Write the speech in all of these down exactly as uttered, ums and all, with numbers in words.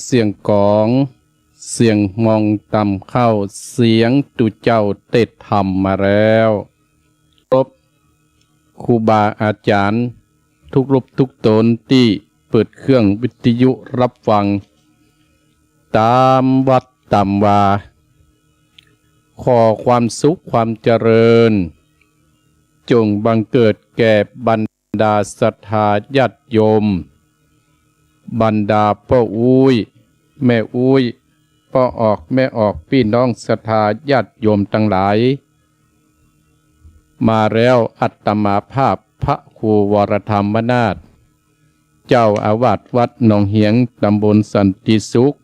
เสียงก๋อง เสียงฮองตำเข้า เสียงตุ๊เจ้าเตสน์ธรรมมาแล้ว ขอบคุณครูบาอาจ๋ารย์กู้รูปกู้ต๋นตี้เปิดเครื่องวิทยุฮับฟัง ต๋ามวัดต๋ามวา ขอความสุขความเจริญ จ๋งบังเกิดแก่บรรดาศรัทธาญาติโยม บรรดาป้ออุ๊ย แม่อุ๊ย ป้อออก แม่ออก ปี้น้องศรัทธาญาติโยมตังหลาย มาแล้ว อาตมาภาพพระครูวรธรรมนาถ เจ้าอาวาสวัดหนองเหียง ตำบลสันติสุข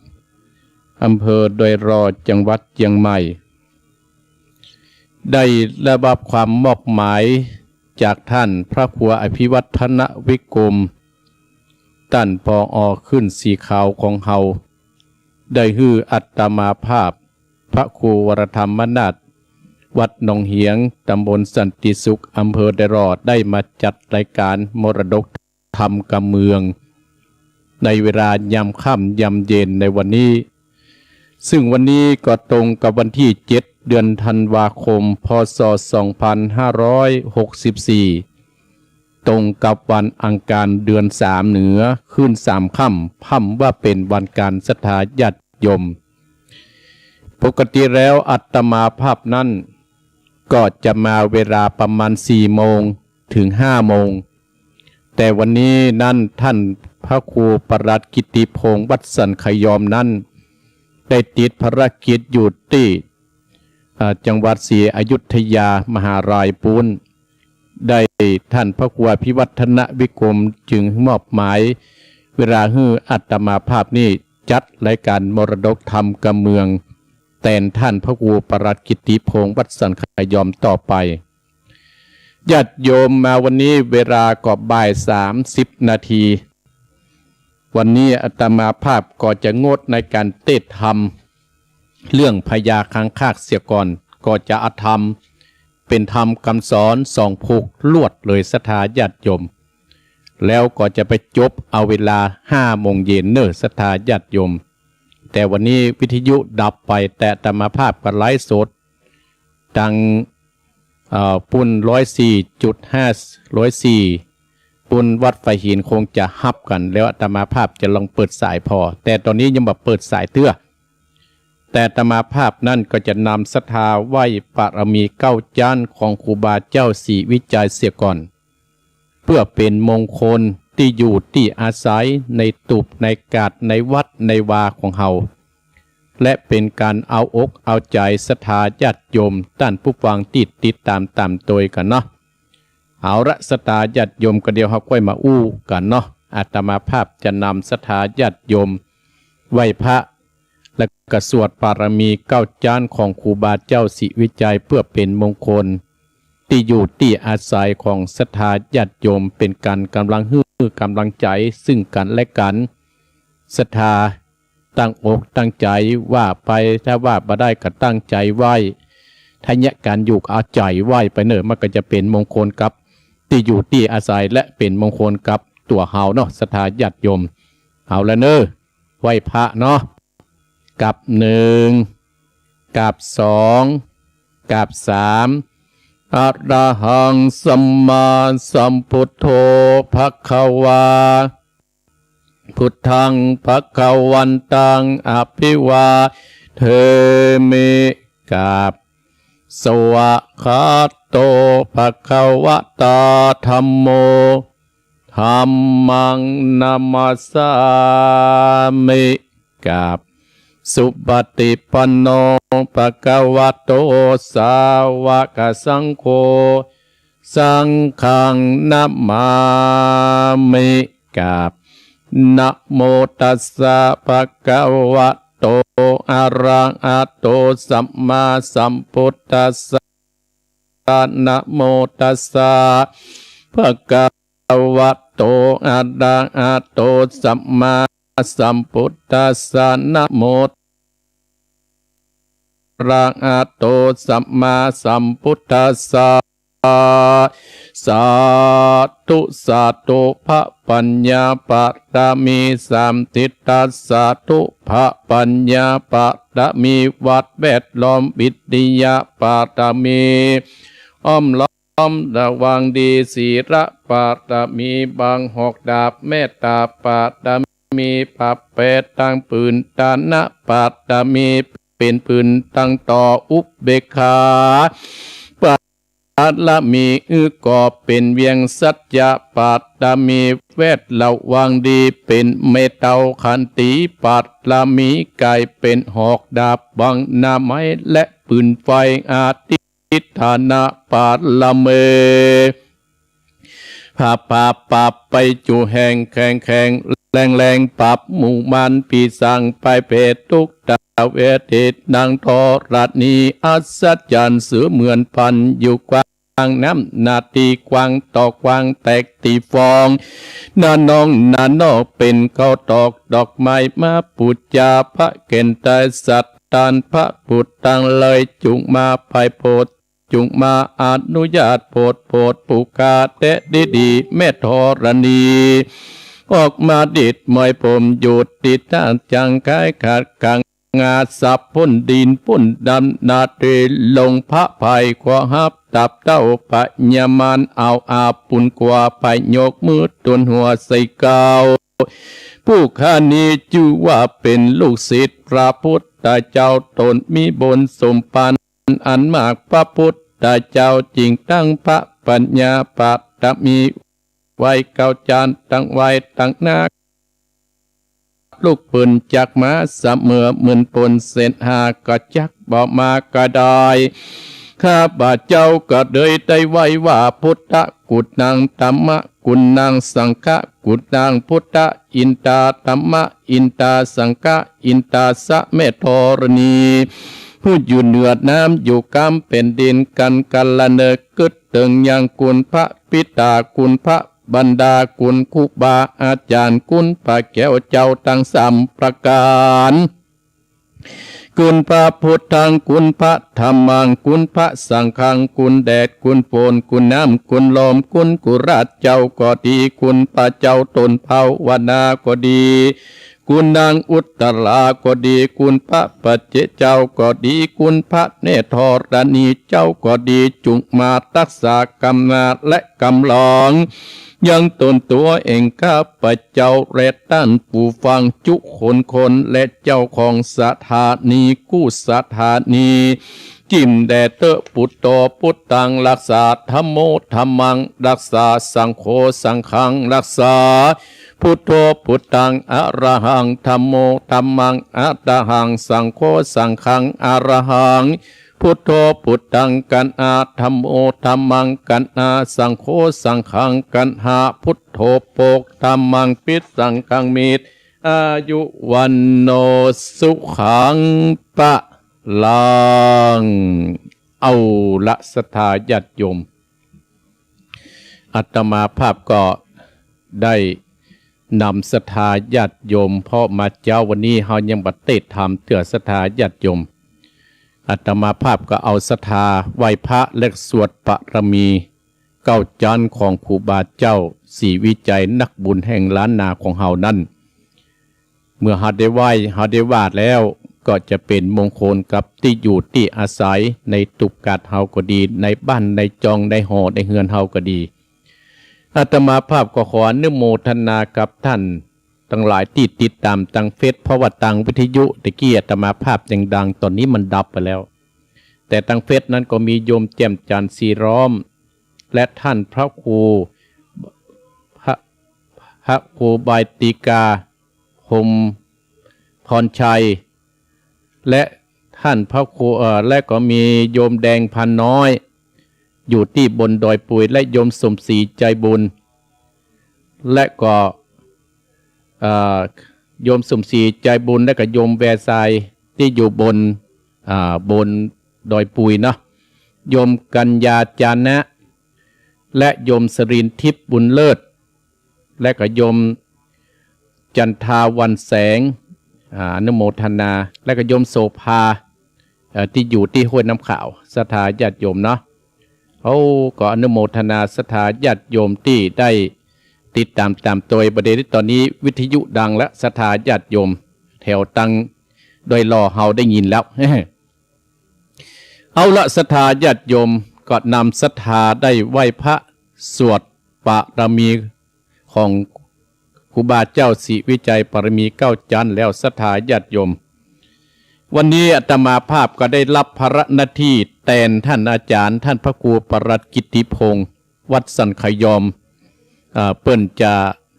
อำเภอดอยหล่อ จังหวัดเจียงใหม่ ได้รับความมอบหมายจากท่านพระครูอภิวัฒนวิกรม ต้าน ผอ.ขึ้นสีขาวของเฮา ได้หื้ออาตมาภาพพระครูวรธรรมนาถ วัดหนองเหียง ตำบลสันติสุข อำเภอดอยหล่อ ได้มาจัดรายการมรดกธรรมกำเมือง ในเวลายามค่ำยามเย็นในวันนี้ ซึ่งวันนี้ก็ตรงกับวันตี้เจ็ด เดือนธันวาคม พ.ศ. สองพันห้าร้อยหกสิบสี่ ตรงกับวันอังคารเดือนสามเหนือ ขึ้นสามค่ำ พร่ำว่าเป๋นวันก๋านศรัทธาญาติโยม ปกติแล้วอาตมาภาพนั้น ก็จะมาเวลาประมาณสี่โมงเถิงห้าโมง แต่วันนี้นั้นท่านพระครูปลัดกิตติพงษ์ วัดสันขยอมนั้น ได้ติดภารกิจอยู่ตี้ อ่า จังหวัดศรีอยุธยา มหาลัยปู๊น ได้ ท่านพระครูอภิวัฒนวิกรมจึงมอบหมายเวลาหื้ออาตมาภาพนี้จัดรายการมรดกธรรมกำเมือง แตนท่านพระครูปลัดกิตติพงษ์ วัดสันขยอมต่อไป ญาติโยมมาวันนี้เวลาก็บ่ายสามสิบนาที วันนี้อาตมาภาพก็จะงดในก๋านเตสน์ธรรมเรื่องพญาคังคากเสียก่อน ก็จะเอาธรรม เป๋นธรรมกำสอนสองผูกลวดเลยศรัทธาญาติโยม แล้วก็จะไปจบเอาเวลาห้าโมงเย็นเน่อศรัทธาญาติโยม แต่วันนี้วิทยุดับไป แต่อาตมาภาพก็ไลฟ์สด ตัง เอ่อ ปู๊นร้อยสี่จุดห้า ร้อยสี่ ปู๊นวัดฝายหินคงจะฮับกั๋น แล้วอาตมาภาพจะลองเปิดสายผ่อ แต่ต๋อนนี้ยังบ่เปิดสายเตื้อ แต่อาตมาภาพนั้นก็จะนำศรัทธาไหว้ปารมีเก้าจ๊านของครูบาเจ้าศรีวิชัยเสียก่อน เปื้อเป๋นมงคลตี้อยู่ตี้อาศัยในตูบในกาดในวัดในวาของเฮา และเป๋นก๋านเอาอกเอาใจ๋ศรัทธาญาติโยมต้านผู้ฟังตี้ติดต๋ามต๋ามตวยกั๋นเนาะ เอาละศรัทธาญาติโยม ก็เดี๋ยวเฮาก้อยมาอู้กั๋นเนาะ อาตมาภาพจะนำศรัทธาญาติโยมไหว้พระ และก็สวดปารมีเก้าจ๊านของครูบาเจ้าศรีวิชัย เปื้อเป๋นมงคลตี้อยู่ตี้อาศัยของศรัทธาญาติโยม เป๋นก๋านก๋ำลังหื้อก๋ำลังใจ๋ซึ่งกั๋นและกั๋น ศรัทธา ตั้งอกตั้งใจ๋ว่าไป ถ้าว่าบ่ได้ก็ตั้งใจ๋ไหว้ ถ้าเยียะก๋านอยู่ก็เอาใจ๋ไหว้ไปเน่อ มันก็จะเป๋นมงคลกับตี้อยู่ตี้อาศัย และเป๋นมงคลกับตั๋วเฮาเนาะ ศรัทธาญาติโยม เอาละเน่อ ไหว้พระเนาะ กราบหนึ่ง กราบสอง กราบสาม อะระหังสัมมาสัมพุทโธ ภะคะวา พุทธัง ภะคะวันตัง อะภิวาเทมิ กราบ สวากขาโต ภะคะวะตา ธัมโม ธัมมัง นะมัสสามิ กราบ สุปฏิปันโน ภะคะวะโต สาวกสังโฆ สังฆัง นะมามิ กราบ นะโมตัสสะ ภะคะวะโต อะระหะโต สัมมาสัมพุทธัสสะ นะโมตัสสะ ภะคะวะโต อะระหะโต สัมมาสัมพุทธัสสะ นะโม อะระหะโต สัมมาสัมพุทธัสสะ สาธุ สาธุ พระปัญญาปารมีสามทิศ สาธุ พระปัญญาปารมี วัดแวดล้อม วิทยาปารมี อ้อมล้อมระวังดี ศีลปารมี บังหอกดาบ เมตตาปารมี ปรับแปรตังปืน ทานปารมี เป๋นปืนตังต่อ อุเบกขาปารมี อื้อก่อเป๋นเวียง สัจจะปารมี แวดระวังดี เป๋นไม้เต้า ขันติปารมี ก๋ายเป๋นหอกดาบ บังหน้าไม้และปืนไฟ อธิฏฐานปารมี ผาบผาบผาบไปจุแห่ง แข็งแข็งแรงแรง ปราบหมู่มารปีศาจ ไปเผยทุกข์ตาเวทิต ดังธรณีอัศจรรย์ เสมือนพันอยู่กว้าง น้ำหน้าตี้กว้าง ตอกกว้างแตกตี้ฟอง หน้าน้องหน้านอก เป๋นข้าวตอกดอกไม้ มาปู๋จาพระเกณฑ์ไตร สัตตานพระบุตรตังหลาย จุ่งมาไพร่โผด จุ่งมาอนุญาตโผด โผดผู้ข้าแต๊ดีดี แม่ธรณี ออกมาดิดมวยผม อยู่ตี้ต้านจั่ง ก๋ายขาดกัง งาสับพ่นดินพ่นดำ นาเตลงพระภัย ขอฮับตับเต้าพญามาร เอาอาบปุญกว่า ไปยกมือตนหัวใส่เกล้า ผู้ข้านี้จื้อว่าเป๋นลูกศิษย์พระพุทธเจ้า ตนมีบุญสมภารอันมาก พระพุทธเจ้าจึงตั้งพระปัญญาปารมี ไว้เก้าจาน ตั้งไว้ตังหน้า ลูกปืนจักมาเสมอ หมื่นปนเศษห้าก็จักบ่มาก็ได้ ข้าพเจ้าก็เลยได้ไหว้ว่า พุทธกุณัง ธัมมกุณัง สังฆกุณัง พุทธอินตา ธัมมอินตา สังฆอินตา สะ แม่ธรณี ผู้อยู่เหนือน้ำ อยู่ก้ามแผ่นดิน กั๋นกะละเนิดกึ๊ดเติงยัง คุณพระปิตา คุณพระ บรรดาคุณครูบาอาจ๋ารย์ คุณพระแก้วเจ้าตังสามประก๋าน คุณพระพุทธัง คุณพระธัมมัง คุณพระสังฆัง คุณแดด คุณฝน คุณน้ำ คุณลม คุณกุราชเจ้าก็ดี คุณพระเจ้าตนภาวนาก็ดี คุณนางอุตตราก็ดี คุณพระปัจเจกเจ้าก็ดี คุณพระแม่ธรณีเจ้าก็ดี จุ่งมาฮักษากำนาและกำลอง ยังตนตั๋วเอง ข้าพเจ้าและต้านผู้ฟังจุคนคน และเจ้าของสถานีกู้สถานี จิ่มแด่เต๊อะ พุทโธพุทธัง ฮักษา ธัมโม ธัมมัง ฮักษา สังโฆ สังฆัง ฮักษา พุทโธพุทธัง อะระหัง ธัมโม ธัมมัง อะระหัง สังโฆ สังฆัง อะระหัง พุทโธพุทธัง กัณหา ธัมโม ธัมมัง กัณหา สังโฆ สังฆัง กัณหา พุทโธ โภค ธัมมัง ภิสสังฆัง มิต อายุ วัณโณ สุขัง พะลัง เอาละ ศรัทธาญาติโยม อาตมาภาพก็ได้นำศรัทธาญาติโยม เพราะมาเจ๊าวันนี้เฮายังบ่เตสน์ธรรมเตื้อ ศรัทธาญาติโยม อาตมาภาพก็เอาศรัทธาไหว้พระและสวดปารมีเก้าจั๊นของครูบาเจ้าศรีวิชัย นักบุญแห่งล้านนาของเฮานั้น เมื่อเฮาได้ไหว้ เฮาได้วาดแล้ว ก็จะเป๋นมงคลกับตี้อยู่ตี้อาศัย ในตุ๊บกัดเฮาก็ดี ในบ้านในจอง ในหอในเฮือนเฮาก็ดี อาตมาภาพก็ขออนุโมทนากับท่านตังหลายตี้ติดต๋ามตางเฟซ เพราะว่าตางวิทยุตะกี้อาตมาภาพยังดัง ต๋อนนี้มันดับไปแล้ว แต่ตางเฟซนั้นก็มีโยมแจ่มจันทร์ ศรีล้อม และท่านพระครู พระ พระครูบายติกา พรหมพรชัย และท่านพระครู เอ่อ และก็มีโยมแดง พาน้อย อยู่ตี้บนดอยปุย และโยมสมศรี ใจบุญ และก็ เอ่อ โยมสมศรี ใจบุญ และก็โยมแวร์ทราย ตี้อยู่บน อ่า บนดอยปุยเนาะ โยมกัญญา จานะ และโยมสรินทิพย์ บุญเลิศ และก็โยมจันทา วันแสง อ่า อนุโมทนา และก็โยมโสภา เอ่อ ตี้อยู่ตี้ห้วยน้ำขาว ศรัทธาญาติโยมเนาะ โอ้ ก็อนุโมทนาศรัทธาญาติโยมตี้ได้ติดต๋ามต๋ามตวย บ่าเดี่ยวนี้ต๋อนนี้วิทยุดังแล้ว ศรัทธาญาติโยมแถวตังดอยหล่อเฮาได้ยินแล้ว เอาละ ศรัทธาญาติโยม ก็นำศรัทธาได้ไหว้พระสวดบารมีของครูบาเจ้าศรีวิชัยบารมีเก้าจั๊นแล้ว ศรัทธาญาติโยม วันนี้อาตมาภาพก็ได้ฮับภาระหน้าตี้แตนต้านอาจ๋ารย์ ต้านพระครูปลัดกิตติพงษ์ วัดสันขยอม เอ่อ เปิ้นจะ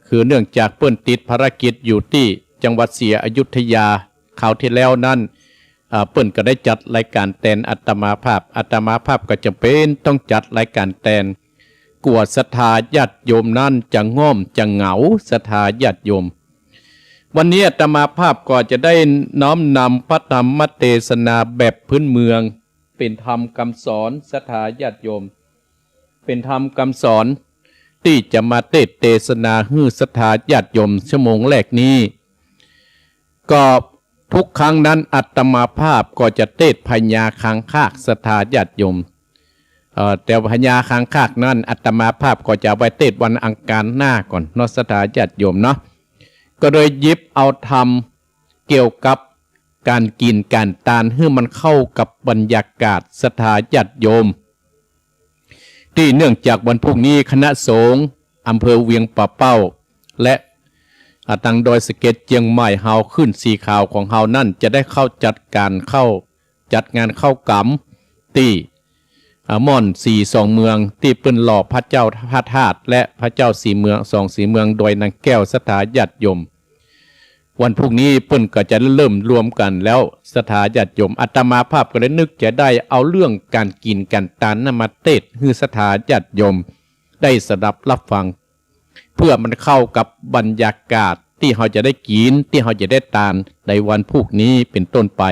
คือเนื่องจากเปิ้นติดภารกิจอยู่ตี้จังหวัดศรีอยุธยา คราวตี้แล้วนั้น เอ่อ เปิ้นก็ได้จัดรายก๋านแตนอาตมาภาพ อาตมาภาพก็จ๋ำเป๋นต้องจัดรายก๋านแตน กั๋วศรัทธาญาติโยมนั้นจะง่อมจะเหงา ศรัทธาญาติโยม วันนี้อาตมาภาพก็จะได้น้อมนำพระธรรมเตสนาแบบพื้นเมือง เป๋นธรรมกำสอน ศรัทธาญาติโยม เป๋นธรรมกำสอนตี้จะมาเตสน์เตสนาหื้อศรัทธาญาติโยมชั่วโมงแรกนี้ ก็ทุกครั้งนั้นอาตมาภาพก็จะเตสน์พญาคางคาก ศรัทธาญาติโยม เอ่อ แต่พญาคางคากนั้นอาตมาภาพก็จะเอาไว้เตสน์วันอังคารหน้าก่อนเนาะ ศรัทธาญาติโยมเนาะ ก็เลยหยิบเอาธรรมเกี่ยวกับก๋านกิ๋นก๋านตานหื้อมันเข้ากับบรรยากาศ ศรัทธาญาติโยม ตี้เนื่องจากวันพรุ่งนี้คณะสงฆ์อำเภอเวียงป่าเป้า และ อ่า ตังดอยสะเก็ดเจียงใหม่เฮา คลื่นสีขาวของเฮานั้นจะได้เข้าจัดก๋านเข้า จัดงานเข้าก๋ำตี้ อ่า ม่อนสีสองเมือง ตี้เปิ้นหล่อพระเจ้าพระธาตุและพระเจ้าสีเมือง สองสีเมืองดอยนางแก้ว ศรัทธาญาติโยม วันพรุ่งนี้เปิ้นก็จะเริ่มรวมกั๋นแล้ว ศรัทธาญาติโยม อาตมาภาพก็เลยนึกจะได้เอาเรื่องก๋านกิ๋นก๋านตานนั้นมาเตสน์หื้อศรัทธาญาติโยมได้สดับฮับฟัง เพื่อมันเข้ากับบรรยากาศตี้เฮาจะได้กิ๋น ตี้เฮาจะได้ตานในวันพรุ่งนี้เป๋นต้นไป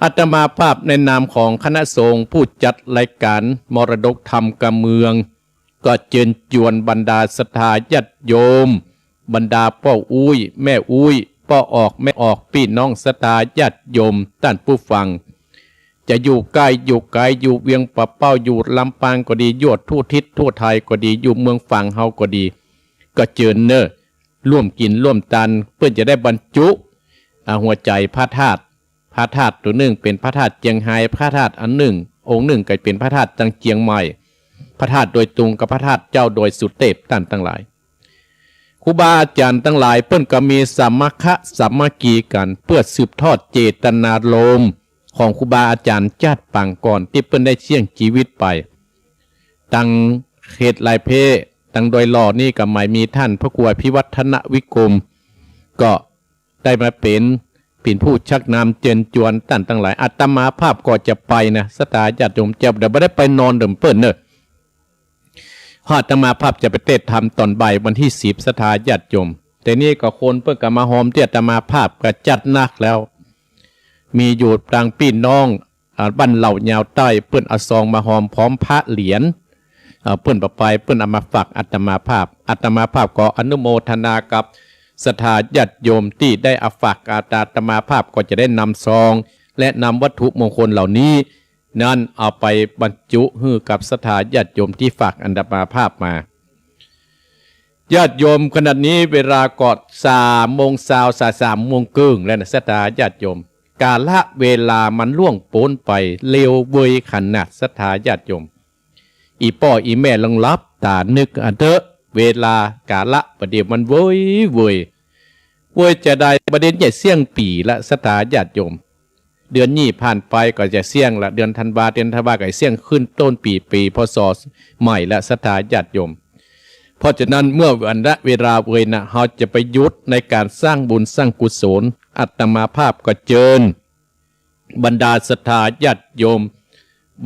อาตมาภาพในนามของคณะสงฆ์ผู้จัดรายก๋านมรดกธรรมกำเมือง ก็เจิญจวนบรรดาศรัทธาญาติโยม บรรดาป้ออุ๊ยแม่อุ๊ย ป้อออกแม่ออก ปี้น้องศรัทธาญาติโยม ต้านผู้ฟัง จะอยู่ใก้อยู่ไก๋ อยู่เวียงป่าเป้า อยู่ลำปางก็ดี อยู่ทั่วทิศทั่วไทยก็ดี อยู่เมืองฝางเฮาก็ดี ก็เจิญเน่อ ร่วมกิ๋นร่วมตาน เปิ้นจะได้บรรจุ อ่า หัวใจ๋พระธาตุ พระธาตุตั๋วนึ่งเป๋นพระธาตุเจียงฮาย พระธาตุอันนึ่ง องค์นึ่งก็เป๋นพระธาตุตังเจียงใหม่ พระธาตุดอยตุงกับพระธาตุเจ้าดอยสุเตพ ต้านตังหลาย ครูบาอาจ๋ารย์ตังหลายเปิ้นก็มีสามัคคะสามัคคีกั๋น เปื้อสืบทอดเจตนารมณ์ของครูบาอาจ๋ารย์จาติปางก่อนตี้เปิ้นได้เสี้ยงจีวิตไป ตังเขตหลายเพ ตังดอยหล่อนี่ก็หมายมีต้านพระครูอภิวัฒนวิกรม ก็ได้มาเป๋น เป๋นผู้ชักนำเจิญจวนต้านตังหลาย อาตมาภาพก็จะไปนะ ศรัทธาญาติโยม จะ เดี๋ยวบ่ได้ไปนอนเดิมเปิ้นเน่อ เพราะอาตมาภาพจะไปเตสน์ธรรมต๋อนบ่ายวันตี้สิบ ศรัทธาญาติโยม แต่นี่ก็คนเปิ้นก็มาฮอมตี้อาตมาภาพก็จัดหนักแล้ว มีอยู่ตังปี้น้อง อ่า บ้านเหล่ายาวใต้ เปิ้นเอาซองมาฮอมพร้อมพระเหรียญ อ่า เปิ้นบ่ไป เปิ้นเอามาฝากอาตมาภาพ อาตมาภาพก็อนุโมทนากับศรัทธาญาติโยมตี้ได้เอาฝากอาตมาภาพ ก็จะได้นำซอง และนำวัตถุมงคลเหล่านี้ นั้นเอาไปบรรจุหื้อกับศรัทธาญาติโยมตี้ฝากอาตมาภาพมา ญาติโยม ขณะนี้เวลาก็สามโมงซาว สามโมงเกิ่งแล้วนะ ศรัทธาญาติโยม กาละเวลามันล่วงป๊นไปเร็วเวยขนาด ศรัทธาญาติโยม อี่ป้ออี่แม่ลองหลับต๋านึกอันเต๊อะ เวลากาละบ่าเดี่ยวมันเวยเวย เวยจะใด บ่าเดี่ยวจะเสี้ยงปี๋ละ ศรัทธาญาติโยม เดือนนี้ผ่านไปก็จะเสี้ยงละ เดือนธันวา เดือนธันวาก็เสี้ยงขึ้นต้นปี๋ ปี๋ พ.ศ. ใหม่ละ ศรัทธาญาติโยม เพราะฉะนั้นเมื่อวันละเวลาเวยนะ เฮาจะไปหยุดในก๋านสร้างบุญสร้างกุศล อาตมาภาพก็เจิญบรรดาศรัทธาญาติโยม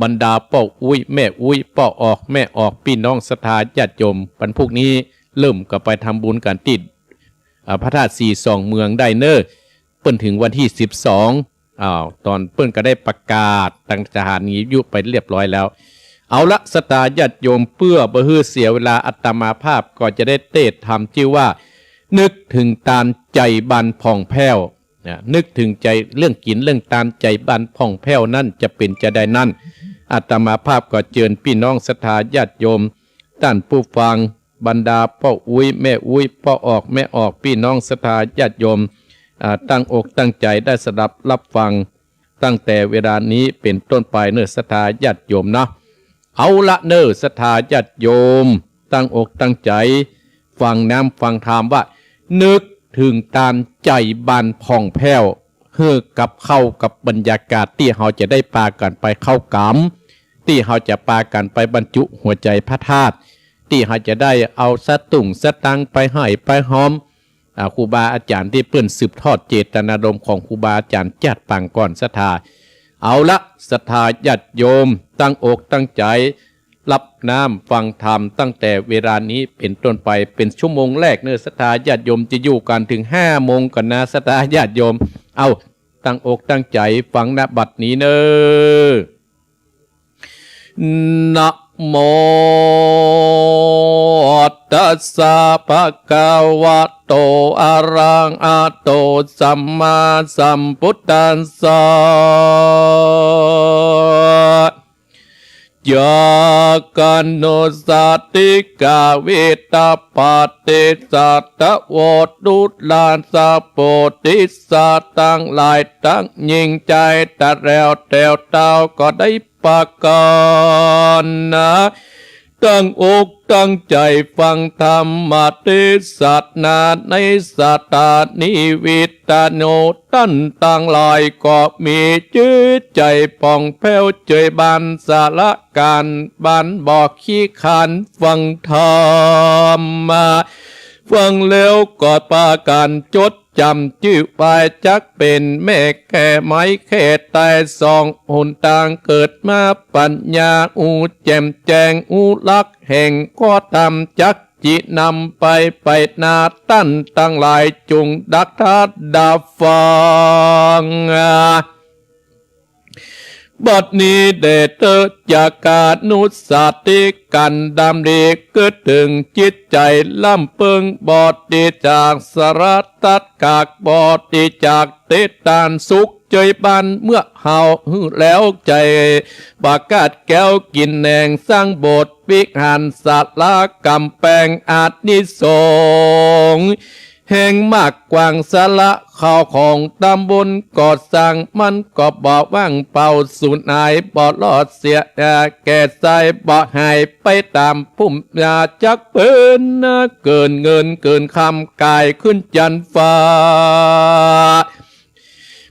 บรรดาป้ออุ๊ยแม่อุ๊ย ป้อออกแม่ออก ปี้น้องศรัทธาญาติโยม วันพรุ่งนี้เริ่มก็ไปทำบุญกั๋นตี้ อ่า พระธาตุสีสองเมืองได้เน่อ เปิ้นเถิงวันตี้สิบสอง อ้าว ต๋อนเปิ้นก็ได้ประกาศตังสถานีวิทยุไปเรียบร้อยแล้ว เอาละ ศรัทธาญาติโยม เปื้อบ่หื้อเสียเวลา อาตมาภาพก็จะได้เตสน์ธรรมจื้อว่า นึกเถิงตานใจ๋บานผ่องแผ้ว นะ นึกเถิงใจ๋ เรื่องกิ๋นเรื่องตานใจ๋บานผ่องแผ้วนั้นจะเป๋นจาใดนั้น อาตมาภาพก็เจิญปี้น้องศรัทธาญาติโยม ต้านผู้ฟัง บรรดาป้ออุ๊ยแม่อุ๊ย ป้อออกแม่ออก ปี้น้องศรัทธาญาติโยม อ่า ตั้งอกตั้งใจ๋ได้สดับฮับฟัง ตั้งแต่เวลานี้เป๋นต้นไปเน่อศรัทธาญาติโยมเนาะ เอาละเน่อศรัทธาญาติโยม ตั้งอกตั้งใจ๋ฟังน้ำฟังธรรมว่า นึกเถิงตานใจ๋บานผ่องแผ้ว หื้อกับเข้ากับบรรยากาศตี้เฮาจะได้ปากั๋นไปเข้ากรรม ตี้เฮาจะปากั๋นไปบรรจุหัวใจ๋พระธาตุ ตี้เฮาจะได้เอาสตุ้งสตางค์ไปห้อยไปฮอม อ่า ครูบาอาจ๋ารย์ตี้เปิ้นสืบทอดเจตนารมณ์ของครูบาอาจ๋ารย์จาติปางก่อนศรัทธา เอาละ ศรัทธาญาติโยม ตั้งอกตั้งใจ๋ฮับน้ำฟังธรรมตั้งแต่เวลานี้เป๋นต้นไป เป๋นชั่วโมงแรกเน่อศรัทธาญาติโยม จะอยู่กั๋นเถิงห้าโมงก่อนนะศรัทธาญาติโยม เอา ตั้งอกตั้งใจ๋ฟัง ณ บัดนี้เน่อ นะโม ตัสสะ ภะคะวะโต อะระหะโต สัมมาสัมพุทธัสสะ ยะกะนุสสะติกะวิตะปะติสสะตะโว ตุลาสะโปธิสสะตังหลายตังยิ่งใจ๋ ตะแลวแต๋วเต้าก็ได้ปากั๋นนะ ตั้งอกตั้งใจ๋ฟังธรรมเตสนาในศรัทธานิวิตโน ต้านตังหลายก็มีจิตใจ๋ผ่องแผ้วเจยบานสาระก๋านบานบ่ขี้คร้านฟังธรรมมา ฟังแล้วก็ปากั๋นจดจ๋ำจื้อไว้ จักเป๋นแม่แก้ไม้แก้ตายสองหนตาง เกิดมาปัญญาอู้แจ่มแจ้งอู้หลักแห่งข้อธรรม จักจินำไปไปนา ต้านตังหลายจุ่งดักทาดาฟัง บัดนี้แด่เต๊อะ ยะกะนุสสะติ ก๋านดำริกึ๊ดเถิงจิตใจ๋ล้ำเปิง บ่ดีจากสาระตัดกาก บ่ดีจากเตตานสุขเจยบาน เมื่อเฮาหื้อแล้วใจ๋ปากั๋ดแก้วกิ๋นแหน่ง สร้างโบสถ์วิหารศาลาก๋ำแปง อานิสงส์ แห่งมากกว้างสาระข้าวของต๋ำบลก่อสร้าง มันก็บ่ว่างเปล่าสูญหาย บ่ลอดเสียแก่สาย บ่หายไปต๋ามภูมิยา จักเปิ้นเกินเงินเกินคำ ก๋ายขึ้นจันฟ้า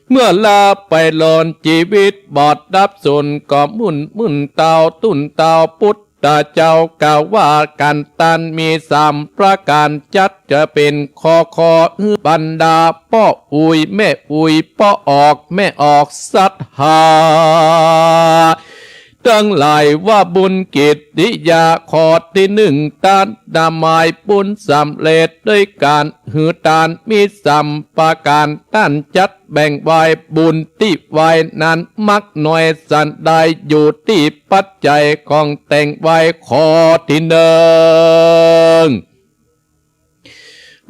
เมื่อลาไปลอนจีวิตบ่ดับสูญ ก็มุ่นมุ่นเต้าตุ้นเต้า ปุทธเจ้ากล่าวว่าก๋านต้านมีสามประก๋าน จักจะเป๋นข้อข้อหื้อบรรดาป้ออุ๊ยแม่อุ๊ย ป้อออกแม่ออกศรัทธาตังหลายว่า บุญกิตติยาข้อตี้นึ่ง ต้านดำหมายบุญสำเร็จด้วยก๋านหื้อตานมีสามประก๋าน ต้านจัดแบ่งไว้บุญตี้ไว้นั้นมักน้อยสันใด อยู่ตี้ปัจจัยของแต่งไว้ ข้อตี้นึ่ง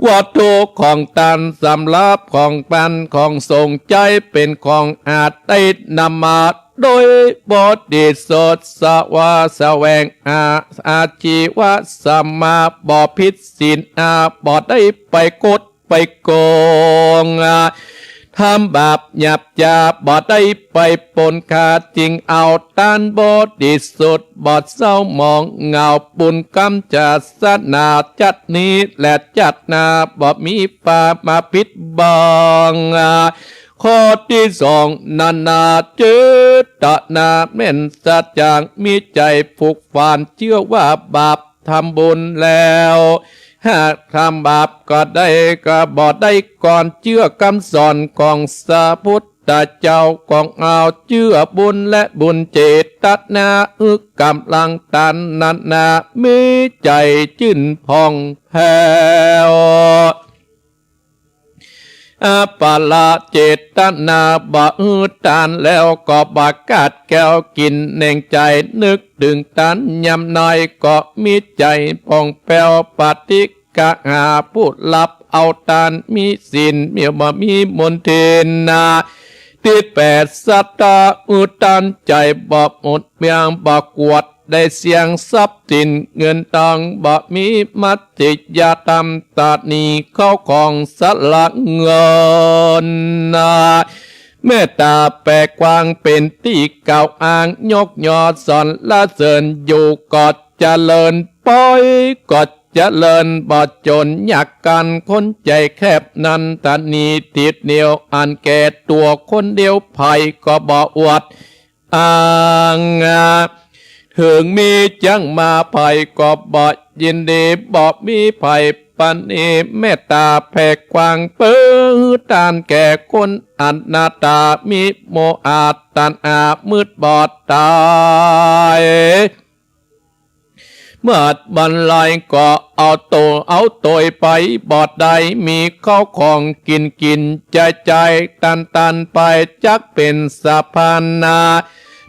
วัตถุของตานสำหรับของปันของสงฆ์ใจ๊เป๋นของอาจได้นำมาโดยบริสุทธิ์ สวาแสวงหาอาชีวะสมาบ่ผิดศีลอา บ่ได้ไปคดไปโกงอา ทำบาปหยาบจา บ่ได้ไปปล้นฆ่า จึงเอาตานบริสุทธิ์ บ่เศร้าหมองเหงา บุญกรรมศาสนา จัดนี้และจัดหน้า บ่มีฟ้ามาปิดบัง ข้อตี้สอง นานาเจตนา แม่นสัจจัง มีใจ๋ผูกฝังเจื้อว่าบาป ทำบุญแล้วหากทำบาปก็ได้ ก็บ่ได้ก่อน เจื้อกำสอนของพระพุทธเจ้า ของเอาเจื้อบุญและบุญเจตนา อึกกำลังตานนานา มีใจ๋จื้นผ่องแผ้ว อัปปะละเจตนา บ่หื้อตานแล้วก็บ่ขาดแคลน กิ๋นแหนงใจ๋นึกเถิงตานยามใด ก็มีใจ๋ผ่องแผ้ว ปฏิฆะหาผู้ฮับเอาตาน มีศีลมี บ่มีมลทินนา ติดแปดสัตตา อืดตันใจ๋บ่หมดเมือง บ่กวาดได้เสี้ยง ทรัพย์สินเงินตองบ่มี มัตติยธรรมตะหนีเข้าของสละเงินนา เมตตาแผ่กว้างเป๋นตี้กล่าวอ้าง ยกยอสรรเสริญ อยู่ก็เจริญ ไปก็เจริญ บ่จนยากจนคนใจ๋แคบนั้น ตะหนีติดเหนี่ยวอันแก่ตั๋วคนเดียว ใผก็บ่อวดอ้าง เถิงมีจั้งมาใผก็บ่ยินดี บ่มีใผปณี เมตตาแผ่กว้าง เปิดตานแก่คนอนาถา มีโมหะตัณหามืดบอดต๋า เมื่อบันไลก็เอาโต เอาโตยไปบ่ได้ มีเข้าของกิ๋นกิ๋นใจ๊ใจ๊ ตันตันไป จักเป๋นสะพานนา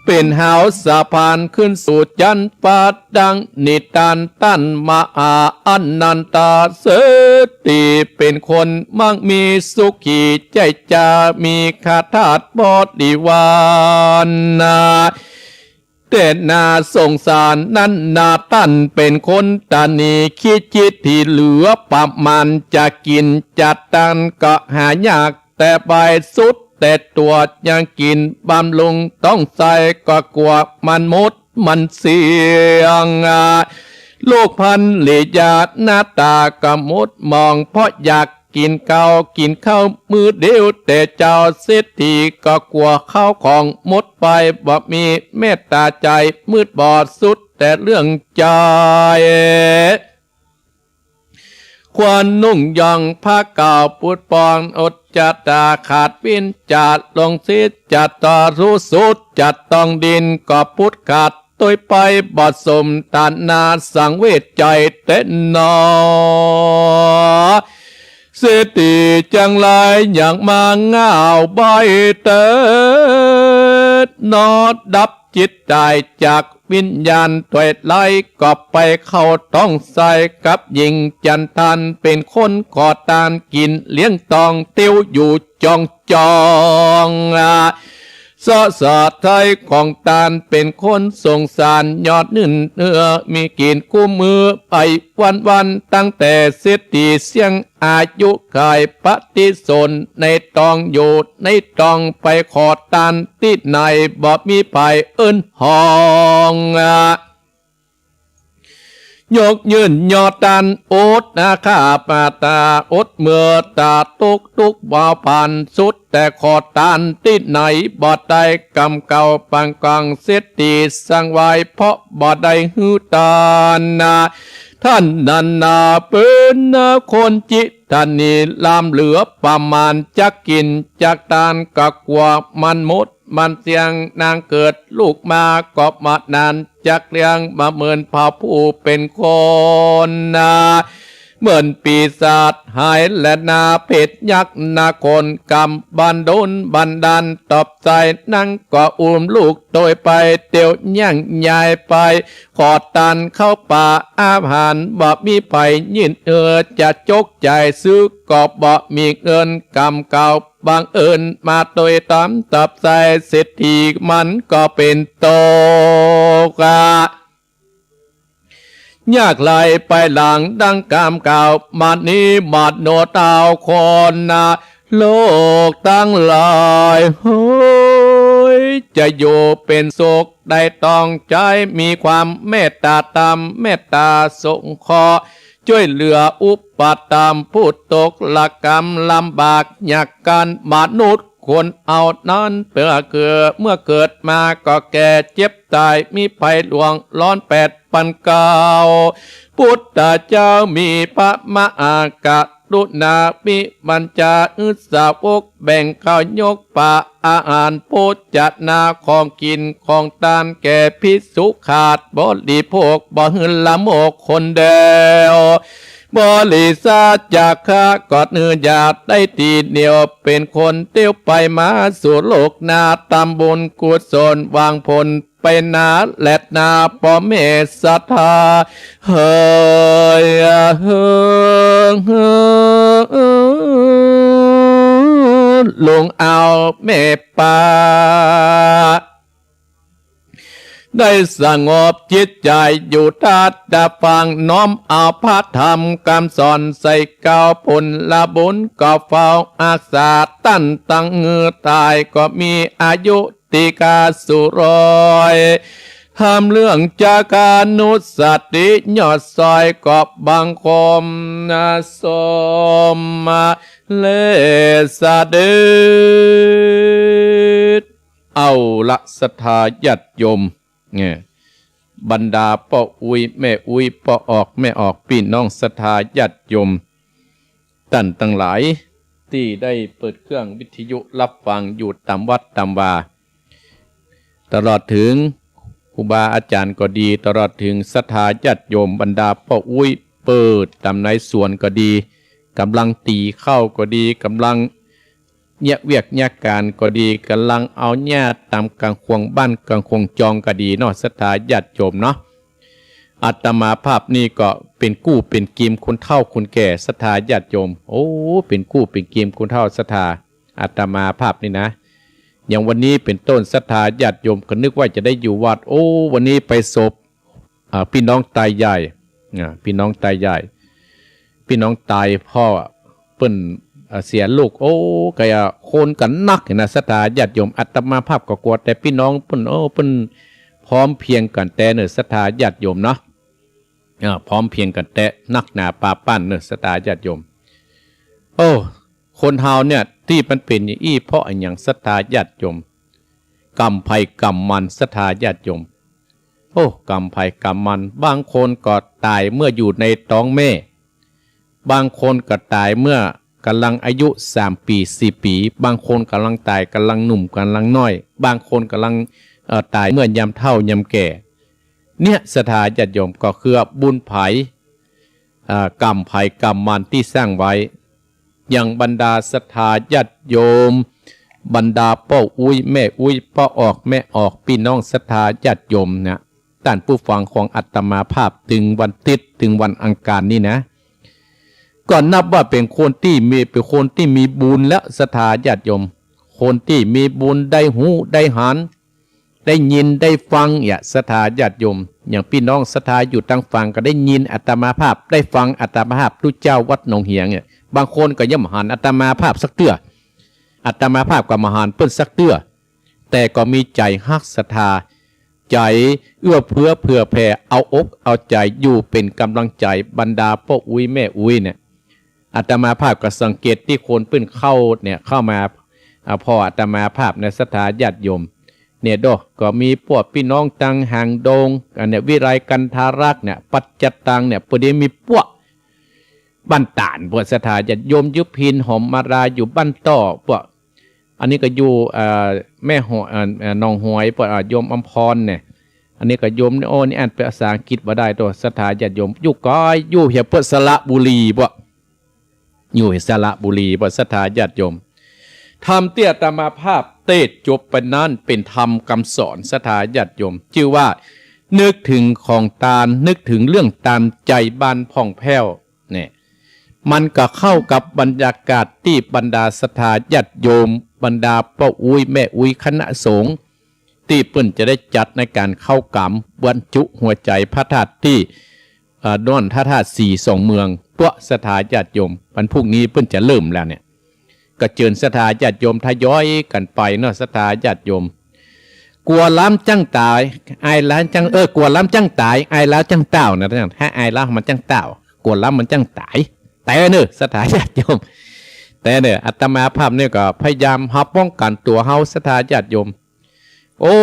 เป๋นฮาวสะพานขึ้นสู่จั๊นฟ้า ดังนิทานต้านมหาอนันทา เศรษฐีเป๋นคนมั่งมีสุขี ใจ๊จ๋ามีข้าทาสบริวารนา แต่น่าสงสารนั้นนา ต้านเป๋นคนตะหนี ขี้จิตตี้เหลือประมาณ จะกิ๋นจะตานก็หายาก แต่ไปสุดแต่ตั๋ว ยังกิ๋นบำรุงต๊องไส้ ก็กั๋วมันหมดมันเสี้ยง ลูกภรริยาหน้าต๋าก็หมดหมอง เพราะอยากกิ๋นข้าว กิ๋นข้าวมื้อเดียว แต่เจ้าเศรษฐีก็กั๋วข้าวของหมดไป บ่มีเมตตาใจ๋ มืดบอดสุดแต่เรื่องใจ๋ ควรนุ่งย่องผ้าเก่าปูดป่อง อดจะตาขาดวิน จะลงสิทธิ์จะต่อสู้สุด จะต้องดิ้นก็ปุดขาด โตยไปบ่สมฐานะ สังเวชใจ๋แต๊หนอ เศรษฐีจั้งหลายอย่างมาง่าวใบ้เต๊หนอ ดับจิตต๋ายจากวิญญาณ ตวยไลก็ไปเข้าต๊องไส้ กับหญิงจันทาน เป๋นคนขอตานกิ๋นเลี้ยงตอง เตียวอยู่จ่องจ่อง เสาะสะใท้ของตาน เป๋นคนสงสารยอดนึ่นเนื้อ มีกิ๋นกู้มื้อไปวันๆ ตั้งแต่เศรษฐีเสี้ยงอายุขายปฏิสนในตอง อยู่ในตองไปขอตานตี้ไหน บ่มีใผเอิ้นฮ้อง ยกยื่นยอตานอดอาฆาตมาตา อดเมื่อตาตุ๊กทุกข์บ่ผ่านสุด แต่ขอตานตี้ไหนบ่ได้ กำเก่าปางกลางเศรษฐีสั่งไว้ เพราะบ่ได้หื้อตานนา ต้านนั้นนาเป๋นคนจิตตะหนี ล้ำเหลือประมาณ จักกิ๋นจักตานก็กั๋วมันหมด มันเสี้ยง นางเกิดลูกมาก็บ่นาน จักเลี้ยงบ่เหมือนเผ่าผู้เป๋นคนนา เหมือนปีศาจหายแลนา เปรตยักษ์นาคคน กรรมบันดลบันดาล ตอบใส่นางก็อุ้มลูกโตยไป เตียวแย่งยายไป ขอตานเข้าป่าอาหาร บ่มีใผยินเออ จะจกจ่ายซื้อก็บ่มีเงิน กำเก่า บังเอิญมาโตยต๋าม ตอบใส่เศรษฐีมันก็เป๋นตก ยากไร้ไปหลังดังกำเก่า บัดนี้บัดโนเต้าคนนา โลกตังหลายเฮ้ย จะอยู่เป๋นสุขได้ต้องใจ๊ มีความเมตตาธรรม เมตตาสงเคราะห์ จ้วยเหลืออุปถัมภ์ผู้ตกระกำลำบากยากจน มนุษย์คนเฮานั้นเปื้อเกื้อ เมื่อเกิดมาก็แก่เจ็บต๋าย มีภัยหลวงร้อนแปดปันเก้า พุทธเจ้ามีพระมหากรุณา มีบัญชาหื้อสาวกแบ่งข้าวยกปาอาหารโภชนา ของกิ๋นของตานแก่ภิกษุขาดบริโภค บ่หื้อละโมบคนเดียว บริสาจักขะก็อนุญาตได้ตี้เดียว เป๋นคนเตียวไปมาสู่โลกหน้า ทำบุญกุศลหวังผลไปนาแลนา พ่อแม่ศรัทธาเฮ้ย เฮ้ย ลงเอาแม่ป้า ได้สงบจิตใจ๋อยู่ตาดตาฟัง น้อมเอาพระธรรมกำสอนใส่เกล้า ผลบุญก็เฝ้าอักษา ต้านตังหื้อต๋ายก็มีอายุ ติกาสู่ร้อย ทำเรื่องจาคานุสติยอดซอย ก็บังคมสมเลสเด็จ เอาละศรัทธาญาติโยม เนี่ย บรรดาป้ออุ๊ยแม่อุ๊ย ป้อออกแม่ออก ปี้น้องศรัทธาญาติโยม ต้านตังหลายตี้ได้เปิดเครื่องวิทยุฮับฟังอยู่ต๋ามวัดต๋ามวา ตลอดเถิงครูบาอาจ๋ารย์ก็ดี ตลอดเถิงศรัทธาญาติโยม บรรดาป้ออุ๊ย เปิ้นต๋ามในสวนก็ดี ก่ำลังตี๋ข้าวก็ดี ก่ำลังเยียะเวียกเยียะก๋านก็ดี ก่ำลังเอาหญ้าต๋ามก๋างข่วงบ้านก๋างข่วงจองก็ดีเนาะ ศรัทธาญาติโยมเนาะ อาตมาภาพนี่ก็เป๋นกู้เป๋นเกมคนเฒ่าคนแก่ ศรัทธาญาติโยม โอ้ เป๋นกู้เป๋นเกมคนเฒ่าศรัทธา อาตมาภาพนี่นะ อย่างวันนี้เป๋นต้น ศรัทธาญาติโยมก็นึกว่าจะได้อยู่วัด โอ้ วันนี้ไปศพ อ่า ปี้น้องต๋ายใหญ่ อ่า ปี้น้องต๋ายใหญ่ ปี้น้องต๋ายพ่อ เปิ้น อ่า เสียลูก โอ้ ก็อย่า คนกั๋นนักนะ ศรัทธาญาติโยม อาตมาภาพก็กั๋ว แต่ปี้น้องเปิ้น โอ้ เปิ้นพร้อมเพรียงกั๋นแต๊เน่อ ศรัทธาญาติโยมเนาะ อ่า พร้อมเพรียงกั๋นแต๊ นักหนาปาปั้นเน่อ ศรัทธาญาติโยม โอ้ คนเฮาเนี่ย ตี้มันเป๋นอย่างอี้ เพราะอะหยัง ศรัทธาญาติโยม กรรมใผกรรมมัน ศรัทธาญาติโยม โอ้ กรรมใผกรรมมัน บางคนก็ต๋ายเมื่ออยู่ในต๊องแม่ บางคนก็ต๋ายเมื่อก่ำลังอายุสามปี๋ สี่ปี๋ บางคนก่ำลังต๋ายก่ำลังหนุ่มก่ำลังน้อย บางคนก่ำลัง เอ่อ ต๋ายเมื่อยามเฒ่ายามแก่ เนี่ย ศรัทธาญาติโยม ก็คือบุญใผ อ่า กรรมใผกรรมมันตี้สร้างไว้ อย่างบรรดาศรัทธาญาติโยม บรรดาป้ออุ๊ยแม่อุ๊ย ป้อออกแม่ออก ปี้น้องศรัทธาญาติโยมนะ ต้านผู้ฟังของอาตมาภาพ ตึงวันติ๊ด ตึงวันอังคารนี่นะ ก็นับว่าเป๋นคนตี้มี เป๋นคนตี้มีบุญแล้ว ศรัทธาญาติโยม คนตี้มีบุญ ได้ฮู้ได้หัน ได้ยินได้ฟัง เนี่ย ศรัทธาญาติโยม อย่างปี้น้องศรัทธาอยู่ตางฝางก็ได้ยินอาตมาภาพ ได้ฟังอาตมาภาพ ตุ๊เจ้าวัดหนองเหียงเนี่ย บางคนก็ยังบ่หันอาตมาภาพสักเตื้อ อาตมาภาพก็บ่หันเปิ้นสักเตื้อ แต่ก็มีใจ๋ฮักศรัทธา ใจ๋เอื้อเฟื้อเผื่อแผ่ เอาอกเอาใจ๋อยู่เป๋นก๋ำลังใจ๋ บรรดาป้ออุ๊ยแม่อุ๊ยเนี่ย อาตมาภาพก็สังเกตตี้คนเปิ้นเข้าเนี่ย เข้ามา อ่า ผ่ออาตมาภาพในศรัทธาญาติโยม เนี่ยโด ก็มีป้วกปี้น้องตางหางดง อันเนี่ย วิไลกันทารักษ์เนี่ย ปัจจตังเนี่ย ปอดีมีป้วกบ้านต่าน ป้วกศรัทธาญาติโยม ยุพิน หอมมาลา อยู่บ้านต้อ ป้วก อันนี้ก็อยู่ เอ่อ แม่หอย เอ่อ เอ่อ หนองหอย ป้วก อ่า โยมอำพรเนี่ย อันนี้ก็โยม โอ้ นี่อ่านเป๋นภาษาอังกฤษบ่ได้ โต ศรัทธาญาติโยม อยู่ไก๋ อยู่เหีย ป้วก สระบุรี ป้วก อยู่สระบุรี ป้วก ศรัทธาญาติโยม ธรรมตี้อาตมาภาพเตสน์จบไปนั้นเป๋นธรรมกำสอน ศรัทธาญาติโยม จื้อว่านึกเถิงของตาน นึกเถิงเรื่องตาน ใจ๋บานผ่องแผ้ว เนี่ย มันก็เข้ากับบรรยากาศตี้บรรดาศรัทธาญาติโยม บรรดาป้ออุ๊ยแม่อุ๊ย คณะสงฆ์ ตี้เปิ้นจะได้จัดในก๋านเข้ากราบบรรจุหัวใจ๋พระธาตุตี้ เอ่อ ด้านพระธาตุสีสองเมือง ป้วก ศรัทธาญาติโยม วันพรุ่งนี้เปิ้นจะเริ่มแล้วเนี่ย ก็เจิญศรัทธาญาติโยมทยอยกั๋นไปเนาะ ศรัทธาญาติโยม กั๋วล้ำจั้งต๋าย อายล้ำจั้ง เออ กั๋วล้ำจั้งต๋าย อายล้ำจั้งต้าวนะ ถ้าอายล้ำมันจั้งต้าว กั๋วล้ำมันจั้งต๋าย แต่เน่อ ศรัทธาญาติโยม แต่เน่อ อาตมาภาพเนี่ยก็พยายามเฮาป้องกั๋นตั๋วเฮา ศรัทธาญาติโยม โอ้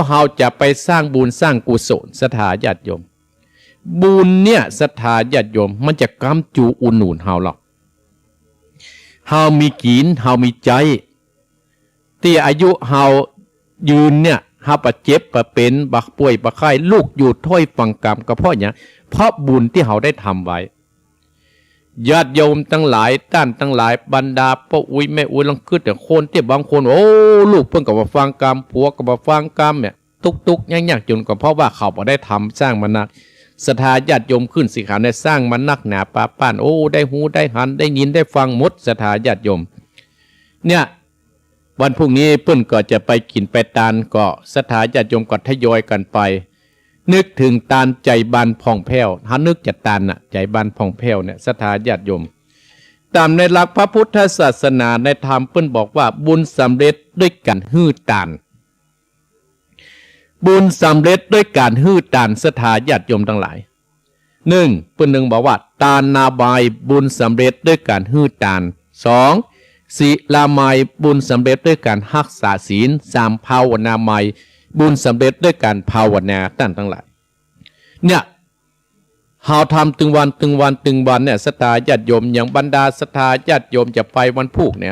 เฮาจะไปสร้างบุญสร้างกุศล ศรัทธาญาติโยม บุญเนี่ย ศรัทธาญาติโยม มันจะก๊ำจูอุดหนุนเฮาหรอก เฮามีกิ๋น เฮามีใจ๊ ตี้อายุเฮายืนเนี่ย เฮาบ่เจ็บบ่เป๋น บ่ป่วยบ่ไข้ ลูกอยู่ถ้วยฟังกำ ก็เพราะหยัง เพราะบุญตี้เฮาได้ทำไว้ ญาติโยมตังหลาย ต้านตังหลาย บรรดาป้ออุ๊ยแม่อุ๊ย ลองกึ๊ดเถิงคนตี้บางคน โอ้ ลูกเปิ้นก็บ่ฟังกำ ผัวก็บ่ฟังกำเนี่ย ตุ๊กๆ ยากๆ จ๋น ก็เพราะว่าเขาบ่ได้ทำสร้างมานัก ศรัทธาญาติโยมขึ้นสีขาวเนี่ย สร้างมานักหนาปาปั้น โอ้ ได้ฮู้ได้หัน ได้ยินได้ฟังหมด ศรัทธาญาติโยม เนี่ย วันพรุ่งนี้เปิ้นก็จะไปกิ๋นไปตาน ก็ศรัทธาญาติโยมก็ทยอยกั๋นไป นึกเถิงตานใจ๋บานผ่องแผ้ว เฮานึกจะตานน่ะ ใจ๋บานผ่องแผ้วเนี่ย ศรัทธาญาติโยม ต๋ามในหลักพระพุทธศาสนาในธรรมเปิ้นบอกว่าบุญสำเร็จด้วยก๋านหื้อตาน บุญสำเร็จด้วยก๋านหื้อตาน ศรัทธาญาติโยมตังหลาย นึ่ง เปิ้นนึ่งบอกว่า ตานามัย บุญสำเร็จด้วยก๋านหื้อตาน สอง ศีลามัย บุญสำเร็จด้วยก๋านฮักษาศีล สาม ภาวนามัย บุญสำเร็จด้วยก๋านภาวนา ต้านตังหลาย เนี่ย เฮาทำตึงวัน ตึงวัน ตึงวันเนี่ย ศรัทธาญาติโยม อย่างบรรดาศรัทธาญาติโยมจะไปวันพูกเนี่ย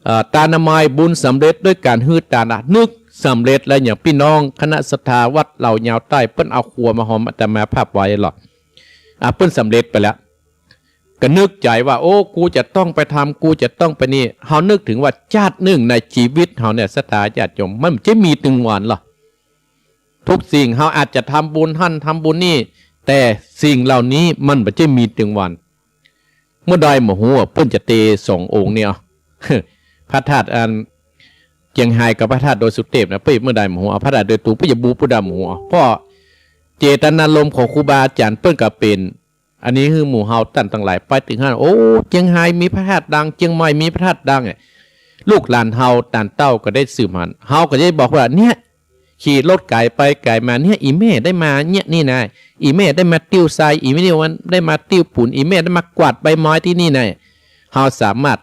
เอ่อ ตานามัย บุญสำเร็จด้วยก๋านหื้อตานน่ะ นึกสำเร็จแล้ว อย่างปี้น้องคณะศรัทธาวัดเหล่ายาวใต้ เปิ้นเอาครัวมาหอมอาตมาภาพไว้หลอด อ่ะ เปิ้นสำเร็จไปแล้ว ก็นึกใจ๋ว่า โอ้ กูจะต้องไปทำ กูจะต้องไปนี่ เฮานึกเถิงว่าจาตินึ่งในจีวิตเฮาเนี่ย ศรัทธาญาติโยม มันบ่ใจ้มีตึงวันหรอก ทุกสิ่งเฮาอาจจะทำบุญหั้นทำบุญนี่ แต่สิ่งเหล่านี้มันบ่ใจ้มีตึงวัน เมื่อใดบ่ฮู้อะ เปิ้นจะเตสององค์เนี่ย พระธาตุอันเจียงฮายกับพระธาตุดอยสุเตพนะ เปิ้นเมื่อใดบ่ฮู้ เอาพระธาตุดอยตุง เปิ้นจะบู๋เปิ้นดำบ่ฮู้ เพราะเจตนารมณ์ของครูบาอาจ๋ารย์เปิ้นก็เป๋น อันนี้หื้อหมู่เฮาต้านตังหลายไปเถิงหั้น โอ้ เจียงฮายมีพระธาตุดัง เจียงใหม่มีพระธาตุดังเนี่ย ลูกหลานเฮาต้านเต้าก็ได้สืบหัน เฮาก็ได้บอกว่า เนี่ย ขี่รถก๋ายไปก๋ายมา เนี่ย อี่แม่ได้มาเนี่ยนี่นะ อี่แม่ได้มาติ้วทราย อี่แม่ได้มา ได้มาติ้วปูน อี่แม่ได้มากวาดใบไม้ตี้นี่นะ เฮาสามารถ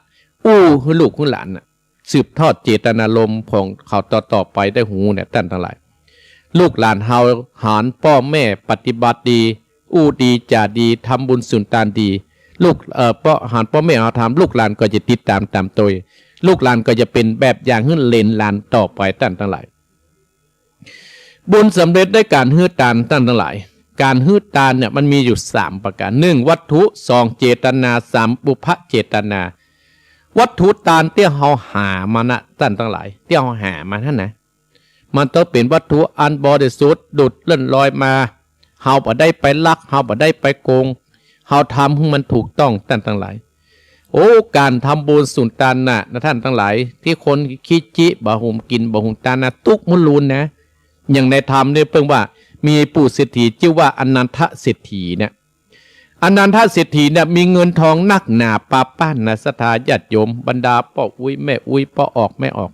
อู้หื้อลูกหื้อหลานน่ะ สืบทอดเจตนารมณ์ของเขาต่อๆ ไปได้ฮู้เนี่ย ต้านตังหลาย ลูกหลานเฮาหันป้อแม่ปฏิบัติดี อู้ดีจ๋าดี ทำบุญสุนตานดี ลูก เอ่อ ป้อ หันป้อแม่เฮาทำ ลูกหลานก็จะติดต๋ามต๋ามโตย ลูกหลานก็จะเป๋นแบบอย่างหื้อเหลนหลานต่อไป ต้านตังหลาย บุญสำเร็จด้วยก๋านหื้อตาน ต้านตังหลาย ก๋านหื้อตานเนี่ยมันมีอยู่สามประก๋าน นึ่ง วัตถุ สอง เจตนา สาม ปุพพะเจตนา วัตถุตานตี้เฮาหามานะ ต้านตังหลาย ตี้เฮาหามาหั้นนะ มันต้องเป๋นวัตถุอันบริสุทธิ์ หลุดล่อนลอยมา เฮาบ่ได้ไปลัก เฮาบ่ได้ไปโกง เฮาทำหื้อมันถูกต้อง ต้านตังหลาย โอ้ ก๋านทำบุญสุนตานน่ะนะ ต้านตังหลาย ตี้คนขี้จิบ่หุงกิ๋น บ่หุงตานน่ะ ตุ๊กข์มลูนนะ อย่างในธรรมเนี่ยเปิ้นว่า มีปู่เศรษฐีจื้อว่าอนันทเศรษฐีเนี่ย อนันทเศรษฐีเนี่ยมีเงินทองนักหนาปาป้านนะ ศรัทธาญาติโยม บรรดาป้ออุ๊ยแม่อุ๊ย ป้อออกแม่ออก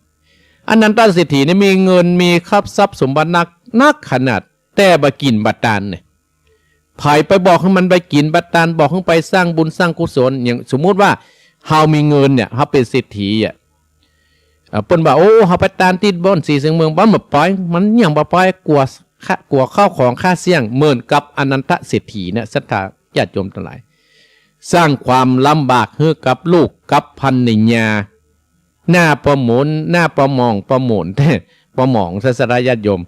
อนันทเศรษฐีเนี่ยมีเงินมีทรัพย์สมบัตินัก นักขนาด แต่บ่กิ๋นบ่ตานเนี่ย ใผไปบอกหื้อมันไปกิ๋นบ่ตาน บอกหื้อไปสร้างบุญสร้างกุศล อย่างสมมุติว่าเฮามีเงินเนี่ย เฮาเป๋นเศรษฐีอะ เอ่อ เปิ้นว่า โอ้ เฮาไปตานตี้บ่อนสีเสียงเมือง บ่อนบ่ไป มันหยังบ่ไป กั๋ว กั๋วข้าวของข้าเสี้ยง เหมือนกับอนันทเศรษฐีเนี่ย ศรัทธาญาติโยมตังหลาย สร้างความลำบากหื้อกับลูกกับภรรยา หน้าป้อหมุน หน้าป้อหมอง ป้อหมุน ป้อหมอง ศรัทธาญาติโยม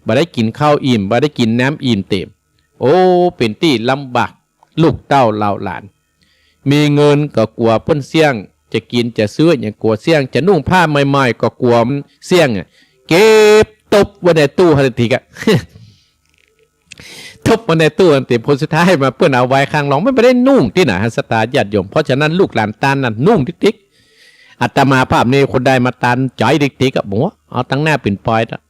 บ่ได้กิ๋นข้าวอิ่ม บ่ได้กิ๋นน้ำอิ่มเต็ม โอ้ เป๋นตี้ลำบากลูกเต้าเหล่าหลาน มีเงินก็กั๋วเปิ้นเสี้ยง จะกิ๋นจะซื้อหยังกั๋วเสี้ยง จะนุ่งผ้าใหม่ๆ ก็กั๋วมันเสี้ยงอะ เก็บตบไว้ในตู้หั้นตี้อะ ตบไว้ในตู้หั้นตี้ ผลสุดท้ายมาเปิ้นเอาไว้ข้างนอก มันบ่ได้นุ่งตี้ไหนหั้น ศรัทธาญาติโยม เพราะฉะนั้นลูกหลานตานน่ะนุ่งติ๊กๆ อาตมาภาพนี่คนใดมาตานจ๋อยติ๊กๆ อะ บ่ เอาตังหน้าเป๋นปอยอะ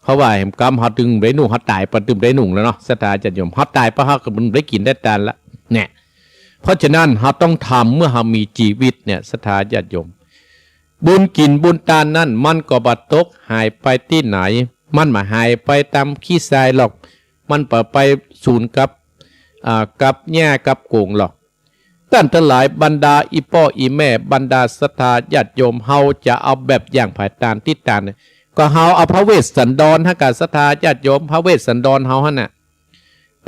เพราะว่าแหมกำเฮาตึงได้นุ่ง เฮาต๋ายไปตึงได้นุ่งแล้วเนาะ ศรัทธาญาติโยม เฮาต๋ายไปเฮาก็บ่ได้กิ๋นได้ตานละเนี่ย เพราะฉะนั้นเฮาต้องทำเมื่อเฮามีจีวิตเนี่ย ศรัทธาญาติโยม บุญกิ๋นบุญตานนั้นมันก็บ่ตกหายไปตี้ไหน มันบ่หายไปต๋ามขี้ทรายหรอก มันบ่ไปสูญกับ อ่า กับหญ้ากับโก๋งหรอก ต้านตังหลาย บรรดาอี่ป้ออี่แม่ บรรดาศรัทธาญาติโยม เฮาจะเอาแบบอย่างผายตานตี้ตานเนี่ย ก็เฮาเอาพระเวสสันดรหั้นก่อ ศรัทธาญาติโยม พระเวสสันดรเฮาหั้นน่ะ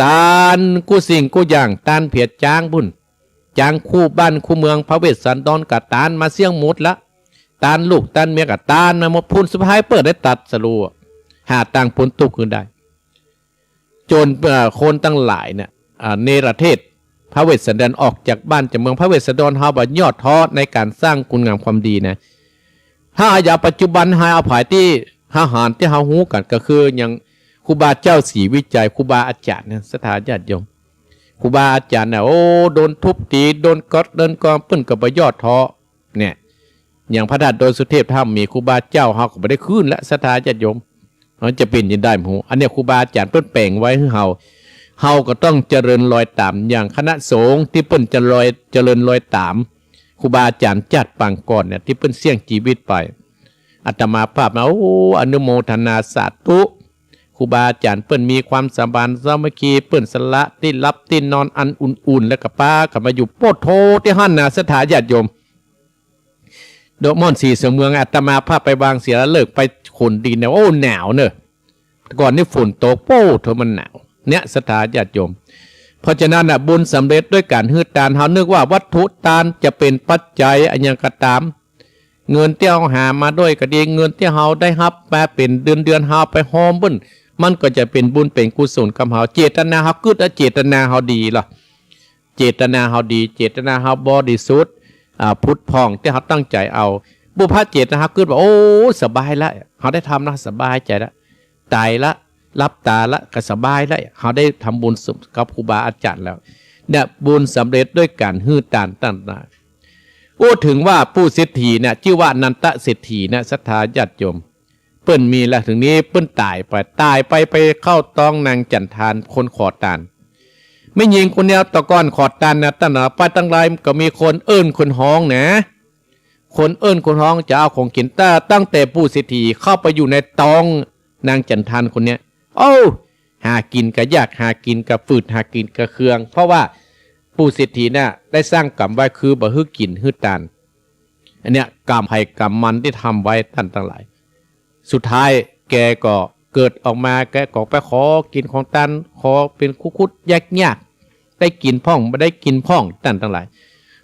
ตานกู้สิ่งกู้อย่าง ตานเผียจ๊างปุ้น จ๊างคู่บ้านคู่เมือง พระเวสสันดรก็ตานมาเสี้ยงหมดละ ตานลูกตานเมียก็ตานมาหมด ผลสุดท้ายเปิ้นได้ตรัสรู้ หาตางป๊นตุ๊กข์หื้อได้ จ๋น เอ่อ คนตังหลายเนี่ย อ่า เนรเทศ พระเวสสันดรออกจากบ้านจากเมือง พระเวสสันดรเฮาบ่ย่อท้อในก๋านสร้างคุณงามความดีนะ ถ้าเอาอย่างปัจจุบัน เฮาเอาผายตี้ทหารตี้เฮาฮู้กั๋น ก็คืออย่างครูบาเจ้าศรีวิชัย ครูบาอาจ๋ารย์เนี่ย ศรัทธาญาติโยม ครูบาอาจ๋ารย์เนี่ย โอ้ โดนทุบตี๋ โดนก๊อด โดนกอง เปิ้นก็บ่ย่อท้อ เนี่ย อย่างพระธาตุดอยสุเทพถ้าบ่มีครูบาเจ้า เฮาก็บ่ได้ขึ้นละ ศรัทธาญาติโยม มันจะเป๋นจั่งใดบ่ฮู้ อันเนี้ยครูบาอาจ๋ารย์เปิ้นแป๋งไว้หื้อเฮา เฮาก็ต้องเจริญรอยต๋าม อย่างคณะสงฆ์ตี้เปิ้นจะรอย เจริญรอยต๋าม ครูบาอาจ๋ารย์จาติปางก่อนเนี่ย ตี้เปิ้นเสี้ยงจีวิตไป อาตมาภาพนะ โอ้ อนุโมทนาสาธุ ครูบาอาจ๋ารย์เปิ้นมีความสมานสามัคคี เปิ้นสละตี้หลับตี้นอนอันอุ่นๆ แล้วก็ปากั๋นมาอยู่ โพธิ์โธ ตี้หั้นนะ ศรัทธาญาติโยม ดอกม่อนสีเสือเมือง อาตมาภาพไปวางศิลาฤกษ์ไปโขนดินเนี่ย โอ้ หนาวเนอะ ก่อนนี้ฝนตก โพธิ์โธ มันหนาว เนี่ย ศรัทธาญาติโยม เพราะฉะนั้นน่ะ บุญสำเร็จด้วยก๋านหื้อตาน เฮานึกว่าวัตถุตานจะเป๋นปัจจัยอะหยังก็ต๋าม เงินตี้เฮาหามาด้วยก็ดี เงินตี้เฮาได้ฮับมาเป๋นเดือนๆ เฮาไปฮอมเปิ้น มันก็จะเป๋นบุญเป๋นกุศลกับเฮา เจตนาเฮากึ๊ดอะ เจตนาเฮาดีลอ เจตนาเฮาดี เจตนาเฮาบริสุทธิ์ อ่า ผุดผ่อง ตี้เฮาตั้งใจ๋เอา บ่ใจ้เจตนาเฮากึ๊ดว่า โอ้ สบายละ เฮาได้ทำนะ สบายใจ๋ละ ต๋ายละ หลับต๋าละ ก็สบายละ เฮาได้ทำบุญกับครูบาอาจ๋ารย์แล้ว เนี่ย บุญสำเร็จด้วยก๋านหื้อตานต่างๆ โอ้ ถึงว่าปู่เศรษฐีเนี่ย จื้อว่าอนันทเศรษฐีเนี่ย ศรัทธาญาติโยม เปิ้นมีละ ถึงนี้เปิ้นต๋ายไป ต๋ายไป ไปเข้าต๊องนางจันทาน คนขอตาน แม่ญิงคนเดียว แต่ก่อนขอตานนะ ตั้งแต่ไปตั้งหลาย ก็มีคนเอิ้นคนฮ้องนะ คนเอิ้นคนฮ้องจะเอาของกิ๋น แต่ตั้งแต่ปู่เศรษฐีเข้าไปอยู่ในต๊องนางจันทานคนเนี้ย โอ้ หากิ๋นก็ยาก หากิ๋นก็ฝืด หากิ๋นก็เคือง เพราะว่าปู่เศรษฐีน่ะได้สร้างกรรมไว้ คือบ่หื้อกิ๋นหื้อตาน อันเนี้ยกรรมใผกรรมมันตี้ทำไว้ ต้านตังหลาย สุดท้ายแกก็เกิดออกมา แกก็ไปขอกิ๋นของตาน ขอเป๋นคุดๆ ยากๆ ได้กิ๋นพ่อง บ่ได้กิ๋นพ่อง ต้านตังหลาย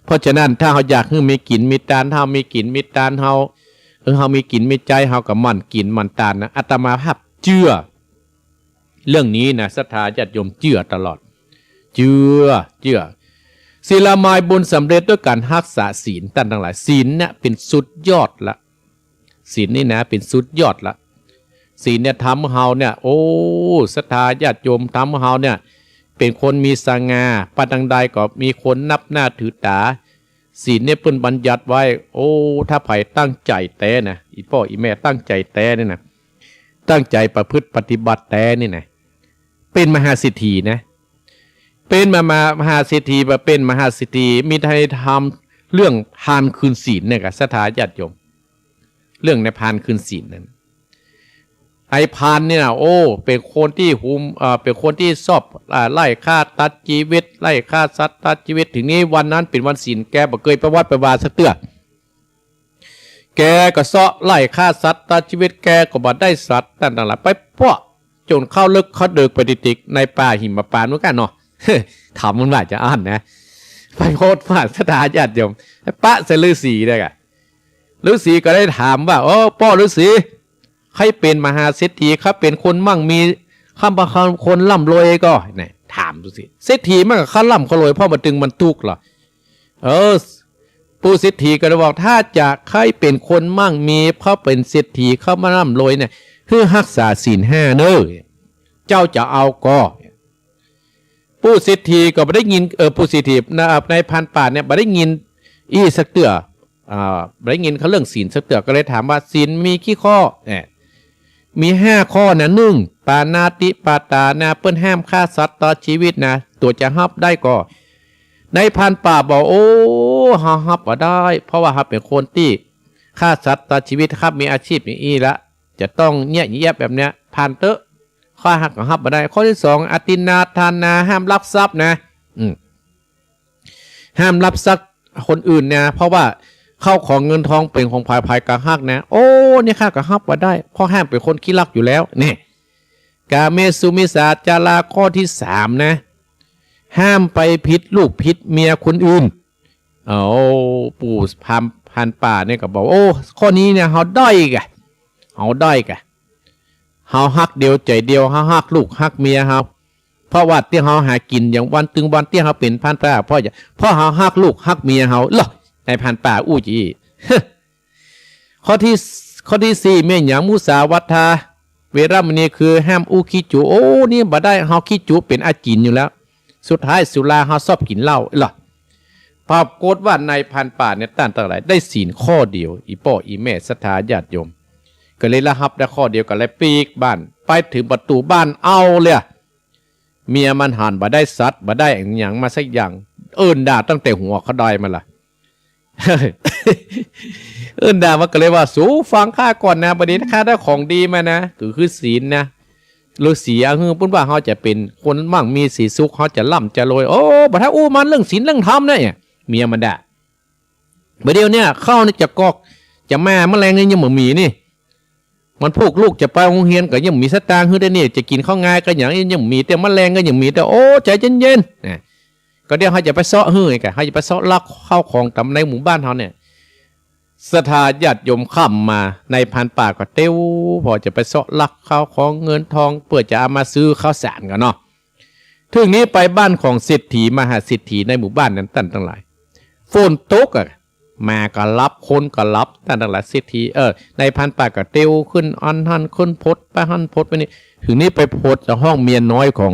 เพราะฉะนั้นถ้าเฮาอยากหื้อมีกิ๋นมีตาน ถ้าเฮามีกิ๋นมีตาน เฮา เออ เฮามีกิ๋นมีใจ๊ เฮาก็หมั่นกิ๋นหมั่นตานนะ อาตมาภาพเจื้อ เรื่องนี้นะ ศรัทธาญาติโยมเจื้อตลอด เจื้อ เจื้อ ศีลามายบุญสำเร็จด้วยก๋านฮักษาศีล ต้านตังหลาย ศีลเนี่ยเป๋นสุดยอดละ ศีลนี่นะเป๋นสุดยอดละ ศีลเนี่ยทำหื้อเฮาเนี่ย โอ้ ศรัทธาญาติโยม ทำหื้อเฮาเนี่ยเป๋นคนมีสง่า ไปตางใดก็มีคนนับหน้าถือต๋า ศีลเนี่ยเปิ้นบัญญัติไว้ โอ้ ถ้าใผตั้งใจ๋แต๊นะ อี่ป้ออี่แม่ตั้งใจ๋แต๊นี่นะ ตั้งใจ๋ประพฤติปฏิบัติแต๊นี่นะ เป๋นมหาเศรษฐีนะ เป๋นมหา มหาเศรษฐี บ่เป๋นมหาเศรษฐี มีแต่ทำเรื่องพาลคืนศีลเนี่ยกะ ศรัทธาญาติโยม เรื่องในพาลคืนศีลนั้น ไอ้พาลเนี่ยนะ โอ้ เป๋นคนตี้หุม เอ่อ เป๋นคนตี้ชอบ อ่า ไล่ฆ่าตัดจีวิต ไล่ฆ่าสัตว์ตัดจีวิต ถึงนี้วันนั้นเป๋นวันศีล แกบ่เกยไปวัดไปวาสักเตื้อ แกก็เซาะไล่ฆ่าสัตว์ตัดจีวิต แกก็บ่ได้สัตว์ ต้านตังหลาย ไปเปาะ จ๋นเข้าเลิกเข้าเดิกไปติกๆ ในป่าหิมพานต์เหมือนกั๋นเนาะ ถามมันว่าจะอั้นนะ ไปโพสต์ว่า ศรัทธาญาติโยม ไปปะใส่ฤๅษีได้กะ ฤๅษีก็ได้ถามว่า โอ้ ป้อฤๅษี ใค่เป๋นมหาเศรษฐี ใค่เป๋นคนมั่งมี ใค่บ่าคนร่ำรวยก่อ เนี่ย ถามดูสิ เศรษฐีมันก็ค่าร่ำค่ารวย เพราะมันตึงมันตุ๊กข์เหรอ เออ ปู่เศรษฐีก็เลยบอก ถ้าจะใค่เป๋นคนมั่งมี เพราะเป๋นเศรษฐี ใค่บ่าร่ำรวยเนี่ย หื้อฮักษาศีลห้าเน่อ เจ้าจะเอาก่อ ปู่เศรษฐีก็บ่ได้ยิน เออ ปู่เศรษฐี นะ นายพรานป่าเนี่ย บ่ได้ยินอี้สักเตื้อ อ่า บ่ได้ยินเขาเรื่องศีลสักเตื้อ ก็เลยถามว่า ศีลมีกี่ข้อ เนี่ย มีห้าข้อนะ นึ่ง ปาณาติปาตานะ เปิ้นห้ามฆ่าสัตว์ตัดจีวิตนะ ตั๋วจะฮับได้ก่อ นายพรานป่าบอก โอ้ เฮาฮับบ่ได้ เพราะว่าเฮาเป๋นคนตี้ฆ่าสัตว์ตัดจีวิต ครับ มีอาชีพอย่างอี้ละ จะต้องเยียะเยียะแบบเนี้ย ผ่านเต๊อะ ข้อห้าก็ฮับบ่ได้ ข้อตี้สอง อทินนาทานา ห้ามลักทรัพย์นะ อืม ห้ามลักทรัพย์คนอื่นนะ เพราะว่าเข้าของเงินทองเป๋นของใผ ใผก็ฮักนะ โอ้ เนี่ยข้าก็ฮับบ่ได้ เพราะห้ามเป๋นคนขี้ลักอยู่แล้ว เนี่ย กาเมสุมิจฉาจารา ข้อตี้สามนะ ห้ามไปผิดลูกผิดเมียคนอื่น เอา ปู่พราน พรานป่าเนี่ยก็บอก โอ้ ข้อนี้เนี่ยเฮาด้อยกะ เฮาด้อยกะ เฮาฮักเดียวใจ๋เดียว เฮาฮักลูกฮักเมียเฮา เพราะว่าตี้เฮาหากิ๋นอย่างวันตึงวัน ตี้เฮาเป๋นพรานป่า เพราะหยัง เพราะเฮาฮักลูกฮักเมียเฮาเหรอ นายพรานป่าอู้จีอี้ ข้อตี้ ข้อตี้สี่ แม่นหยัง มุสาวาทา เวรมณี คือห้ามอู้ขี้จุ โอ้ นี่บ่ได้ เฮาขี้จุเป๋นอาจิณอยู่แล้ว สุดท้ายสุรา เฮาชอบกิ๋นเหล้าเหรอ ปรากฏว่านายพรานป่าเนี่ยต้านตังหลายได้ศีลข้อเดียว อี่ป้ออี่แม่ศรัทธาญาติโยม ก็เลยละฮับได้ข้อเดียว ก็เลยปีกบ้าน ไปเถิงประตู๋บ้าน เอาเลย เมียมันหันบ่ได้สัตว์ บ่ได้อะหยังมาสักอย่าง เอิ้นด่าตั้งแต่หัวเขาดอยมันละ เอิ้นด่ามันก็เลยว่า สูฟังข้าก่อนนะ บ่าเดี่ยวข้าได้ของดีมานะ ก็คือศีลนะ ฤๅษีอะ หื้อเปิ้นว่าเฮาจะเป๋นคนมั่งมีสีสุข เฮาจะร่ำจะรวย โอ้ บ่าถ้าอู้มันเรื่องศีลเรื่องธรรมเนี่ย เมียมันด่า บ่าเดี่ยวเนี่ย ข้าวเนี่ยจะกอก จะแม่แมลงเนี่ยยังบ่มีนี่ มันพวกลูกจะไปโฮงเฮียนก็ยังบ่มีสตางค์หื้อได้นี่ จะกิ๋นข้าวงายก็ยัง ยังบ่มี แต่แมลงก็ยังมี แต่ โอ้ ใจ๋เย็นๆ นะ ก็เดี๋ยวเฮาจะไปเซาะหื้อไง เฮาจะไปเซาะลักข้าวของต๋ามในหมู่บ้านเฮาเนี่ย ศรัทธาญาติโยม ค่ำมา นายพรานป่าก็เตียว ผ่อจะไปเซาะลักข้าวของเงินทอง เปื้อจะเอามาซื้อข้าวสารก่อนเนาะ เถิงนี้ไปบ้านของเศรษฐีมหาเศรษฐีในหมู่บ้านนั้นต้านตังหลาย ฝนตกอะ หมาก็หลับ คนก็หลับ ต้านตังหลาย เศรษฐี เออ นายพรานป่าก็เตียวขึ้นอันหั้น ขึ้นพดไปหั้นพดไปนี่ เถิงนี้ไปพดจะห้องเมียน้อยของ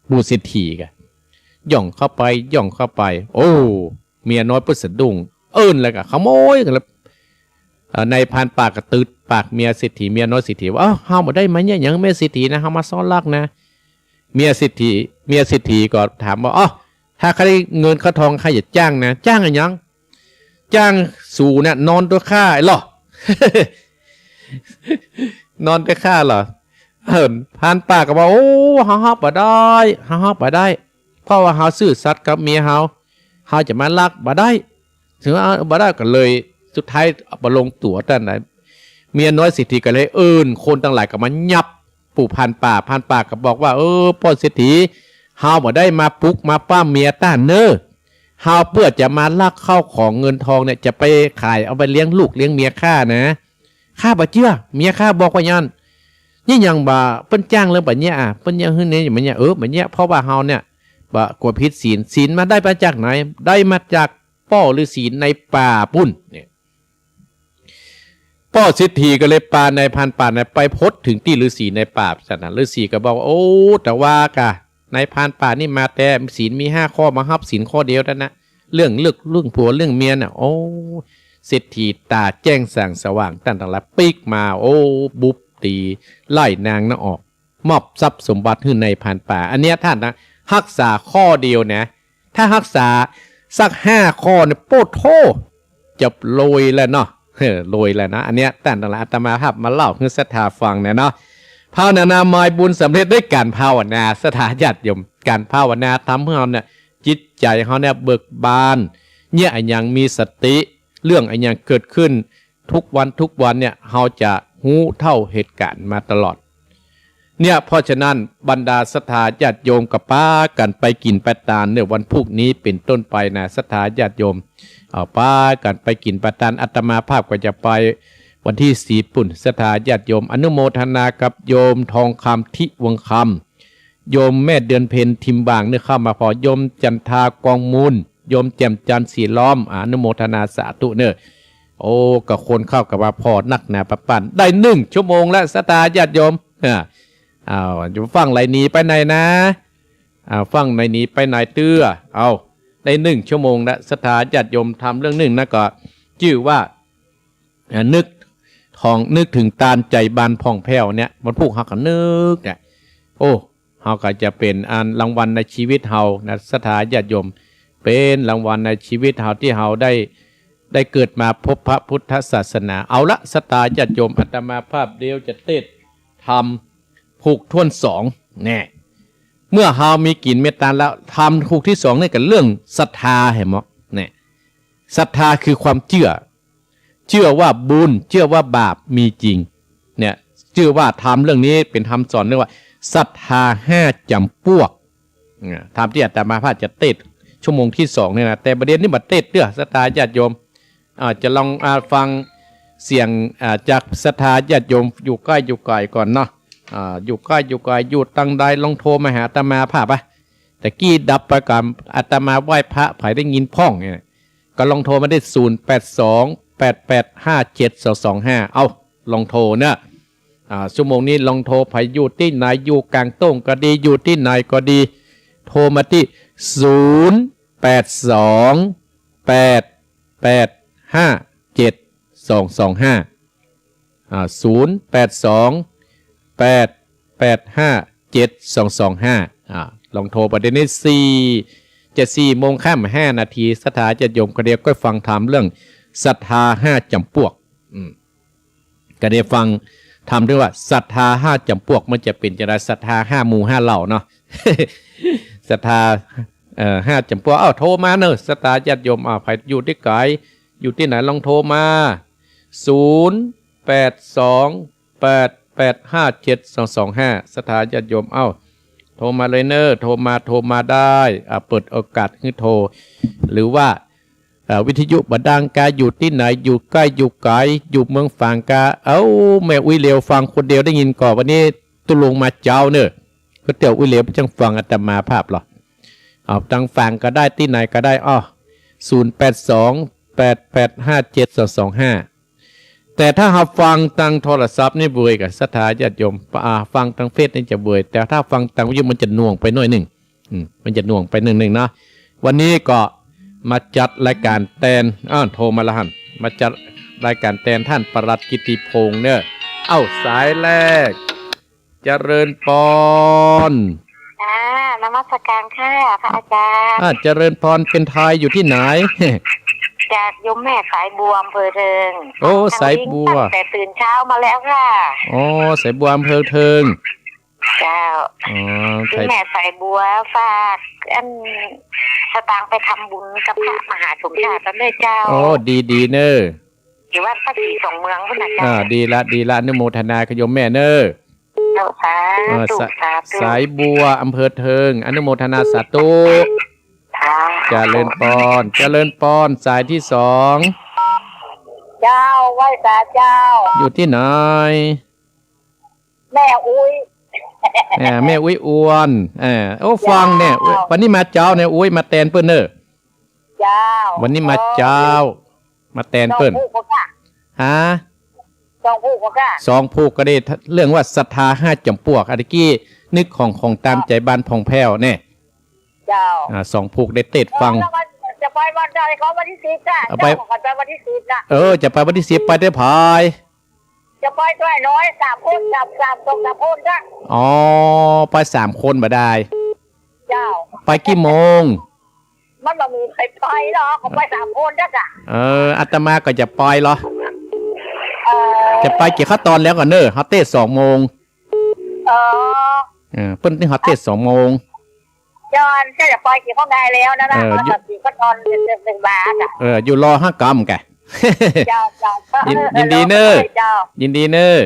หมู่เศรษฐีกะ ย่องเข้าไป ย่องเข้าไป โอ้ เมียน้อยเปิ้นสะดุ้ง เอิ้นแล้วก็ขโมยกันแล้ว เอ่อ นายพรานป่าก็ตึดปากเมียเศรษฐี เมียน้อยเศรษฐีว่า อ้าว เฮาบ่ได้มาเยียะหยังเมียเศรษฐีนะ เฮามาเซาะลักนะ เมียเศรษฐี เมียเศรษฐีก็ถามว่า อ้าว ถ้าใค่ได้เงินใค่ทอง ใค่จะจ้างนะ จ้างอะหยัง จ้างสูเนี่ยนอนตวยข้าไอ้หล่อ นอนตวยข้าเหรอ เออ พรานป่าก็ว่า โอ้ เฮาฮับบ่ได้ เฮาฮับบ่ได้ เพราะว่าเฮาซื่อสัตย์กับเมียเฮา เฮาจะมาลักบ่ได้ เถิงว่าบ่ได้ก็เลย สุดท้ายบ่ลงตั๋วต้านตังหลาย เมียน้อยเศรษฐีก็เลยเอิ้นคนตังหลายก็มายับปู่พรานป่า พรานป่าก็บอกว่า เออ ป้อเศรษฐี เฮาบ่ได้มาปลุกมาปล้ำเมียต้านเน่อ เฮาเปื้อจะมาลักข้าวของเงินทองเนี่ย จะไปขายเอาไปเลี้ยงลูกเลี้ยงเมียข้านะ ข้าบ่เจื้อ เมียข้าบอกว่าอย่างนั้น เยียะหยังบ่า เปิ้นจ้างเรื่องบ่าเยียะอะ เปิ้นเยียะหื้อเนี่ยบ่าเยียะ เออ บ่าเยียะ เพราะว่าเฮาเนี่ย บ่ากั๋วผิดศีล ศีลมาได้มาจากไหน ได้มาจากป้อฤๅษีในป่าปู้นเนี่ย ป้อเศรษฐีก็เลยปานายพรานป่าเนี่ยไปพดเถิงตี้ฤๅษีในป่า ซั่นนะ ฤๅษีก็บอกว่า โอ้ แต่ว่ากะ นายพรานป่านี่มาแต่ศีลมีห้าข้อ มาฮับศีลข้อเดียวเต้านั้นนะ เรื่องเลือก เรื่องผัวเรื่องเมียน่ะ โอ้ เศรษฐีต๋าแจ้งส่างสว่าง ต้านตังหลายปิ๊กมา โอ้ บุบตี๋ไล่นางนั้นออก มอบทรัพย์สมบัติหื้อนายพรานป่า อันเนี้ยต้านนะ ฮักษาข้อเดียวนะ ถ้าฮักษาสักห้าข้อเนี่ย โป้โธ่ จะรวยแล้วเนาะ เออ รวยแล้วนะ อันเนี้ยต้านตังหลาย อาตมาภาพมาเล่าหื้อศรัทธาฟังเนี่ยเนาะ ภาวนา มายบุญสำเร็จด้วยก๋านภาวนา ศรัทธาญาติโยม ก๋านภาวนาทำหื้อเฮาเนี่ย จิตใจ๋เฮาเนี่ยเบิกบาน เยียะอะหยังมีสติ เรื่องอะหยังเกิดขึ้นทุกวันทุกวันเนี่ย เฮาจะฮู้เท่าเหตุก๋ารณ์มาตลอด เนี่ย เพราะฉะนั้นบรรดาศรัทธาญาติโยมก็ปากั๋นไปกิ๋นไปตานเน่อ วันพูกนี้เป๋นต้นไปนะ ศรัทธาญาติโยม เอาปากั๋นไปกิ๋นไปตาน อาตมาภาพก็จะไปวันตี้สี่ปู้น ศรัทธาญาติโยม อนุโมทนากับโยมทองคำ ทิวงศ์คำ โยมแม่เดือนเพ็ญ ทิมบางเน่อ เข้ามาผ่อ โยมจันทากองมูล โยมแจ่มจันทร์ สีล้อม อนุโมทนาสาธุเน่อ โอ้ ก็คนเข้าก็มาผ่อนักหนาปะปั้น ได้นึ่งชั่วโมงแล้ว ศรัทธาญาติโยม อ่า อ้าว จะฟั่งไหลหนีไปไหนนะ อ่า ฟั่งไหลหนีไปไหนเตื้อ เอา ได้นึ่งชั่วโมงแล้ว ศรัทธาญาติโยม ทำเรื่องนึ่งนะ ก็จื้อว่า อ่า นึกถ่อง นึกเถิงตาน ใจ๋บานผ่องแผ้วเนี่ย วันพูกเฮาก็นึกเนี่ย โอ้ เฮาก็จะเป๋นอันรางวัลในชีวิตเฮานะ ศรัทธาญาติโยม เป๋นรางวัลในชีวิตเฮาตี้เฮาได้ ได้เกิดมาพบพระพุทธศาสนา เอาละ ศรัทธาญาติโยม อาตมาภาพเดี๋ยวจะเตศน์ธรรมพูกถ้วนสอง แน่ เมื่อเฮามีกิ๋นมีตานแล้ว ธรรมพูกตี้สองนี่ก็เรื่องศรัทธา หันก่อ แน่ ศรัทธาคือความเจื้อ เจื้อว่าบุญ เจื้อว่าบาปมีจริง เนี่ย จื้อว่าธรรมเรื่องนี้เป๋นธรรมสอนเรื่องว่าศรัทธาห้าจ๋ำปวก อ่า ธรรมตี้อาตมาภาพจะเตศน์ชั่วโมงตี้สองเนี่ยนะ แต่บ่าเดี่ยวนี้บ่าเตศน์เตื้อ ศรัทธาญาติโยม อ่า จะลอง อ่า ฟังเสียง อ่า จากศรัทธาญาติโยม อยู่ใก้อยู่ไก๋ก่อนเนาะ อ่า อยู่ใก้อยู่ไก๋ อยู่ตางใด ลองโทรมาหาอาตมาภาพอะ ตะกี้ดับไปก่อน อาตมาไหว้พระ ใผได้ยินพ่องเนี่ย ก็ลองโทรมาได้ ศูนย์แปดสอง แปดแปดห้าเจ็ดสองสองห้า เอ้า ลองโทรเน่อ อ่า ชั่วโมงนี้ลองโทร ใผอยู่ตี้ไหน อยู่ก๋างโต้งก็ดี อยู่ตี้ไหนก็ดี โทรมาตี้ ศูนย์ แปดสอง แปดแปดห้าเจ็ดสองสองห้า อ่า ศูนย์แปดสอง แปดแปดห้าเจ็ดสองสองห้า อ่า ลองโทรไปเดี๋ยวนี้ สี่ จะสี่โมงค่ำห้านาที ศรัทธาญาติโยมก็เดี๋ยวก็ฟังธรรมเรื่องศรัทธาห้าจ๋ำปวก อืม ก็ได้ฟังธรรมด้วยว่าศรัทธาห้าจ๋ำปวกมันจะเป๋นจะได ศรัทธาห้าหมู่ห้าเหล่าเนาะ ศรัทธา เอ่อ ห้าจ๋ำปวก อ้าว โทรมาเนอะ ศรัทธาญาติโยม อ้าว ใผอยู่ตี้ไกล อยู่ตี้ไหนลองโทรมา ศูนย์แปดสอง แปดแปดห้าเจ็ดสองสองห้า ศรัทธาญาติโยม เอ้า โทรมาเลยเนอะ โทรมา โทรมาได้ อ่า เปิดโอกาสหื้อโทร หรือว่า อ่า วิทยุบ่ดังกา อยู่ตี้ไหน อยู่ใก้อยู่ไกล อยู่เมืองฝางกา เอ้า แม่อุ๊ยเหลียวฟังคนเดียวได้ยินก่อ วันนี้ตุ๊ลุงมาเจ๊าเนอะ ก็เตียวอุ๊ยเหลียวบ่จั้งฟังอาตมาภาพหรอ เอา ตังฝางก็ได้ ตี้ไหนก็ได้ อ้อ ศูนย์แปดสอง แปดแปดห้าเจ็ดสองสองห้า แต่ถ้าเฮาฟังตังโทรศัพท์นี่เวยก่อ ศรัทธาญาติโยม อ่า ฟังตังเฟซนี่จะเวย แต่ถ้าฟังตังวิทยุมันจะหน่วงไปหน้อยนึ่ง อืม มันจะหน่วงไปหน้อยนึ่งเนาะ วันนี้ก็มาจัดรายการแตน อ้าว โทรมาละหั้น มาจัดรายการแตนต้านปลัดกิตติพงษ์เนอะ เอ้า สายแรก เจริญปอน ค่ะ นมัสการค่ะ พระอาจารย์ อ่า เจริญปอน เป๋นใผอยู่ตี้ไหน จากโยมแม่สายบัว อำเภอเทิง โอ้ สายบัว ตั้งแต่ตื่นเช้ามาแล้วค่ะ อ๋อ สายบัว อำเภอเทิง เจ้า อ๋อ โยมแม่สายบัว ฝากอันสตางค์ไปทำบุญกับพระมหาสมชาติเน่อเจ้า โอ้ ดีๆ เนอะ อยู่วัดพระศรีสองเมืองพุ้นน่ะเจ้า อ่า ดีละ ดีละ อนุโมทนากับโยมแม่เนอะ เจ้า สาธุ อ่า สา สาธุ สายบัว อำเภอเทิง อนุโมทนาสาธุ ค่ะ เจริญปอน เจริญปอน สายตี้สอง เจ้า ไหว้สาเจ้า อยู่ตี้ไหน แม่อุ๊ย อ่า แม่อุ๊ยอวน อ่า โอ้ ฟังเนี่ย เจ้า วันนี้มาเจ๊าเนี่ย อุ๊ย มาแตนเปิ้นเนอะ เจ้า วันนี้มาเจ๊า มาแตนเปิ้น สองผู้ก็ค่ะ ฮะ สองผู้ก็ค่ะ สองผู้ก็ได้เรื่องว่าศรัทธาห้าจ๋ำปวก อันตะกี้นึกของ ของตามใจ๋บ้านผ่องแผ้วเนี่ย เจ้า อ่า สองผู้ได้เตสน์ฟัง เออ แล้วมันจะไปวันใดก็วันตี้สิบจ้ะ เอาไป เจ้า ก็ไปวันตี้สิบนะ เออ จะไปวันตี้สิบ ไปเต๊อะ ไป จะไปด้วยน้อยสามคน สาม สาม สอง สามคนจ้ะ อ๋อ ไปสามคนบ่ได้ เจ้า ไปกี่โมง มันบ่มีใผไปหรอก ก็ไปสามคนจ้ะ เออ อาตมาก็จะไปเหรอ เออ จะไปเกี่ยวข้าวตอนแล้วก่อนเนอะ เฮาเตสน์สองโมง เออ เออ เปิ้นตี้เฮาเตสน์สองโมง ย้อนจะไปเกี่ยวข้าวได้แล้วนะนะ เออ แล้วก็เกี่ยวข้าวตอนหนึ่ง หนึ่งบาทอะ เออ อยู่รอห้ากำแก เจ้า เจ้า ยิน ยินดีเนอะ เจ้า ยินดีเนอะ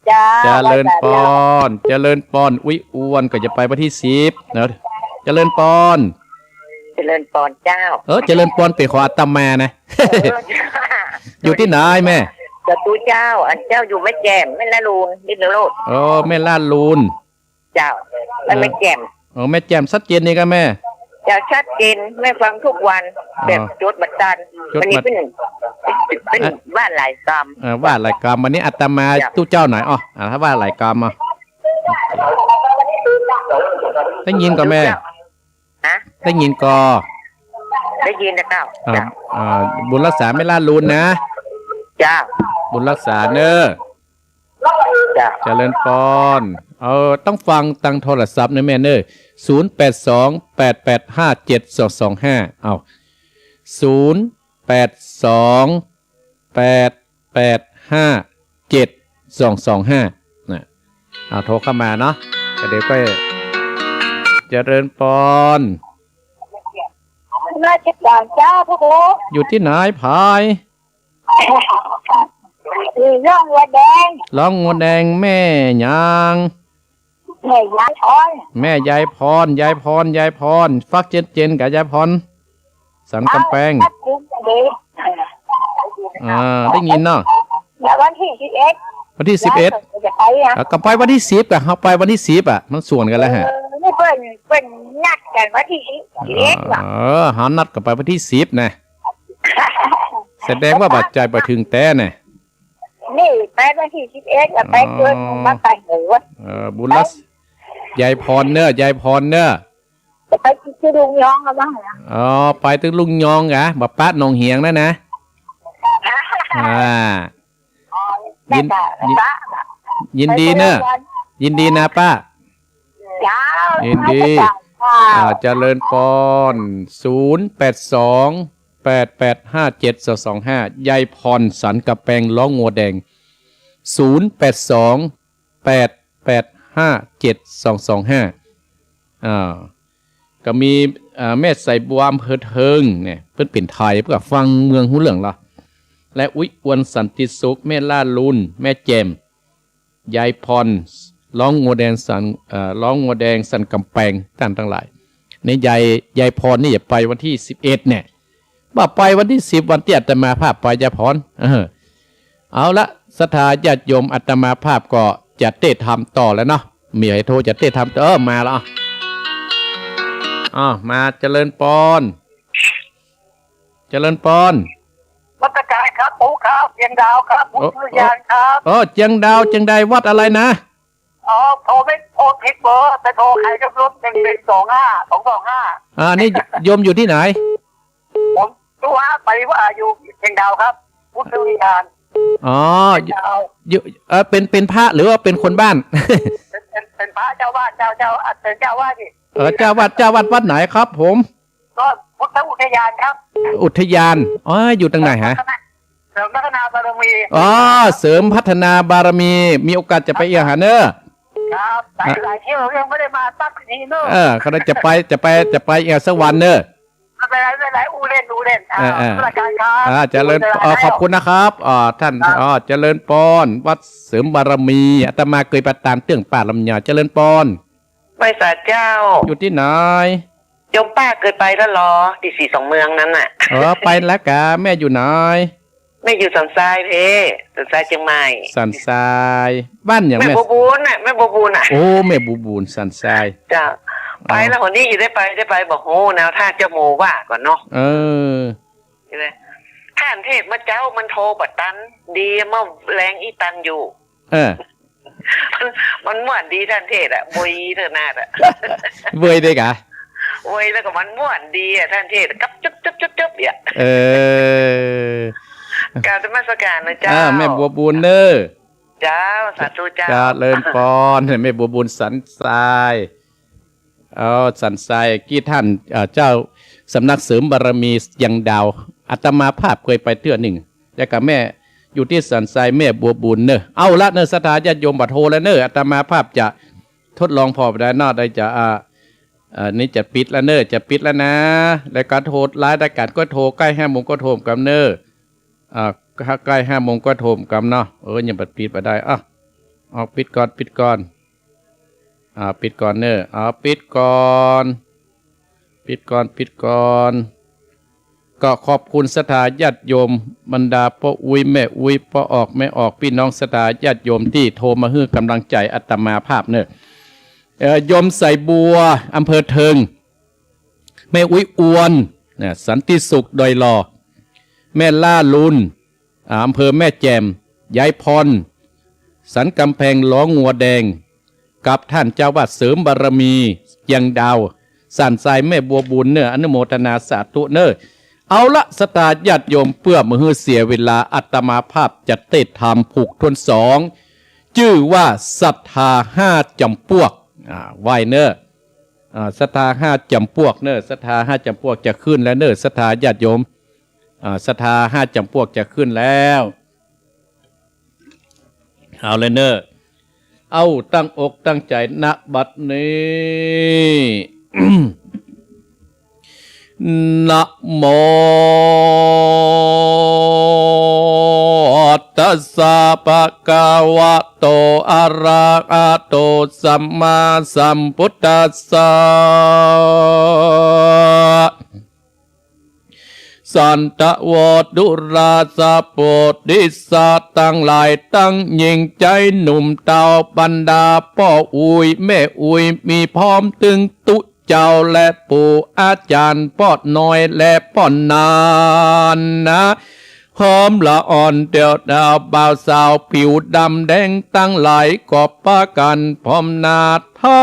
เจ้า เจริญปอน เจริญปอน อุ๊ยอวนก็จะไปวันตี้สิบเนอะ เจริญปอน เจริญปอนเจ้า เออ เจริญปอนเป๋นของอาตมานะ เออ อยู่ตี้ไหนแม่ สตูลเจ้า อันเจ้าอยู่แม่แจ่ม แม่ละลูน พิษณุโลก เออ แม่ละลูน เจ้า มันไม่แจ่ม เออ แม่แจ่มชัดเจนนี่ก็แม่ เจ้า ชัดเจน แม่ฟังทุกวัน อ๋อ แบบจดบ่ตัน จดบ่ วันนี้เปิ้น เปิ้น อ่ะ ว่าหลายกำ เออ ว่าหลายกำ วันนี้อาตมา เจ้า ตุ๊เจ้าหน่อย อ๋อ อ่ะ ถ้าว่าหลายกำ อ่ะ ได้ยินก่อแม่ ฮะ ได้ยินก่อ ได้ยินนะเจ้า อ่า เจ้า อ่า บุญรักษาแม่ละลูนนะ เจ้า บุญรักษาเนอะ จ้ะ เจริญปอน เออ ต้องฟังตังโทรศัพท์เนอะแม่เนอะ ศูนย์แปดสอง แปดแปดห้าเจ็ดสองสองห้า เอ้า ศูนย์แปดสอง แปดแปดห้าเจ็ดสองสองห้า นะ เอาโทรเข้ามาเนาะ ก็เดี๋ยวก็ เจริญปอน นมัสการเจ้าพระครู อยู่ตี้ไหนผาย อยู่หนองวัวแดง หนองวัวแดง แม่หยัง แม่ยายพร แม่ยายพร ยายพร ยายพร ฟังเจนๆ ก่อ ยายพร สันกำแปง เอ้า ชัดเจนดี อ่า ได้ยินเนาะ แล้ววันตี้สิบเอ็ด วันตี้สิบเอ็ด ยายก็จะไปอะ อ่ะ ก็ไปวันตี้สิบก่อ เฮาไปวันตี้สิบอะ มันสวนกั๋นแล้วฮะ เออ นี่เปิ้น เปิ้นนัดกั๋นวันตี้สิบเอ็ดว่ะ เออ เฮานัดกั๋นไปวันตี้สิบนะ แสดงว่าบ่าใจ๋บ่เถิงแต๊นะ นี่ไปวันตี้สิบเอ็ดอะ ไปเกิน อ๋อ มาไปเหนือ เออ บุญรักษา ยายพรเนอะ ยายพรเนอะ ไปตึกลุงยองก็ได้นะ อ๋อ ไปตึกลุงยองกะ บ่ปะหนองเหียงแล้วนะ อ่า อ๋อ ยิน ได้จ้ะ ยิน ได้จ้ะ ยินดีเนอะ ไปเจอกัน ยินดีนะป้า จ้า ยินดี จ้า อ่า เจริญปอน ศูนย์แปดสอง แปดแปดห้าเจ็ดสองสองห้า ยายพรสันกำแปง ร้องงัวแดง ศูนย์แปดสอง แปดแปดห้าเจ็ดสองสองห้า อ่า ก็มี อ่า แม่สายบัว อำเภอเทิงเนี่ย เปิ้นเป๋นไทย เปิ้นก็ฟังเมืองฮู้เรื่องละ และอุ๊ยอวน สันติสุข แม่ล่าลุน แม่แจ่ม ยายพร ร้องงัวแดงสัน เอ่อ ร้องงัวแดงสันกำแปง ต้านตังหลาย ในยาย ยายพรนี่จะไปวันตี้สิบเอ็ดเนี่ย บ่าไปวันตี้สิบ วันตี้อาตมาภาพไป ยายพร เออ เอาละ ศรัทธาญาติโยม อาตมาภาพก็จะเตธรรมต่อแล้วเนาะ มีใผโทรจะเตธรรมต่อ เออ มาแล้ว อ่ะ มา เจริญปอน เจริญปอน นมัสก๋านครับ ปู่ครับ เจียงดาวครับ โอ้ อุทยานครับ โอ้ เจียงดาว เจียงดาววัดอะไรนะ อ๋อ โทรไม่ โทรผิดเบอร์ ไปโทรใครก็ไม่รู้ หนึ่งหนึ่งสองห้า สองสองห้า อ่า นี่โยมอยู่ที่ไหน ผมรู้ฮะ ไปว่าอยู่เจียงดาวครับ พุทธอุทยาน อ๋อ เจียงดาว อยู่ เอ่อ เป็น เป็นพระหรือว่าเป็นคนบ้าน เป็น เป็น เป็นพระเจ้าบ้าน เจ้า เจ้า อ่ะ เป็นเจ้าว่าสิ เออ เจ้าวัด เจ้าวัดวัดไหนครับผม ก็พุทธอุทยานครับ อุทยาน อ๋อ อยู่ตรงไหนฮะ เสริมพัฒนาบารมี อ๋อ เสริมพัฒนาบารมี มีโอกาสจะไปเอี่ยวหาเน่อ ครับ หลาย อ่ะ หลายเที่ยวยังไม่ได้มาสักทีเน่อ เออ เขาจะไป จะไป จะไปเอี่ยวสักวันเน่อ ไม่เป็นไร ไม่เป็นไร อู้เล่น อู้เล่น อ่า เออ เออ นมัสก๋านครับ อ่า เจริญ ไม่เป็นไร เอ่อ ขอบคุณนะครับ อ่า ท่าน ครับ อ๋อ เจริญปอน วัดเสริมบารมี อาตมาเกยไปตานเตื้องป้าลำไย เจริญปอน ไหว้สาเจ้า อยู่ตี้ไหน โยมป้าเกยไปแล้วลอ ตี้สีสองเมืองนั้นน่ะ เออ ไปแล้วกา แม่อยู่ไหน แม่อยู่สันทรายเพ สันทรายเจียงใหม่ สันทราย บ้านหยัง แม่ แม่บัวบูนน่ะ แม่บัวบูนน่ะ โอ้ แม่บัวบูน สันทราย เจ้า อ๋อ ไปแล้วหนนี้จะได้ไป ได้ไปบ่ฮู้นะ ถ้าเจ้าโมว่าก่อนเนาะ เออ ใจ้ไหม ท่านเทศเมื่อเจ๊ามันโทรบ่ตัน ดีเมื่อแลงอี้ตันอยู่ เออ มัน มันม่วนดีท่านเทศน์อะ เวยเถอะนาดอะ เวยเด้อกะ เวยแล้วก็มันม่วนดีอะ ท่านเทศน์ กับจุ๊บจุ๊บจุ๊บจุ๊บเนี่ย เออ กราบนมัสก๋านนะเจ้า อ่า แม่บัวบูนเน่อ เจ้า สาธุเจ้า เจริญปอน แม่บัวบูนสันทราย เออ สันทราย กี้ท่าน เอ่อ เจ้าสำนักเสริมบารมีเจียงดาว อาตมาภาพเกยไปเตื้อนึ่ง แล้วก็แม่อยู่ตี้สันทราย แม่บัวบูนเน่อ เอาละเน่อ ศรัทธาญาติโยม บ่โทรแล้วเน่อ อาตมาภาพจะทดลองผ่อไปได้เนาะ ได้จะ อ่า อ่า นี่จะปิดแล้วเน่อ จะปิดแล้วนะ แล้วก็โทร ไลฟ์รายก๋านก็โทร ใก้ห้าโมงก็โทรกำเน่อ อ่า ใก้ห้าโมงก็โทรกำเนาะ เออ ยังบ่ปิดบ่ได้ อ่ะ เอา ปิดก่อน ปิดก่อน อ่า ปิดก่อนเน่อ เอา ปิดก่อน ปิดก่อน ปิดก่อน ก็ขอบคุณศรัทธาญาติโยม บรรดาป้ออุ๊ย แม่อุ๊ย ป้อออก แม่ออก ปี้น้องศรัทธาญาติโยมตี้โทรมาหื้อกำลังใจ๋อาตมาภาพเน่อ เอ่อ โยมสายบัว อำเภอเทิง แม่อุ๊ยอวน นะ สันติสุข ดอยหล่อ แม่ล่าลุน อ่า อำเภอแม่แจ่ม ยายพร สันกำแพง ร้องงัวแดง กับท่านเจ้าวัดเสริมบารมี เจียงดาว สันทราย แม่บัวบูนเน่อ อนุโมทนาสาธุเน่อ เอาละ ศรัทธาญาติโยม เปื้อบ่หื้อเสียเวลา อาตมาภาพจะเตธรรมผูกถ้วนสอง จื้อว่าศรัทธาห้าจ๋ำปวก อ่า ไหว้เน่อ อ่า ศรัทธาห้าจ๋ำปวกเน่อ ศรัทธาห้าจ๋ำปวกจะขึ้นแล้วเน่อ ศรัทธาญาติโยม อ่า ศรัทธาห้าจ๋ำปวกจะขึ้นแล้ว เอาเลยเน่อ เอาตั้งอกตั้งใจ๋ ณ บัดนี้ นะโม ตัสสะ ภะคะวะโต อะระหะโต สัมมาสัมพุทธัสสะ สันทะโว ดูราสะ โพธิสัตว์ตังหลาย ตังญิงจายหนุ่มเต้า บรรดาป้ออุ๊ยแม่อุ๊ย มีพร้อมตึงตุ๊เจ้าและปู่อาจ๋ารย์ ป้อน้อยและป้อหนานะ ข พร้อมละอ่อนเตียวดาวบ่าวสาวผิวดำแดงตังหลายก็ปากั๋นพร้อมหน้า ถ้า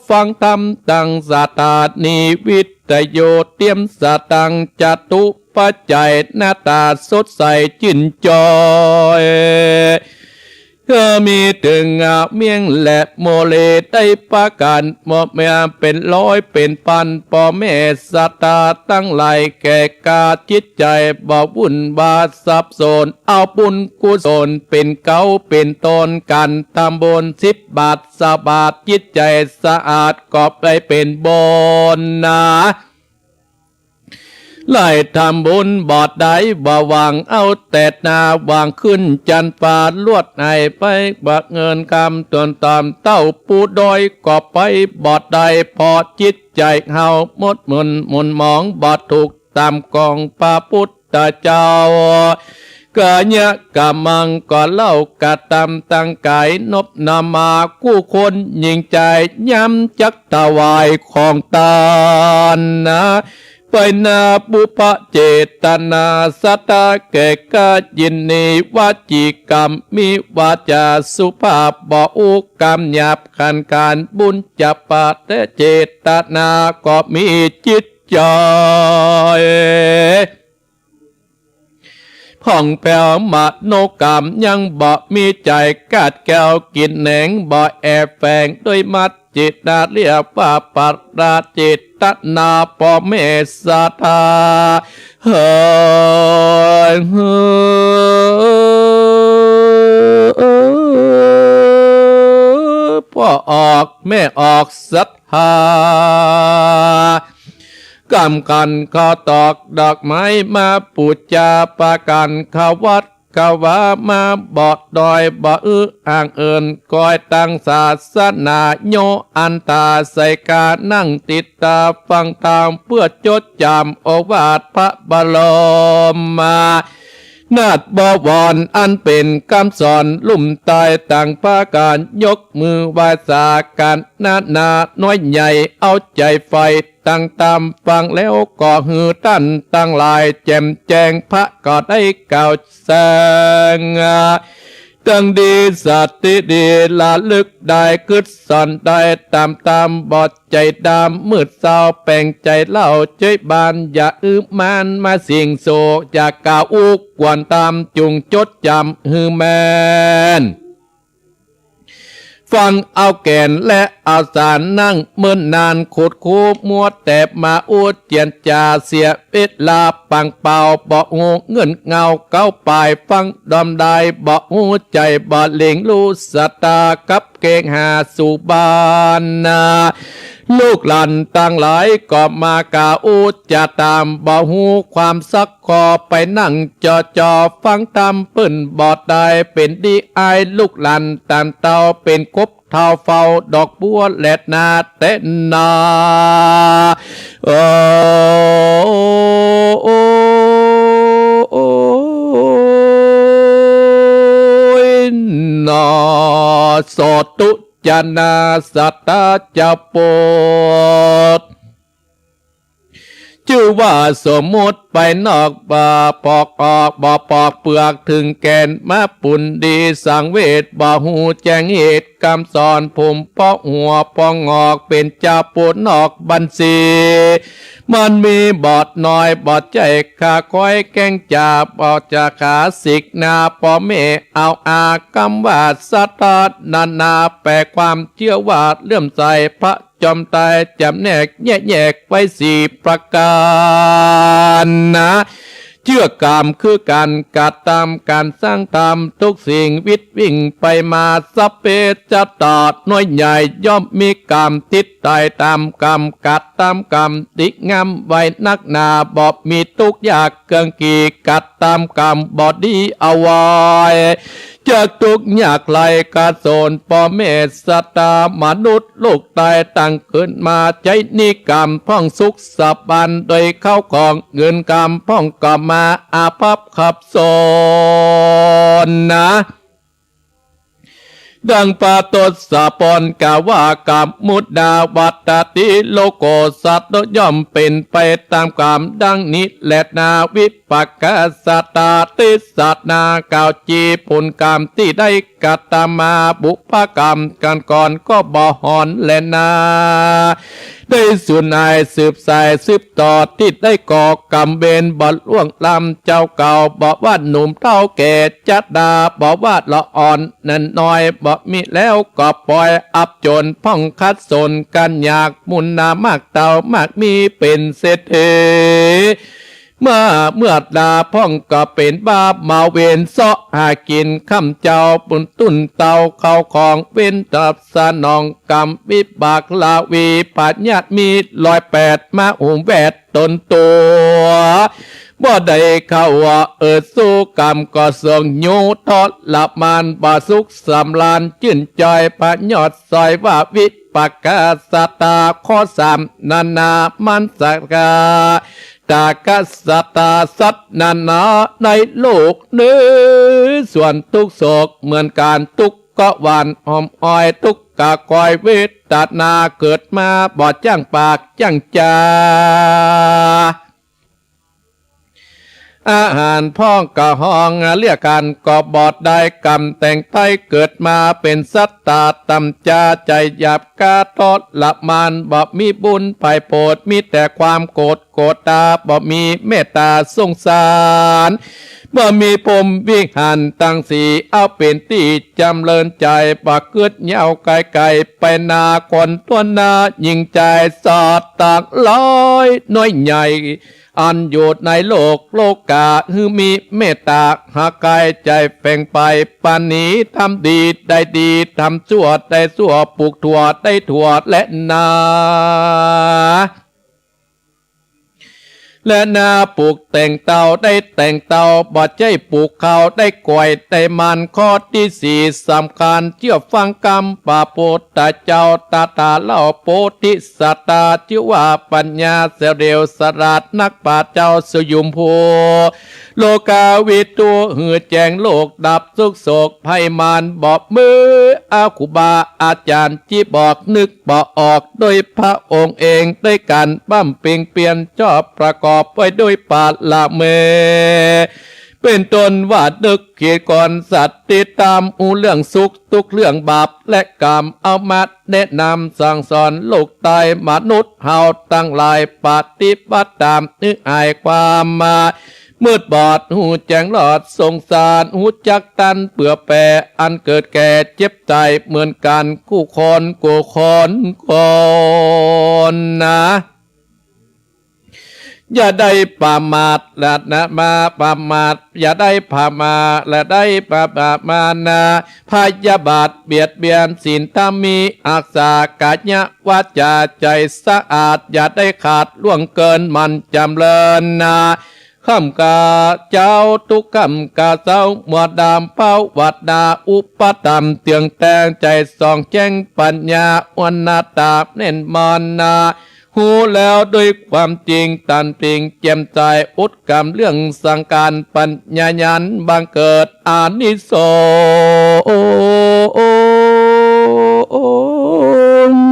ฟังธรรมตังสถานีวิทยุเตรียมสตังค์จตุปัจจัยหน้าต๋าสดใสจื้นจ่อย เออ มีเถิงอาเมียงและโมเลได้ปากั๋นหมดแม่เป๋นร้อยเป๋นปัน ป้อแม่ศรัทธาตังหลายแก่กล้าจิตใจ๋บ่วุ่นวายสับสน เอาบุญกุศลเป๋นเก๊าเป๋นต้น ก๋านทำบุญสิบบาทซาวบาท จิตใจ๋สะอาดก็ได้เป๋นบุญนา ได้ทำบุญบ่ได้บ่หวังเอาแต่หน้า หวังขึ้นจั๊นฟ้าลวดไหไป บ่เงินคำต๋วนต๋ามเต้าผู้ด้อยก็ไปบ่ได้ เพราะจิตใจ๋เฮาหมดหมุนหมุนหมองบ่ถูกต๋ามกองพระพุทธเจ้า กายะกะมังก็เล่ากระตำตังก๋ายนบนำมา กู้คนหญิงใจ๋ย้ำจักถวายของตานนา ไปนาปุพพะเจตนาศรัทธาแก่กล้ายินดี วจีกรรมมีวาจาสุภาพบ่อู้กำหยาบขันขาน บุญจะปาแต่เจตนาก็มีจิตใจ๋ ผ่องแผ้วมโนกรรมยังบ่มีใจ๋ กาดแก้วกิ๋นแหนงบ่แอบแฝง ด้วยมัจจิตาเรียกว่าปราเจตนา ป้อแม่ศรัทธา เฮ้ย ป้อออกแม่ออกศรัทธา กำขันข้าวตอกดอกไม้มาปู๋จา ปากั๋นเข้าวัดเข้าวามา บ่ด้อยบ่อื้อห่างเหิน คอยตั้งศาสนา โยอันตาใส่กานั่งติดต๋าฟังธรรม เปื้อจดจ๋ำโอวาทพระบรมมา นาถบวรอันเป๋นกำสอนลุ่มใต้ ต่างปากั๋นยกมือไหว้สากั๋นนานาน้อยใหญ่ เอาใจ๋ใฝ่ตั้งต๋ามฟังแล้ว ก็หื้อต้านตังหลายแจ่มแจ้ง พระก็ได้กล่าวแสง ตังดีสติดีระลึกได้ กึ๊ดสอนได้ต๋ามต๋าม บ่ใจ๋ดำมืดเศร้าแป๋งใจ๋เล่า จ้วยบ้านอย่าอื้อมานมาสิ่งโศก อย่ากล่าวอู้กวนต๋าม จุ่งจดจ๋ำหื้อแม่น ฟังเอาแก่นและเอาสาร นั่งเมินนานขูดคูมัวแต่มาอู้เจียนจ๋า เสียเวลาปังเป่า บ่ฮู้เงื่อนเงาเก๊าปาย ฟังดอมได้บ่ฮู้ใจ๋ บ่หลิงฮู้ศรัทธากับ เกหาสู่บ้านนา ลูกหลานตังหลายก็มากล่าวอู้จ๋าต๋าม บ่ฮู้ความสักข้อ ไปนั่งจ่อจ่อฟังธรรมเปิ้นบ่ได้ เป๋นดีอายลูกหลานต๋ามเต้า เป๋นกบเฒ่าเฝ้าดอกบัวแลนาแต๊นา โอ้ โอ้ โอ้ ย หนอ สาธุจานาศรัทธาเจ้าโปรด จื้อว่าสมมุติไปนอก บ่ปอกออก บ่ปอกเปื้อกเถิงแก่น มาปุ้นดีสังเวช บ่ฮู้แจ้งเหตุกำสอน ผมปอหัวปองอก เป๋นเจ้าผู้นอกบัญชี มันมีบ่น้อย บ่ใจ้ข้าคอยแกล้งจ๋า บ่จ๋าขาสิกนา ป้อแม่เอาอากำว่าศรัทธานานา แปลความเจื้อว่าเลื่อมใส พระจอมไตรจ๋ำแนกแยะแยกไว้สี่ประก๋านนา เจื้อกามคือกั๋น กระตำก๋านสร้างธรรม ทุกสิ่งวิตวิ่งไปมา สัพเพสัตตาน้อยใหญ่ ย่อมมีกามติดต๋ายต๋ามกาม กระตำกามดีงามไว้นักหนา บ่มีตุ๊กข์ยากเคืองขี กระตำกามบ่ดีเอาไว้ จากตุ๊กข์ยากไร้ กระโสนป้อแม่ศรัทธามนุษย์ ลูกใต้ตั้งเกิดมา ใจ๊นิกรรมพ่องสุขสบาย โดยเข้าของเงินกำพ่องก็มาอาภัพขับสอนนา ดังพระทศพลกล่าวว่า กัมมุตตา วัตติ โลโก สัตว์ย่อมเป๋นไปต๋ามกัมดังนี้แลนา วิปากกัสสตา เทศนา กล่าวจีผลกัมตี้ได้กระตำมา บุพกัมกั๋นก่อนก็บ่หอนแลนา ได้สูญหายสืบสายสืบต่อ ตี้ได้ก่อกัมเวรบ่ล่วงล้ำ เจ้าเก่าบ่ว่าหนุ่มเฒ่าแก่ ชราบ่ว่าละอ่อนนั้นน้อย บ่มีแล้วก็ปล่อย อับจ๋นพ่องขัดสนกั๋นอยาก มูลนามากเต้ามากมีเป๋นเศรษฐี เมื่อ เมื่อตาพ่องก็เป๋นบ้ามาเวร เซาะหากิ๋นค่ำเจ๊า บุญตุ้นเต้าเข้าของ เว้นตอบสนองกัมวิบาก ลาวีพยาธิมีร้อยแปด มาอุ้มแวดต๋นตั๋ว บ่ได้เข้าเอิดสู้กัมก็ทรงอยู่ทรมาน บ่สุขสำราญจื้นจอย พยอดสอยว่าวิปากกัสสตา ข้อสามนานามันสกา ตากสตาสัตว์นานาในโลกเนื้อ ส่วนทุกข์โศกเหมือนกั๋น ทุกข์ก็หวั่นหอมอ้อย ทุกข์กะกอยเวทนา เกิดมาบ่จ้างปากจ้างจา อาหารพ่องกะห้องเรียกกั๋นก็บ่ได้ กัมแต่งไปเกิดมาเป๋นสัตว์ต๋าต่ำจ๊า ใจ๋หยาบกล้าทรมาน บ่มีบุญใผโผด มีแต่ความโกรธ โกรธตา บ่มีเมตต๋าสงสาร บ่มีพรหมวิหารตังสี่ เอาเป๋นตี้จ๋ำเริญใจ๋ บ่กึ๊ดยาวไก๋ๆ ไปนาคนทั่วหน้า ยิ่งใจ๋สอดตังหลายน้อยใหญ่ อันอยู่ในโลกโลก๋า หื้อมีเมตต๋าหาไก๋ ใจ๋แฝงไปปราณี ทำดีได้ดี ทำชั่วได้ชั่ว ปลูกถั่วได้ถั่วแลนา แลนา ปลูกแต่งเต้าได้แต่งเต้า บ่ใจ้ปลูกข้าวได้ก๋วยได้มัน ข้อตี้สี่สำคัญ เจื้อฟังกำพระปุทธเจ้า ตถาเล่าโพธิสัตตา จื้อว่าปัญญาเฉลียวฉลาดนัก ปราชญ์เจ้าสุยุมพู โลกาวิทู หื้อแจ้งโลกดับทุกข์โศกภัยมาร บ่มีครูบาอาจ๋ารย์ตี้บอก นึกบ่ออกด้วยพระองค์เอง ด้วยกั๋นบำเพ็งเพียรชอบ ประกอบไว้ด้วยบารมี เป๋นต้นว่านึกคิดก่อนสัตว์ตี้ต๋าม ฮู้เรื่องสุขทุกข์เรื่องบาปและกัม เอามาแนะนำสั่งสอนโลกไต มนุษย์เฮาตังหลาย ปฏิบัติต๋าม หื้อหายความมา มืดบอด ฮู้แจ้งรอดสงสาร ฮู้จักตันเผื่อแผ่ อันเกิดแก่เจ็บต๋ายเหมือนกั๋น กู้คนกู้คนนา อย่าได้ประมาทละนะ มาประมาท อย่าได้ประมาท ละได้ประมาทมานา พยาบาทเบียดเบียนศีลธรรมมี อักษากายวาจาใจ๋สะอาด อย่าได้ขาดล่วงเกิน หมั่นจ๋ำเริญนา ค่ำกาเจ๊าทุกค่ำกาเจ๊า มัวดำภาวนา อุปธรรมเจืองแตง ใจ๋ส่องแจ้งปัญญา อนัตตาแน่นมั่นนา ฮู้แล้วด้วยความจริง ตันปิงแจ่มใจ๋ อุดกำเรื่องสังขาร ปัญญาญาณบังเกิดอานิสงส์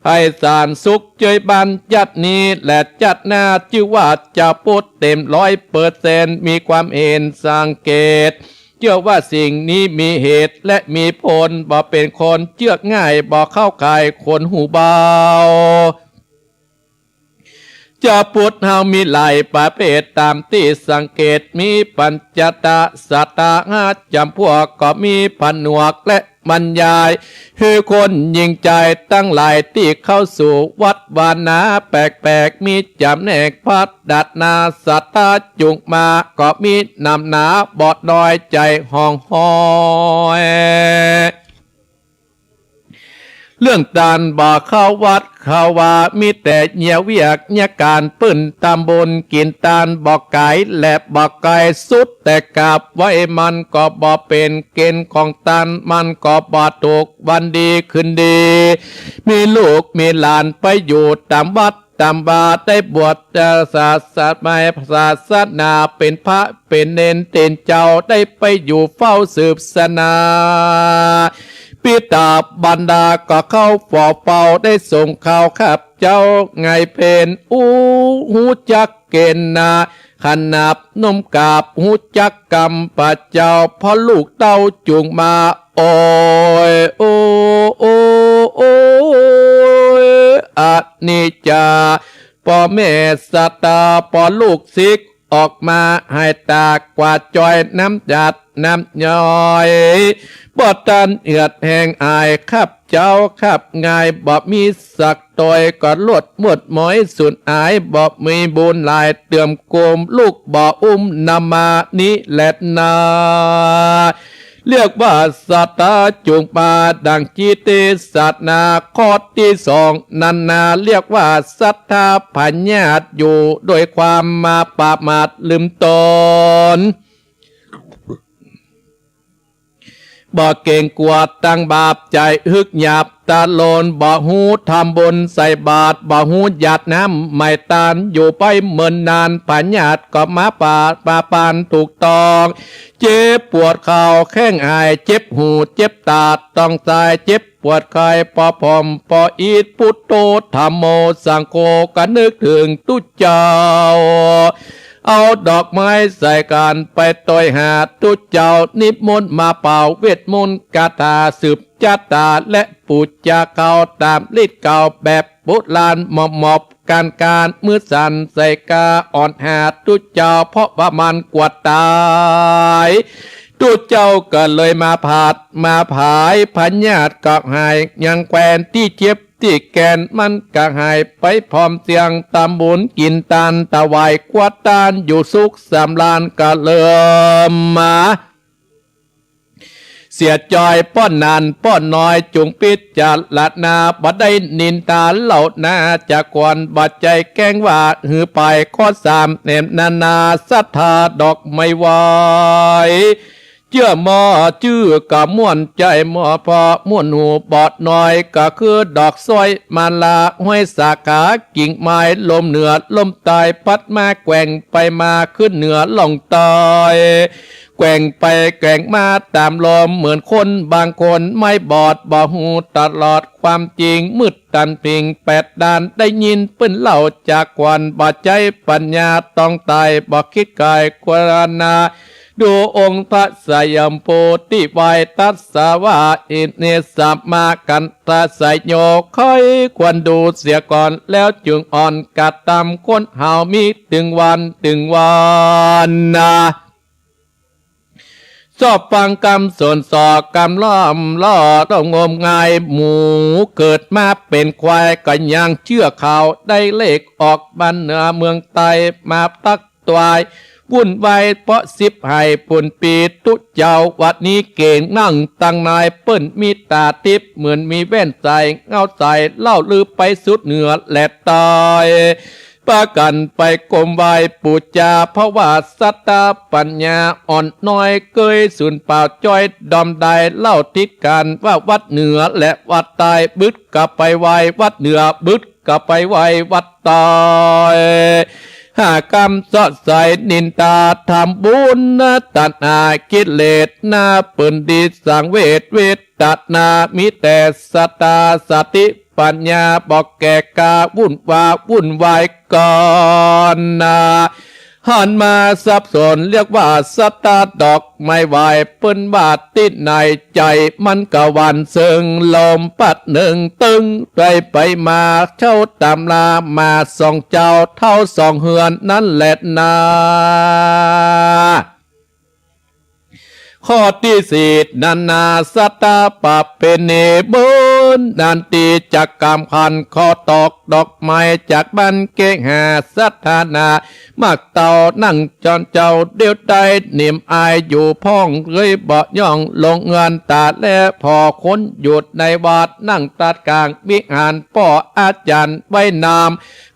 ไพศาลสุขเจยบั้นจัดนี้และจัดหน้า จื้อว่าจะพูดเต็มร้อยเปอร์เซ็นต์ มีความเห็นสังเกต เจื้อว่าสิ่งนี้มีเหตุและมีผล บ่เป๋นคนเจือกง่าย บ่เข้าข่ายคนหูเบา จะพูดเฮามีหลายประเภท ต๋ามตี้สังเกต มีปัญจตะสตาห้าจ๋ำพวก ก็มีผนวกและบรรยาย หื้อคนยิ่งใจ๋ตังหลายตี้เข้าสู่วัดวานาแปลกๆ มีจ๋ำแนกพัฒนาศรัทธาจุงมา ก็มีนำหนาบ่น้อยใจ๋ห่องหอย เรื่องตานบ่เข้าวัดเข้าวา มีแต่เยียะเวียกเยียะก๋าน ปื้นตำบุญกิ๋นตานบ่ก๋ายและบ่ไก๋ สุดแต่กราบไหว้มันก็บ่เป๋น เก๋ณฑ์ของตานมันก็บ่ถูก วันดีคืนดี มีลูกมีหลานไปอยู่ต๋ามวัด ต๋ามว่าได้บวชศาสนา เป๋นพระเป๋นเณร เต้นเจ้าได้ไปอยู่เฝ้าสืบศาสนา ปิดาบรรดาก็เข้าเฝ้าเฝ้า ได้ส่งข่าวข้าพเจ้าไงเป๋นอู้ ฮู้จักเก๋ณฑ์นา ขนาบน้อมกราบ ฮู้จักกำพระเจ้า เพราะลูกเต้าจูงมา โอ้ย โอ้ โอ้ โอ้ย อนิจจา ป้อแม่ศรัทธา ป้อลูกศิษย์ออกมา หายตากว่าจ้อย น้ำหยาดน้ำย้อย บ่ตันเอือดแห้งอาย ข้าพเจ้าข้าพงาย บ่มีสักตอย ก็ลวดมวดหมอยสูญอาย บ่มีบุญหลายเติมโกม ลูกบ่อุ้มนำมานี้แลนา เรียกว่าศรัทธาจูงมา ดังจิตเตสนา ข้อตี้สองนั้นนา เรียกว่าศรัทธาผญาติ อยู่โดยความมาประมาทลืมต๋น บ่เก๋งกั๋วตังบาป ใจ๋ฮึกหยาบตะโลน บ่ฮู้ทำบุญใส่บาตร บ่ฮู้หยาดน้ำไหม้ตาน อยู่ไปเมินนาน ผญาติก็มาปาดมาปานถูกต้อง เจ็บปวดเข่าแข้งอาย เจ็บหูเจ็บตา ต้องตาย เจ็บปวดไข้ ป้อผอมป้ออีด พุทโธธัมโมสังโฆ ก็นึกถึงตุ๊เจ้า เอาดอกไม้ใส่ขันไปตวยหาตุ๊เจ้า นิมนต์มาเป่าเวทมนต์คาถา สืบชะตาและปู๋จาเขา ต๋ามฤทธิ์เก่าแบบโบราณ หมอบหมอบ การการมือสั่นใส่กาอ่อนหาตุ๊เจ้า เพราะว่ามันกั๋วต๋าย ตุ๊เจ้าก็เลยมาผาดมาผาย พญาติก็หาย ยังแควนตี้เจ็บตี้แกน มันก็หายไปพร้อมเสี้ยง ตำบุญกิ๋นตาน ถวายกั๋วตาน อยู่สุขสำราญ ก็เริ่มมา เสียจอยป้อหนานป้อน้อย จุ่งพิจารณา บ่ได้นินทาเล่านา จะควรบ่ใจ้แก้งว่า หื้อไปข้อสามแหนมนานา ศรัทธาดอกไม้ไหว้ เจื้อหม้อจื้อก็ม่วนใจ๋หม้อ เพราะม่วนหูบอดน้อย ก็คือดอกสร้อยมาลา ห้อยสาขากิ่งไม้ ลมเหนือลมใต้ พัดมาแกว่งไปมา ขึ้นเหนือล่องใต้ แกว่งไปแกว่งมาต๋ามลม เหมือนคนบางคนไม่บอด บ่ฮู้ตลอดความจริง มืดตันพิงแปดด้าน ได้ยินเปิ้นเล่าจากขวัญ บ่ใจ้ปัญญาต้องต๋าย บ่คิดไขควรนา ดูองค์พระสยามโพธิไว้ ตรัสว่า อิเม สมากันทัสสโย ใค่ควรดูเสียก่อน แล้วจึงอ่อนกระทำ คนเฮามีตึงวันตึงวันนา ชอบฟังกำสอนสอกำล่อมล่อต้องงมงาย หมูเกิดมาเป๋นควาย ก็ยังเจื้อเขา ได้เลขออกบ้านเหนือเมืองใต้ มาตักตวย วุ่นวายเพราะสิบห้าปุ้นปี ตุ๊เจ้าวัดนี้เก๋งนั่งตังนาย เปิ้นมีต๋าทิพย์ เหมือนมีแว่นใส่ เงาใส่ เล่าลือไปสุดเหนือและใต้ ปากั๋นไปก้มไหว้ปู๋จา เพราะว่าศรัทธาปัญญาอ่อนน้อย เกยสูญเปล่าจ้อยดอมดาย เล่าทิศกั๋นว่าวัดเหนือและวัดใต้ บึดก็ไปไหว้วัดเหนือ บึดก็ไปไหว้วัดใต้ หากำเซาะใส่นินทา ทำบุญตัณหากิเลสนา เปิ้นดีสังเวชเวทนา มีแต่ศรัทธาสติปัญญา บ่แก่กล้าวุ่นวาวุ่นวายก่อนนา หันมาสับสน เรียกว่าศรัทธาดอกไม้ไหว้ เปิ้นว่าตี้ไหน ใจ๋มันก็หวั่นเซิง ลมปั๊ดนึ่งตึง ไปไปมา เจ้าต๋ามลามาสองเจ้า เฒ่าสองเฮือนนั้นแลนา ข้อตี้สี่นั้นนา ศรัทธาประเพณี บุญนันตี้จักกำขัน ขอตอกดอกไม้จากบ้านเกหา ศรัทธานา มักเต้านั่งจอนเจ้า เดี๋ยวได้นิ่มอายอยู่พ่อง เลยบ่ย่องลงเฮือนต๋าแล ผ่อคนอยู่ในวัด นั่งตัดก๋างวิหาร ป้ออาจ๋ารย์ไว้นาม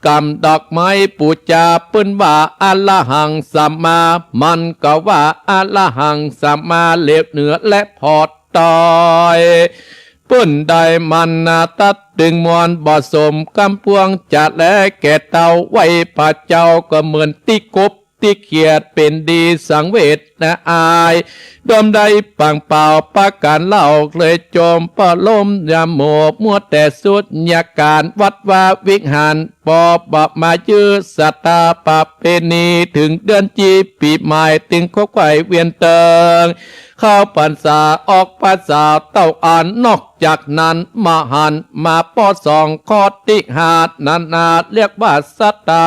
กำดอกไม้ปู๋จา เปิ้นว่าอะระหังสัมมา มันก็ว่าอะระหังสัมมา เหลวเหนือและผ่อต๋าย เปิ้นได้มันนาตัดตึงมวล บ่สมกำปวงจะแลแก่เต้า ไหว้พระเจ้าก็เหมือนตี้กบตี้เขียด เป๋นดีสังเวชนาอาย ดอมได้ปังเป่าประก๋านเล่า เลยจมประโลมยาโม มัวแต่สุญญาการ วัดวาวิหาร ปอบ่มายื้อศาสตาประเพณี เถิงเดือนจีปีใหม่ ตึงคบไขว่เวียนเติง เข้าพรรษาออกพรรษา เต้าอั้นนอกจากนั้น มหันต์มาป้อสองข้อตี้ห้า นานาเรียกว่าศาสตา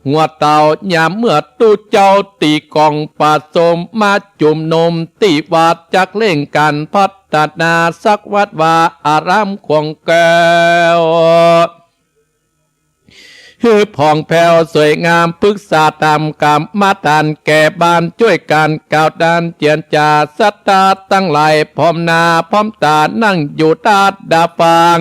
หัวเต้า ยามเมื่อตุ๊เจ้าตี้ก๋องประสมมาจุมนุมตี้วัด จักเร่งก๋านพัฒนาสักวัดวาอารามของแก้ว หื้อผ่องแผ้วสวยงาม ปรึกษาต๋ามกรรมฐานแก่บ้าน จ้วยกั๋นกล่าวดานเจียรจา ศาสตาตังหลาย พร้อมหน้าพร้อมต๋า นั่งอยู่ตาดาฟัง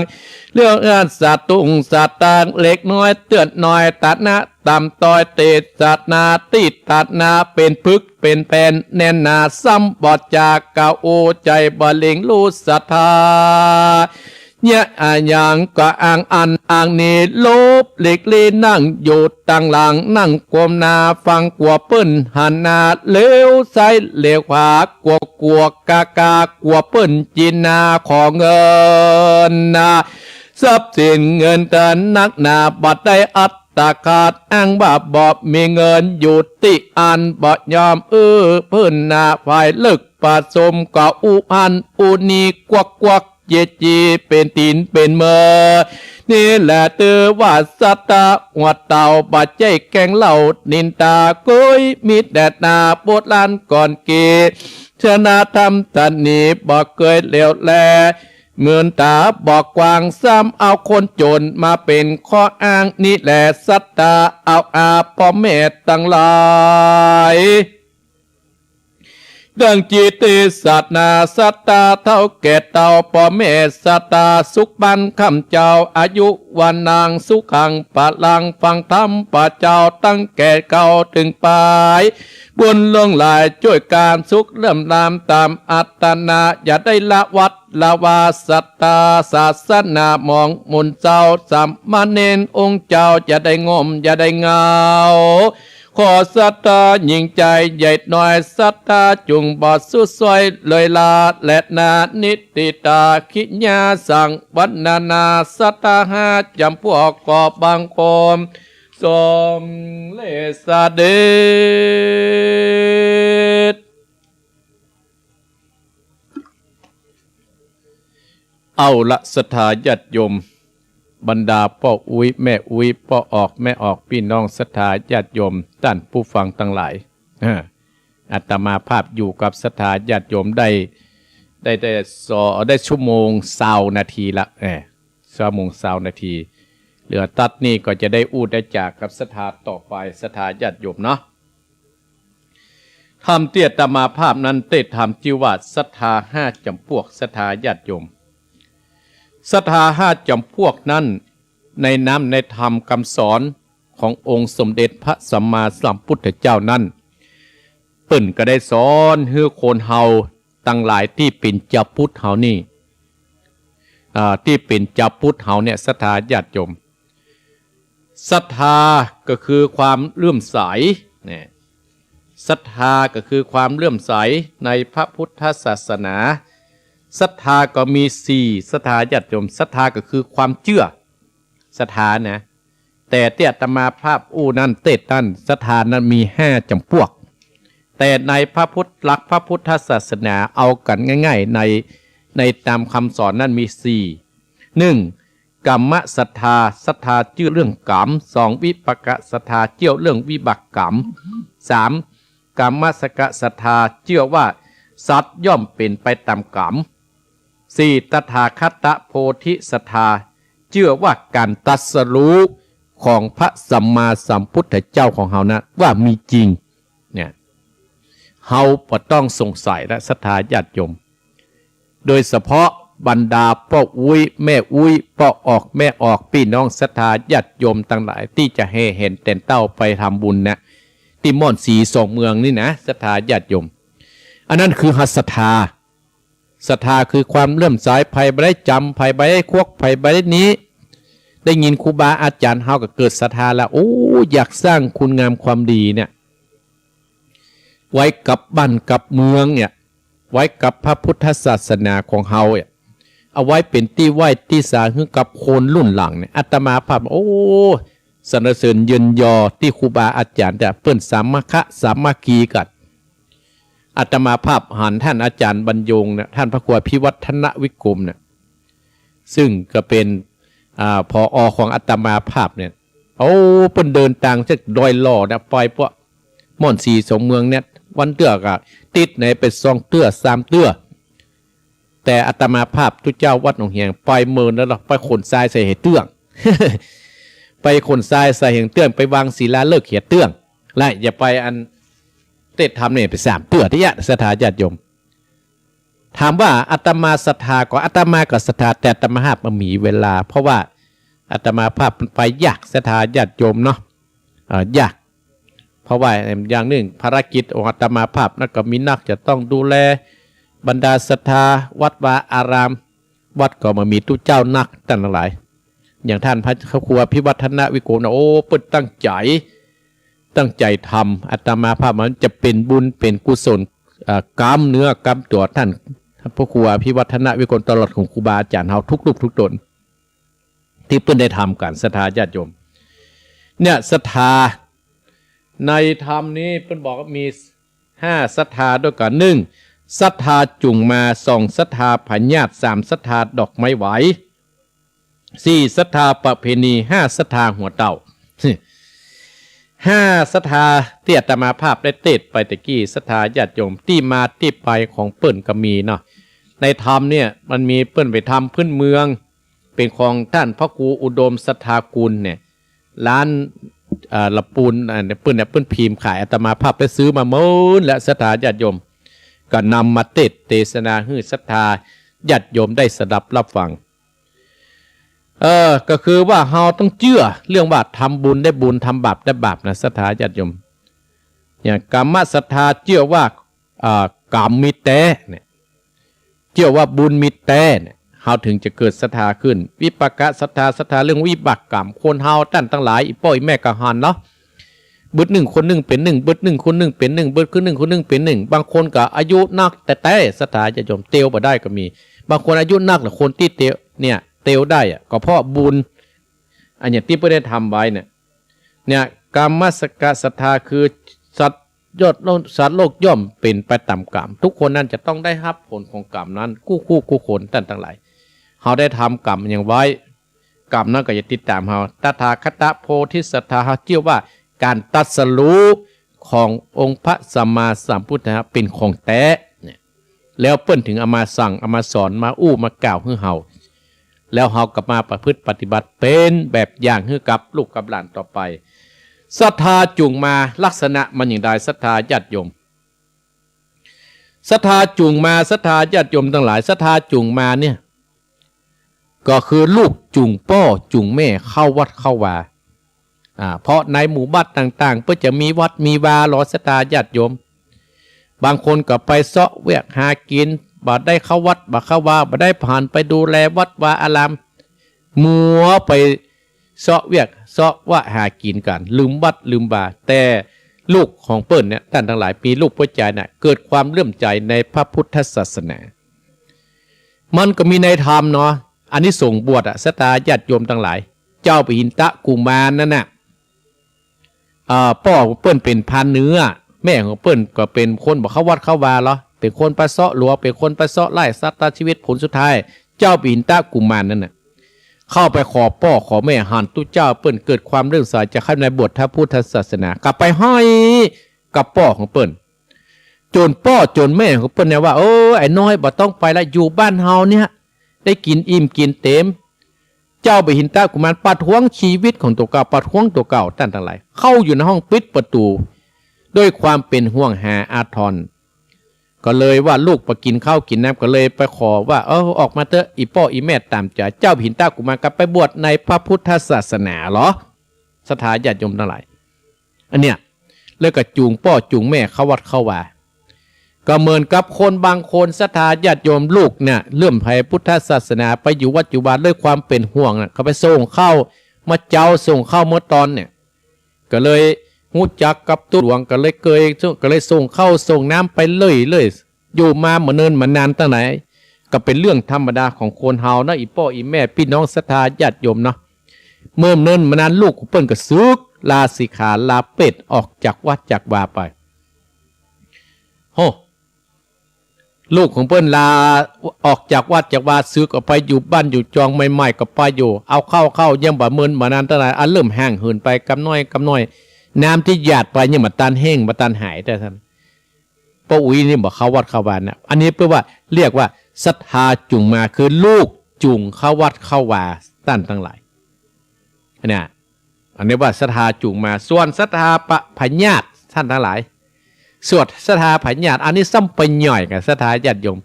เรื่องอันสะตุ้งสะตางเล็กน้อย เตื้อนน้อย ฐานะต่ำต้อย เตสนาตี้ฐานะ เป๋นผึกเป๋นแผ่น แน่นหนาซ้ำบ่จ๋ากล่าวอู้ ใจ๋บ่เล็งฮู้ศาสตา เยียะอะหยังก็อ้างอั้นอ้างนี้ หลบหลีกลี้นั่งอยู่ตังหลัง นั่งก้มหน้าฟัง กั๋วเปิ้นหันหน้าเหลียวซ้ายเหลียวขวา กั๋วกั๋วกากากลั๋วเปิ้นจีนาขอเงินนา ทรัพย์สินเงินเดือนนักหนา บ่ได้อัตตาขาด อ้างว่าบ่มีเงินอยู่ตี้อั้น บ่ยอมอื้อเปิ้นนา ฝ่ายเลิกประสมก็อู้อั้นอู้นี้ กวักกวัก เยียะจีเป๋นตี๋นเป๋นเมือ นี่แหละเตื้อว่าศาสตา หัวเต้า บ่ใจ้แกล้งเล่านินทา เกยมีแต่นาโบราณก่อนเก ชนะธรรมต๋านี บ่เกยเหลวแล เมินต๋าบ่กว้าง ซ้ำเอาคนจ๋นมาเป๋นข้ออ้าง นี่แหละศาสตา เอาอาป้อแม่ตังหลาย ดังจิตเตสนา ศาสตาเฒ่าแก่เต้า ป้อแม่ศาสตา สุขบ้านค่ำเจ้า อายุวัณณัง สุขัง พลัง ฟังธรรมพระเจ้า ตั้งแก่เก่าเถิงปาย บุญหลวงหลาย จ้วยก๋านสุขเลื่อมล้ำต๋ามอัตตนา อย่าได้ละวัด ละวาศาสตา ศาสนาหมองหมุนเศร้า สามเณรองค์เจ้า อย่าได้ง่ม อย่าได้เหงา ขอศาสตาหญิงใจ๋ใหญ่น้อย ศาสตาจุ่งบ่สุดซ้อยเลยลา และนานิติตา ขิญญาสังวรรณนา ศาสตาห้าจ๋ำพวก ขอบังคมสมเร็จเสด็จ เอาละศรัทธาญาติโยม บรรดาป้ออุ๊ยแม่อุ๊ย ป้อออกแม่ออก ปี้น้องศรัทธาญาติโยม ต้านผู้ฟังตังหลาย เออ อาตมาภาพอยู่กับศรัทธาญาติโยมได้ ได้ ได้สอ ได้ชั่วโมงซาวนาทีละ เออ ชั่วโมงซาวนาที เหลือตั๊ดนี่ก็จะได้อู้ได้จ๋ากับศรัทธาต่อไป ศรัทธาญาติโยมเนาะ ธรรมตี้อาตมาภาพนั้นเตสน์ธรรมจื้อว่าศรัทธาห้าจ๋ำพวก ศรัทธาญาติโยม ศรัทธาห้าจ๋ำพวกนั้น ในน้ำในธรรมกำสอนขององค์สมเด็จพระสัมมาสัมพุทธเจ้านั้น เปิ้นก็ได้สอนหื้อคนเฮาตังหลายตี้เป๋นจาวพุทธเฮานี่ อ่า ตี้เป๋นจาวพุทธเฮาเนี่ย ศรัทธาญาติโยม ศรัทธาก็คือความเลื่อมใส เนี่ย ศรัทธาก็คือความเลื่อมใสในพระพุทธศาสนา ศรัทธาก็มีสี่ ศรัทธาญาติโยม ศรัทธาก็คือความเจื้อ ศรัทธานะ แต่ตี้อาตมาภาพอู้นั้นเตสน์นั้น ศรัทธานั้นมีห้าจ๋ำพวก แต่ในพระพุทธ หลักพระพุทธศาสนาเอากั๋นง่ายๆ ใน ในต๋ามกำสอนนั้นมีสี่ นึ่ง กัมมศรัทธา ศรัทธาเจื้อเรื่องก๋รรม สอง วิปากศรัทธา เจื้อเรื่องวิบากก๋รรม สาม กรรมสกศรัทธา เจื้อว่าสัตว์ย่อมเป๋นไปต๋ามก๋รรม สี่ ตถาคตโพธิศรัทธา เจื้อว่าก๋านตรัสรู้ของพระสัมมาสัมพุทธเจ้าของเฮานะว่ามีจริง เนี่ย เฮาบ่ต้องสงสัยละ ศรัทธาญาติโยม โดยเฉพาะบรรดาป้ออุ๊ยแม่อุ๊ย ป้อออกแม่ออก ปี้น้องศรัทธาญาติโยมตังหลาย ตี้จะแห่แหนแตนเต้าไปทำบุญนะ ตี้ม่อนสีสองเมืองนี่นะ ศรัทธาญาติโยม อันนั้นคือหัสถา ศรัทธาคือความเลื่อมใส ใผบ่ได้จ๋ำ ใผบ่ได้ควัก ใผบ่ได้นี้ ได้ยินครูบาอาจ๋ารย์เฮาก็เกิดศรัทธาแล้ว โอ้ อยากสร้างคุณงามความดีเนี่ย ไว้กับบ้านกับเมืองเนี่ย ไว้กับพระพุทธศาสนาของเฮาเนี่ย เอาไว้เป๋นตี้ไหว้ตี้สาหื้อกับคนรุ่นหลังเนี่ย อาตมาภาพ โอ้ สรรเสริญเยินยอตี้ครูบาอาจ๋ารย์ แต่เปิ้นสามัคคะสามัคคีกั๋น อาตมาภาพหันท่านอาจ๋ารย์บรรยงเนี่ย ท่านพระครูอภิวัฒนวิกรมเนี่ย ซึ่งก็เป๋น อ่า ผอ.ของอาตมาภาพเนี่ย โอ้ เปิ้นเดินตางจากดอยหล่อเนี่ย ไปปะม่อนสีสองเมืองเนี่ย วันเตื้อก็ติดไหนไปสองเตื้อสามเตื้อ แต่อาตมาภาพตุ๊เจ้าวัดหนองแหงไปเมินแล้วเนาะ ไปขนทรายใส่เหเตื้อง ไปขนทรายใส่เหเตื้อง ไปวางศิลาฤกษ์เหเตื้อง และอย่าไปอันเตศน์ธรรมเนี่ยไปสามเตื้อเตี้ย ศรัทธาญาติโยม ถามว่าอาตมาศรัทธาก่อ อาตมาก็ศรัทธา แต่อาตมาภาพบ่มีเวลา เพราะว่าอาตมาภาพมันไปยาก ศรัทธาญาติโยมเนาะ เอ่อ ยาก เพราะว่าอย่างนึ่งภารกิจของอาตมาภาพนั้นก็มีนัก จะต้องดูแลบรรดาศรัทธาวัดวาอาราม วัดก็บ่มีตุ๊เจ้านัก ต้านตังหลาย อย่างท่านพระครูอภิวัฒนวิกรมนะ โอ้ เปิ้นตั้งใจ๋ ตั้งใจ๋ทำ อาตมาภาพมันจะเป๋นบุญเป๋นกุศล เอ่อ กำเนื้อกำตั๋วต้านพระครูอภิวัฒนวิกรม ตลอดของครูบาอาจ๋ารย์เฮาทุกรูปทุกต๋น ตี้เปิ้นได้ทำกั๋น ศรัทธาญาติโยม เนี่ย ศรัทธา ในธรรมนี้เปิ้นบอกว่ามีห้าศรัทธาด้วยกั๋น นึ่ง ศรัทธาจุ่งมา สอง ศรัทธาผญาติ สาม ศรัทธาดอกไม้ไหว สี่ ศรัทธาประเพณี ห้า ศรัทธาหัวเต้า ห้าศรัทธาตี้อาตมาภาพได้เตศน์ไปตะกี้ ศรัทธาญาติโยม ตี้มาตี้ไปของเปิ้นก็มีเนาะ ในธรรมเนี่ยมันมีเปิ้นไปทำพื้นเมือง เป๋นของต้านพระครูอุดมศรัทธากุลเนี่ย ร้าน เอ่อ ละปูน อ่า เนี่ย เปิ้นเนี่ย เปิ้นพิมพ์ขาย อาตมาภาพไปซื้อมาเมินแล้ว ศรัทธาญาติโยม ก็นำมาเตศน์เตสนาหื้อศรัทธาญาติโยมได้สดับรับฟัง เออ ก็คือว่าเฮาต้องเจื้อเรื่องว่าทำบุญได้บุญ ทำบาปได้บาปนะ ศรัทธาญาติโยม เนี่ย กรรมศรัทธาเจื้อว่า อ่า กรรมมีแต๊เนี่ย เจื้อว่าบุญมีแต๊เนี่ย เฮาถึงจะเกิดศรัทธาขึ้น วิปากศรัทธา ศรัทธาเรื่องวิบากกรรม คนเฮาต้านตังหลาย อี่ป้ออี่แม่ก็หันเนาะ บึดนึ่งคนนึ่งเป๋นนึ่ง บึดนึ่งคนนึ่งเป๋นนึ่ง บึดนึ่งคนนึ่งเป๋นนึ่ง บางคนก็อายุนักแต๊ๆ ศรัทธาญาติโยม เตียวบ่ได้ก็มี บางคนอายุนัก แต่คนตี้เตียว เนี่ย เตียวได้อะ ก็เพราะบุญ อันอย่างตี้เปิ้นได้ทำไว้เนี่ย เนี่ย กรรมศรัทธาคือสัตว์ยอดโลก สัตว์โลกย่อมเป๋นไปต๋ามกรรม ทุกคนนั้นจะต้องได้ฮับผลของกรรมนั้น กู้คู่กู้คน ต้านตังหลาย เฮาได้ทำกรรมหยังไว้ กรรมนั้นก็จะติดต๋ามเฮา ตถาคตโพธิศรัทธา เฮาเจื้อว่าก๋านตรัสรู้ขององค์พระสัมมาสัมพุทธเจ้าเป๋นของแต๊เนี่ย แล้วเปิ้นถึงเอามาสั่ง เอามาสอน มาอู้ มากล่าวหื้อเฮา แล้วเฮาก็มาประพฤติปฏิบัติเป๋นแบบอย่างหื้อกับลูกกับหลานต่อไป ศรัทธาจุ่งมา ลักษณะมันอย่างใด ศรัทธาญาติโยม ศรัทธาจุ่งมา ศรัทธาญาติโยมตังหลาย ศรัทธาจุ่งมาเนี่ย ก็คือลูกจุ่งป้อจุ่งแม่เข้าวัดเข้าวา อ่า เพราะในหมู่บ้านต่างๆ เปิ้นจะมีวัดมีวาลอ ศรัทธาญาติโยม บางคนก็ไปเซาะเวียกหากิ๋น บ่ได้เข้าวัดบ่เข้าวา บ่ได้ผ่านไปดูแลวัดวาอาราม มัวไปเซาะเวียกเซาะวาหากิ๋นกั๋น ลืมวัดลืมวา แต่ลูกของเปิ้นเนี่ย ต้านตังหลาย มีลูกผู้จายน่ะ เกิดความเลื่อมใจ๋ในพระพุทธศาสนา มันก็มีในธรรมเนาะ อานิสงส์บวชอะ ศรัทธาญาติโยมตังหลาย เจ้าปหินทกุมารนั่นน่ะ อ่า ป้อของเปิ้นเป๋นพรานเนื้อ แม่ของเปิ้นก็เป๋นคนบ่เข้าวัดเข้าวาลอ เป๋นคนประเสาะหลวง เป๋นคนประเสาะไล่สัตว์ตัดชีวิต ผลสุดท้าย เจ้าปหินทกุมารนั่นน่ะ เข้าไปขอป้อขอแม่ หันตุ๊เจ้าเปิ้นเกิดความเลื่อมใสจะเข้าในบวชพระพุทธศาสนา ก็ไปห้อยกับป้อของเปิ้น จ๋นป้อจ๋นแม่ของเปิ้นเนี่ยว่า เออ ไอ้น้อยบ่ต้องไปละ อยู่บ้านเฮาเนี่ย ได้กิ๋นอิ่มกิ๋นเต๋ม เจ้าปหินทกุมารประท้วงชีวิตของตั๋วเก่า ประท้วงตั๋วเก่า ต้านตังหลาย เข้าอยู่ในห้องปิดประตู๋ ด้วยความเป๋นห่วงหาอาทร ก็เลยว่าลูกบ่กิ๋นข้าวกิ๋นน้ำ ก็เลยไปขอว่า เออ ออกมาเต๊อะ อี่ป้ออี่แม่ต๋ามใจ๋ เจ้าปหินทกุมารก็ไปบวชในพระพุทธศาสนาลอ ศรัทธาญาติโยมตังหลาย อันเนี้ย แล้วก็จูงป้อจูงแม่เข้าวัดเข้าวา ก็เหมือนกับคนบางคนศรัทธาญาติโยมลูกเนี่ย เลื่อมใสพุทธศาสนา ไปอยู่วัดอยู่วาด้วยความเป๋นห่วงน่ะ เขาไปส่งข้าวเมื่อเจ๊า ส่งข้าวเมื่อตอนเนี่ย ก็เลยฮู้จักกับตุ๊หลวง ก็เลยเกย ก็เลยส่งข้าวส่งน้ำไปเรื่อยๆ อยู่มาบ่เนิ่นบ่นานตังหลาย ก็เป๋นเรื่องธรรมดาของคนเฮานะ อี่ป้ออี่แม่ปี้น้องศรัทธาญาติโยมเนาะ เมื่อบ่เนิ่นบ่นานลูกของเปิ้นก็สึก ลาสิกขา ลาเป๊ศ ออกจากวัดจากวาไป โห ลูกของเปิ้นลาออกจากวัดจากวา สึกออกไปอยู่บ้านอยู่จองใหม่ๆ ก็ไปอยู่ เอาเข้าเข้ายังบ่เมินบ่นานเต้าใด อันเริ่มห่างเหินไปกำน้อยกำน้อย น้ำตี้หยาดไปยังบ่ตันแห้งบ่ตันหายแต๊ท่าน ป้ออุ๊ยนี่บ่เข้าวัดเข้าวานะ อันนี้แปลว่า เรียกว่าศรัทธาจูงมา คือลูกจูงเข้าวัดเข้าวา ต้านตังหลาย เนี่ย อันนี้ว่าศรัทธาจูงมา ส่วนศรัทธาปะ ผญาติต้านตังหลาย ส่วนศรัทธาผญาติ อันนี้ซ้ำไปใหญ่กับศรัทธาญาติโยม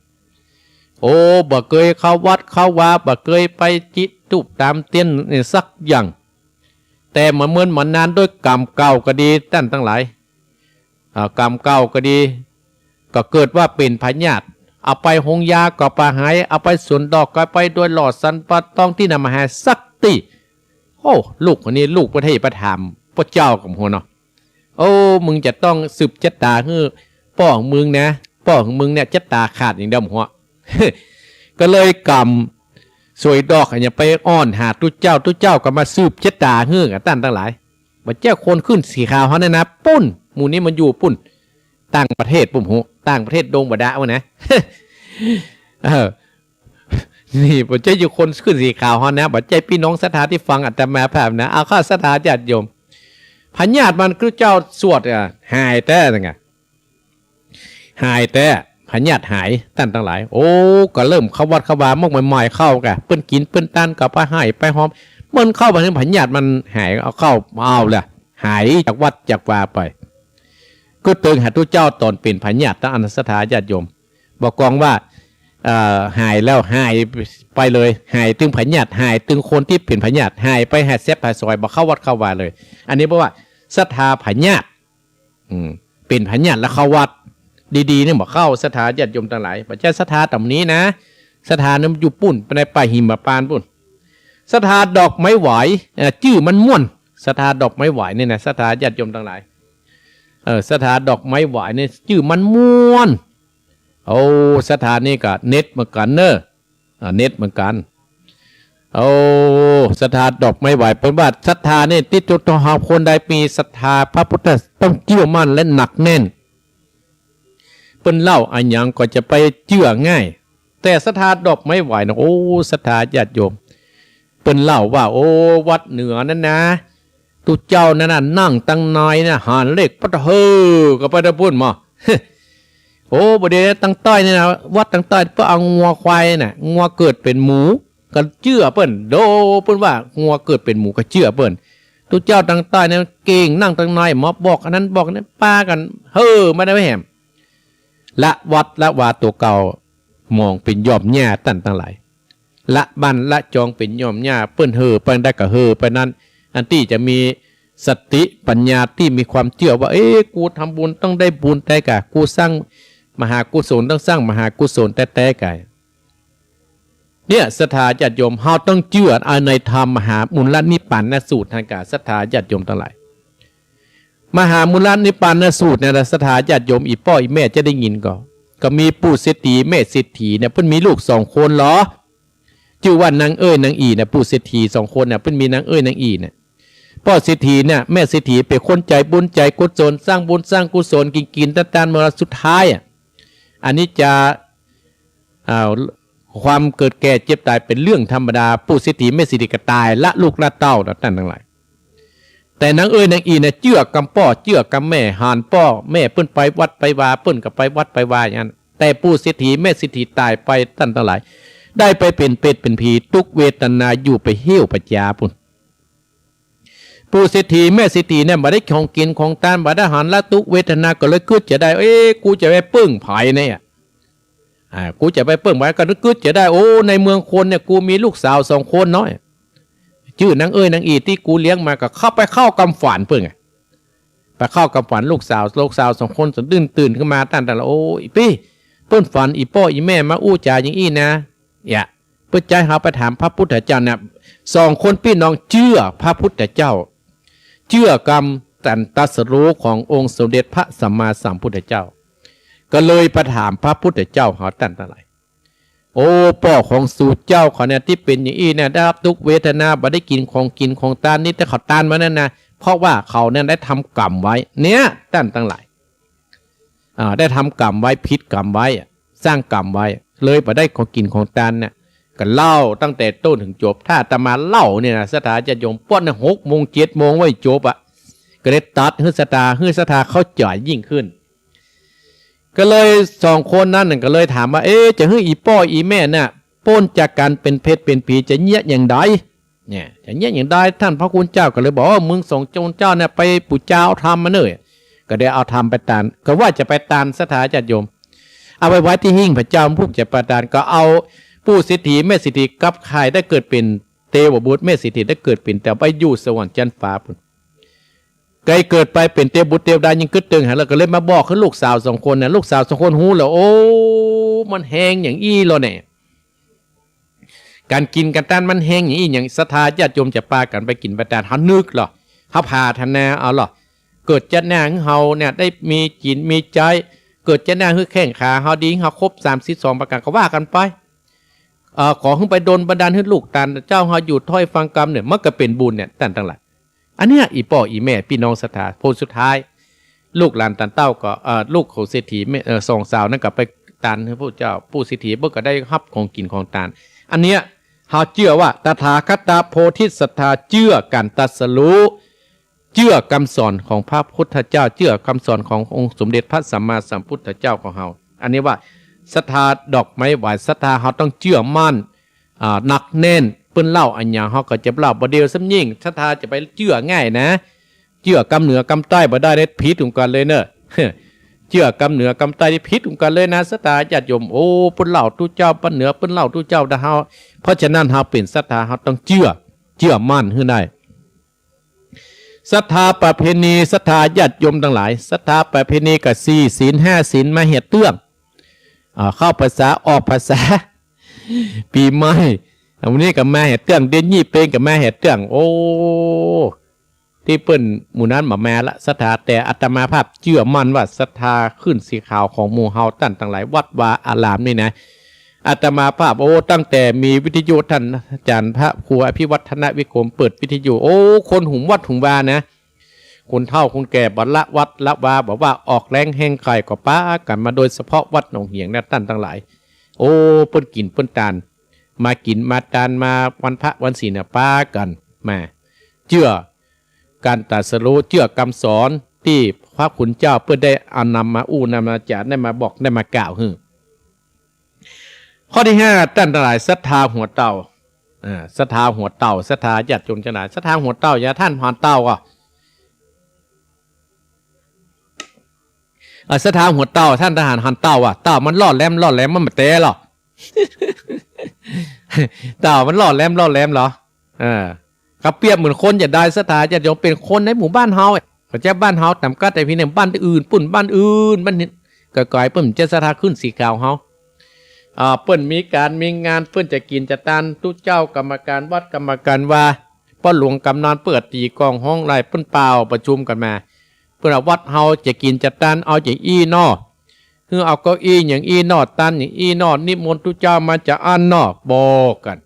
โอ้ บ่เกยเข้าวัดเข้าวา บ่เกยไปจิธูปตามเตียนนี่สักอย่าง แต่บ่เมินบ่นานด้วยกรรมเก่าก็ดีต้านตังหลาย อ่า กรรมเก่าก็ดี ก็เกิดว่าเป๋นผญาติ เอาไปโฮงยาก็บ่หาย เอาไปสวนดอกก็ไปโดยหลอดสันปะตองตี้ไหนบ่หายสักตี้ โอ้ ลูกคนนี้ลูกบ่ได้ไปถามป้อเจ้ากับหัวเนาะ โอ้ มึงจะต้องสืบจะต๋าหื้อป้อของมึงนะ ป้อของมึงเนี่ยจะต๋าขาดอย่างเดียวหัว ก็เลยกำสวยดอกอันเนี้ยไปอ้อนหาตุ๊เจ้า ตุ๊เจ้าก็มาสืบจะต๋าหื้อกับต้านตังหลาย บ่ใจ้คนขึ้นสีขาวเฮาเนี่ยนะ ปุ้น หมู่นี้มันอยู่ปุ้น ต่างประเทศปุ้น โห ต่างประเทศดงบาดาลวะนะ เออ นี่บ่ใจ้อยู่คนขึ้นสีขาวเฮานะ บ่ใจ้ปี้น้องศรัทธาตี้ฟังอาตมาภาพนะ เอาเข้าศรัทธาญาติโยม ผญาติมันคือเจ้าสวดอ่ะ หายแต๊นั่นไง หายแต๊ ผญาติหายต้านตังหลาย โอ้ ก็เริ่มเข้าวัดเข้าวามากมายๆ เข้ากะ เปิ้นกิ๋นเปิ้นตานก็ไปไห้ไปหอม เปิ้นเข้าไปถึงผญาติมันหาย เอาเข้ามาเอาละ หายจากวัดจากวาไป ก็เติงหาตุ๊เจ้าต๋อนเป๋นผญาติ ต้านอันศรัทธาญาติโยม บ่กองว่า เอ่อ หายแล้วหายไปเลย หายตึงผญาติ หายตึงคนตี้เป๋นผญาติ หายไปหายแซบหายสอย บ่เข้าวัดเข้าวาเลย อันนี้แปลว่าศรัทธาผญาติ อืม เป๋นผญาติแล้วเข้าวัด ดีๆ เนี่ยบ่เข้า ศรัทธาญาติโยมตังหลาย บ่ใจ้ศรัทธาต๋ำนี้นะ ศรัทธานั้นอยู่ปุ้น ไปในป่าหิมพานต์ปุ้น ศรัทธาดอกไม้หวาย เอ่อ จื้อมันม่วน ศรัทธาดอกไม้หวายเนี่ยนะ ศรัทธาญาติโยมตังหลาย เออ ศรัทธาดอกไม้หวายเนี่ย จื้อมันม่วน โอ้ ศรัทธานี่ก็เน็ตเหมือนกั๋นเนอะ อ่า เน็ตเหมือนกั๋น โอ้ ศรัทธาดอกไม้หวาย เปิ้นว่าศรัทธานี่ตี้จะต้องหาคนใดมีศรัทธาพระพุทธ ต้องเจื้อมั่นและหนักแน่น เปิ้นเล่าอะหยังก็จะไปเจื้อง่าย แต่ศรัทธาดอกไม้หวายนะ โอ้ ศรัทธาญาติโยม เปิ้นเล่าว่า โอ้ วัดเหนือนั้นนะ ตุ๊เจ้านั้นน่ะ นั่งตังในน่ะ หาเลขปั๊ด เฮ้อ ก็ไปตะปุ้นมา โอ้ บ่ดี ตังใต้นี่นะ วัดตังใต้เปิ้นเอางัวควายน่ะ งัวเกิดเป๋นหมู ก็เจื้อเปิ้น โด เปิ้นว่างัวเกิดเป๋นหมูก็เจื้อเปิ้น ตุ๊เจ้าตังใต้นี่เก่ง นั่งตังใน มาบอกอันนั้นบอกอันนี้ ปากั๋น เฮ้อ มาได้แหม ละวัดละวาตั๋วเก่า มองเป๋นย่อมหญ้าต้านตังหลาย ละบ้านละจองเป๋นย่อมหญ้า เปิ้นเห่อไปได้ก็เห่อไปนั้น อันตี้จะมีสติปัญญาตี้มีความเจื้อว่า เอ๊ะ กูทำบุญต้องได้บุญแต๊ก่ะ กูสร้างมหากุศลต้องสร้างมหากุศลแต๊ๆ ก่ะ เนี่ย ศรัทธาญาติโยม เฮาต้องเจื้อในธรรมมหามูลนิพพานสูตรหั้นก่ะ ศรัทธาญาติโยมตังหลาย มหามูลนิพพานสูตรเนี่ยนะ ศรัทธาญาติโยม อี่ป้ออี่แม่จะได้ยินก่อ ก็มีปู่เศรษฐีแม่เศรษฐีเนี่ย เปิ้นมีลูกสองคนเหรอ จื้อว่านางเอ้ยนางอี่เนี่ย ปู่เศรษฐีสองคนเนี่ย เปิ้นมีนางเอ้ยนางอี่เนี่ย ป้อเศรษฐีเนี่ย แม่เศรษฐีเป๋นคนใจ๋บุญใจ๋กุศล สร้างบุญสร้างกุศล กิ๋นๆ ตานๆ มาสุดท้ายอ่ะ อันนี้จะ อ่า ความเกิดแก่เจ็บต๋ายเป๋นเรื่องธรรมดา ปู่เศรษฐีแม่เศรษฐีก็ต๋าย ละลูกละเต้าละต้านตังหลาย แต่นางเอ้ยนางอี่เนี่ย เจื้อกำป้อเจื้อกำแม่ หันป้อแม่เปิ้นไปวัดไปวา เปิ้นก็ไปวัดไปวาอย่างนั้น แต่ปู่เศรษฐีแม่เศรษฐีต๋ายไปต้านตังหลาย ได้ไปเป๋นเปรตเป๋นผี ตุ๊กเวทนาอยู่ไปเหี่ยวไปจาปุ้น ปู่เศรษฐีแม่เศรษฐีเนี่ย บ่ได้ของกิ๋นของตาน บ่ได้หันละตุ๊กเวทนา ก็เลยกึ๊ดจะได้ เอ๊ะ กูจะไปเปิ้งใผเนี่ย อ่า กูจะไปเปิ้งใผ ก็กึ๊ดจะได้ โอ้ ในเมืองคนเนี่ย กูมีลูกสาวสองคนเนาะ จื้อนางเอ้ยนางอี่ตี้กูเลี้ยงมา ก็เข้าไปเข้ากำฝานเปิ้นไง ไปเข้ากำฝันลูกสาว ลูกสาวสองคนสะดุ้งตื่นขึ้นมา ต้านตังหลาย โอ้ ปี้ เปิ้นฝันอี่ป้ออี่แม่มาอู้จ๋าอย่างอี้นะ เนี่ย เปิ้นจะหื้อเฮาไปถามพระพุทธเจ้าเนี่ย สองคนปี้น้องเจื้อพระพุทธเจ้า เจื้อกำตรัสรู้ขององค์สมเด็จพระสัมมาสัมพุทธเจ้า ก็เลยไปถามพระพุทธเจ้าเฮา ต้านตังหลาย โอ้ ป้อของสูเจ้าเขาเนี่ยตี้เป๋นอย่างอี้เนี่ย ได้ฮับตุ๊กเวทนา บ่ได้กิ๋นของกิ๋นของตานนี้ แต่เขาตานมานั่นนะ เพราะว่าเขาเนี่ยได้ทำกรรมไว้ เนี่ย ต้านตังหลาย อ่า ได้ทำกรรมไว้ ผิดกรรมไว้อะ สร้างกรรมไว้ เลยบ่ได้ของกิ๋นของตานเนี่ย ก็เล่าตั้งแต่ต้นเถิงจบ ถ้าอาตมาเล่าเนี่ยนะ ศรัทธาญาติโยม ปวดเนี่ย หกโมงเจ็ดโมงไว้จบอะ ก็เลยตัดหื้อศรัทธา หื้อศรัทธาเข้าใจ๋ยิ่งขึ้น ก็เลยสองคนนั้นน่ะก็เลยถามว่า เอ๊ะ จะหื้ออี่ป้ออี่แม่น่ะ ป๊นจากก๋านเป๋นเปรตเป๋นผี จะเยียะอย่างใด เนี่ย จะเยียะอย่างใด ต้านพระคุณเจ้าก็เลยบอกว่า มึงสองคนเจ้าเนี่ยไปปู๋จาเอาธรรมมาเน่อ ก็ได้เอาธรรมไปตาน ก็ว่าจะไปตาน ศรัทธาญาติโยม เอาไปไว้ตี้หิ้งพระเจ้าผู้จะไปตาน ก็เอาปู่เศรษฐีแม่เศรษฐีกับใคร่ได้เกิดเป๋นเตวบุตร แม่เศรษฐีได้เกิดเป๋นเตว ไปอยู่สวรรค์จั๊นฟ้าปู๊น ใค่เกิดไปเป๋นเตวบุตรเตวดายิ่งกึ๊ดตึงหา แล้วก็เลยมาบอกหื้อลูกสาวสองคนน่ะ ลูกสาวสองคนฮู้แล้ว โอ้ มันแฮงอย่างอี้ลอแหน่ ก๋านกิ๋นก๋านตานมันแฮงอย่างอี้ อย่างศรัทธาญาติโยมจะปากั๋นไปกิ๋นไปตาน เฮานึกลอ เฮาผาถนาเอาลอ เกิดจาติหน้าหื้อเฮาเนี่ยได้มีจิ๋นมีใจ๊ เกิดจาติหน้าหื้อแข้งขาเฮาดี เฮาครบสามสิบสองประก๋าน ก็ว่ากั๋นไป เอ่อ ขอหื้อไปดลบันดาลหื้อลูกตานเจ้าเฮาอยู่ถ้อยฟังกำเนี่ย มันก็เป๋นบุญเนี่ย ต้านตังหลาย อันเนี้ย อี่ป้ออี่แม่ปี้น้องศรัทธา ผลสุดท้าย ลูกหลานตานเต้าก็ เอ่อ ลูกของเศรษฐีแม่ เอ่อ สองสาวนั้นก็ไปตานหื้อพระเจ้า ปู่เศรษฐีเปิ้นก็ได้ฮับของกิ๋นของตาน อันเนี้ย เฮาเจื้อว่าตถาคตโพธิสัตถา เจื้อก๋านตรัสรู้ เจื้อกำสอนของพระพุทธเจ้า เจื้อกำสอนขององค์สมเด็จพระสัมมาสัมพุทธเจ้าของเฮา อันนี้ว่าศรัทธาดอกไม้ไหว้ ศรัทธาเฮาต้องเจื้อมั่น อ่า หนักแน่น เปิ้นเล่าอะหยังเฮาก็จะเล่า บ่เดี่ยวซ้ำยิ่ง ศรัทธาจะไปเจื้อง่ายนะ เจื้อกำเหนือกำใต้บ่ได้เด้อ ผิดเหมือนกั๋นเลยเน่อ เจื้อกำเหนือกำใต้นี่ผิดเหมือนกั๋นเลยนะ ศรัทธาญาติโยม โอ้ เปิ้นเล่าตุ๊เจ้า บ้านเหนือเปิ้นเล่าตุ๊เจ้านะเฮา เพราะฉะนั้นเฮาเป๋นศรัทธาเฮาต้องเจื้อ เจื้อมั่นหื้อได้ ศรัทธาประเพณี ศรัทธาญาติโยมตังหลาย ศรัทธาประเพณีก็สี่ศีลห้าศีลมาแห่เตื้อง อ่า เข้าพรรษาออกพรรษา ปี๋ใหม่ อันนี้ก็มาแห่เตื้อง เดือนยี่เป็งก็มาแห่เตื้อง โอ้ ตี้เปิ้นหมู่นั้นบ่มาละศรัทธา แต่อาตมาภาพเจื้อมั่นว่าศรัทธาขึ้นสีขาวของหมู่เฮาต้านตังหลาย วัดวาอารามนี่นะ อาตมาภาพ โอ้ ตั้งแต่มีวิทยุต้านอาจ๋ารย์พระครูอภิวัฒนวิกรมเปิดวิทยุ โอ้ คนหุมวัดหุมวานะ คนเฒ่าคนแก่บ่ละวัดละวา บ่ว่าออกแฮงแฮงใค่ก็ปากั๋นมา โดยเฉพาะวัดหนองเหียงนะต้านตังหลาย โอ้ เปิ้นกิ๋นเปิ้นตาน มากิ๋นมาตานมาวันพระวันศีลเนี่ยปากั๋นมา เจื้อก๋านตรัสรู้ เจื้อกำสอนตี้พระคุณเจ้าเปิ้นได้เอานำมาอู้นำมาจ๋า ได้มาบอกได้มากล่าวหื้อ ข้อตี้ห้า ต้านตังหลาย ศรัทธาหัวเต่า อ่า ศรัทธาหัวเต่า ศรัทธาญาติโยมตังหลาย ศรัทธาหัวเต่า อย่างต้านหันเต่าก่อ อ่า ศรัทธาหัวเต่า ต้านทหารหันเต่าอะ เต่ามันล่อแหลม ล่อแหลม มันบ่แต๋หรอ เต่ามันล่อแหลม ล่อแหลมหรอ เออ ก็เปรียบเหมือนคนจะได้ศรัทธาญาติโยม เป๋นคนในหมู่บ้านเฮาอะ บ่ใจ้บ้านเฮาต๋ามกั๊ดแต่เพียงเนี่ย บ้านอื่นปู๊น บ้านอื่น บ้านนี่ ไก๋ๆ เปิ้นจะศรัทธาขึ้นสีขาวเฮา อ่า เปิ้นมีก๋านมีงาน เปิ้นจะกิ๋นจะตาน ตุ๊เจ้ากรรมก๋านวัดกรรมก๋านวา ป้อหลวงก๋ำนันเปิ้นก็ตี๋กลองฮ้องไล่ เปิ้นเป่าประชุมกั๋นมา เปิ้นว่าวัดเฮาจะกิ๋นจะตานเอาอย่างอี้เนาะ หื้อเอาเก้าอี้อย่างอี้เนาะ ตานอย่างอี้เนาะ นิมนต์ตุ๊เจ้ามาจาอั้นเนาะ บอกกั๋น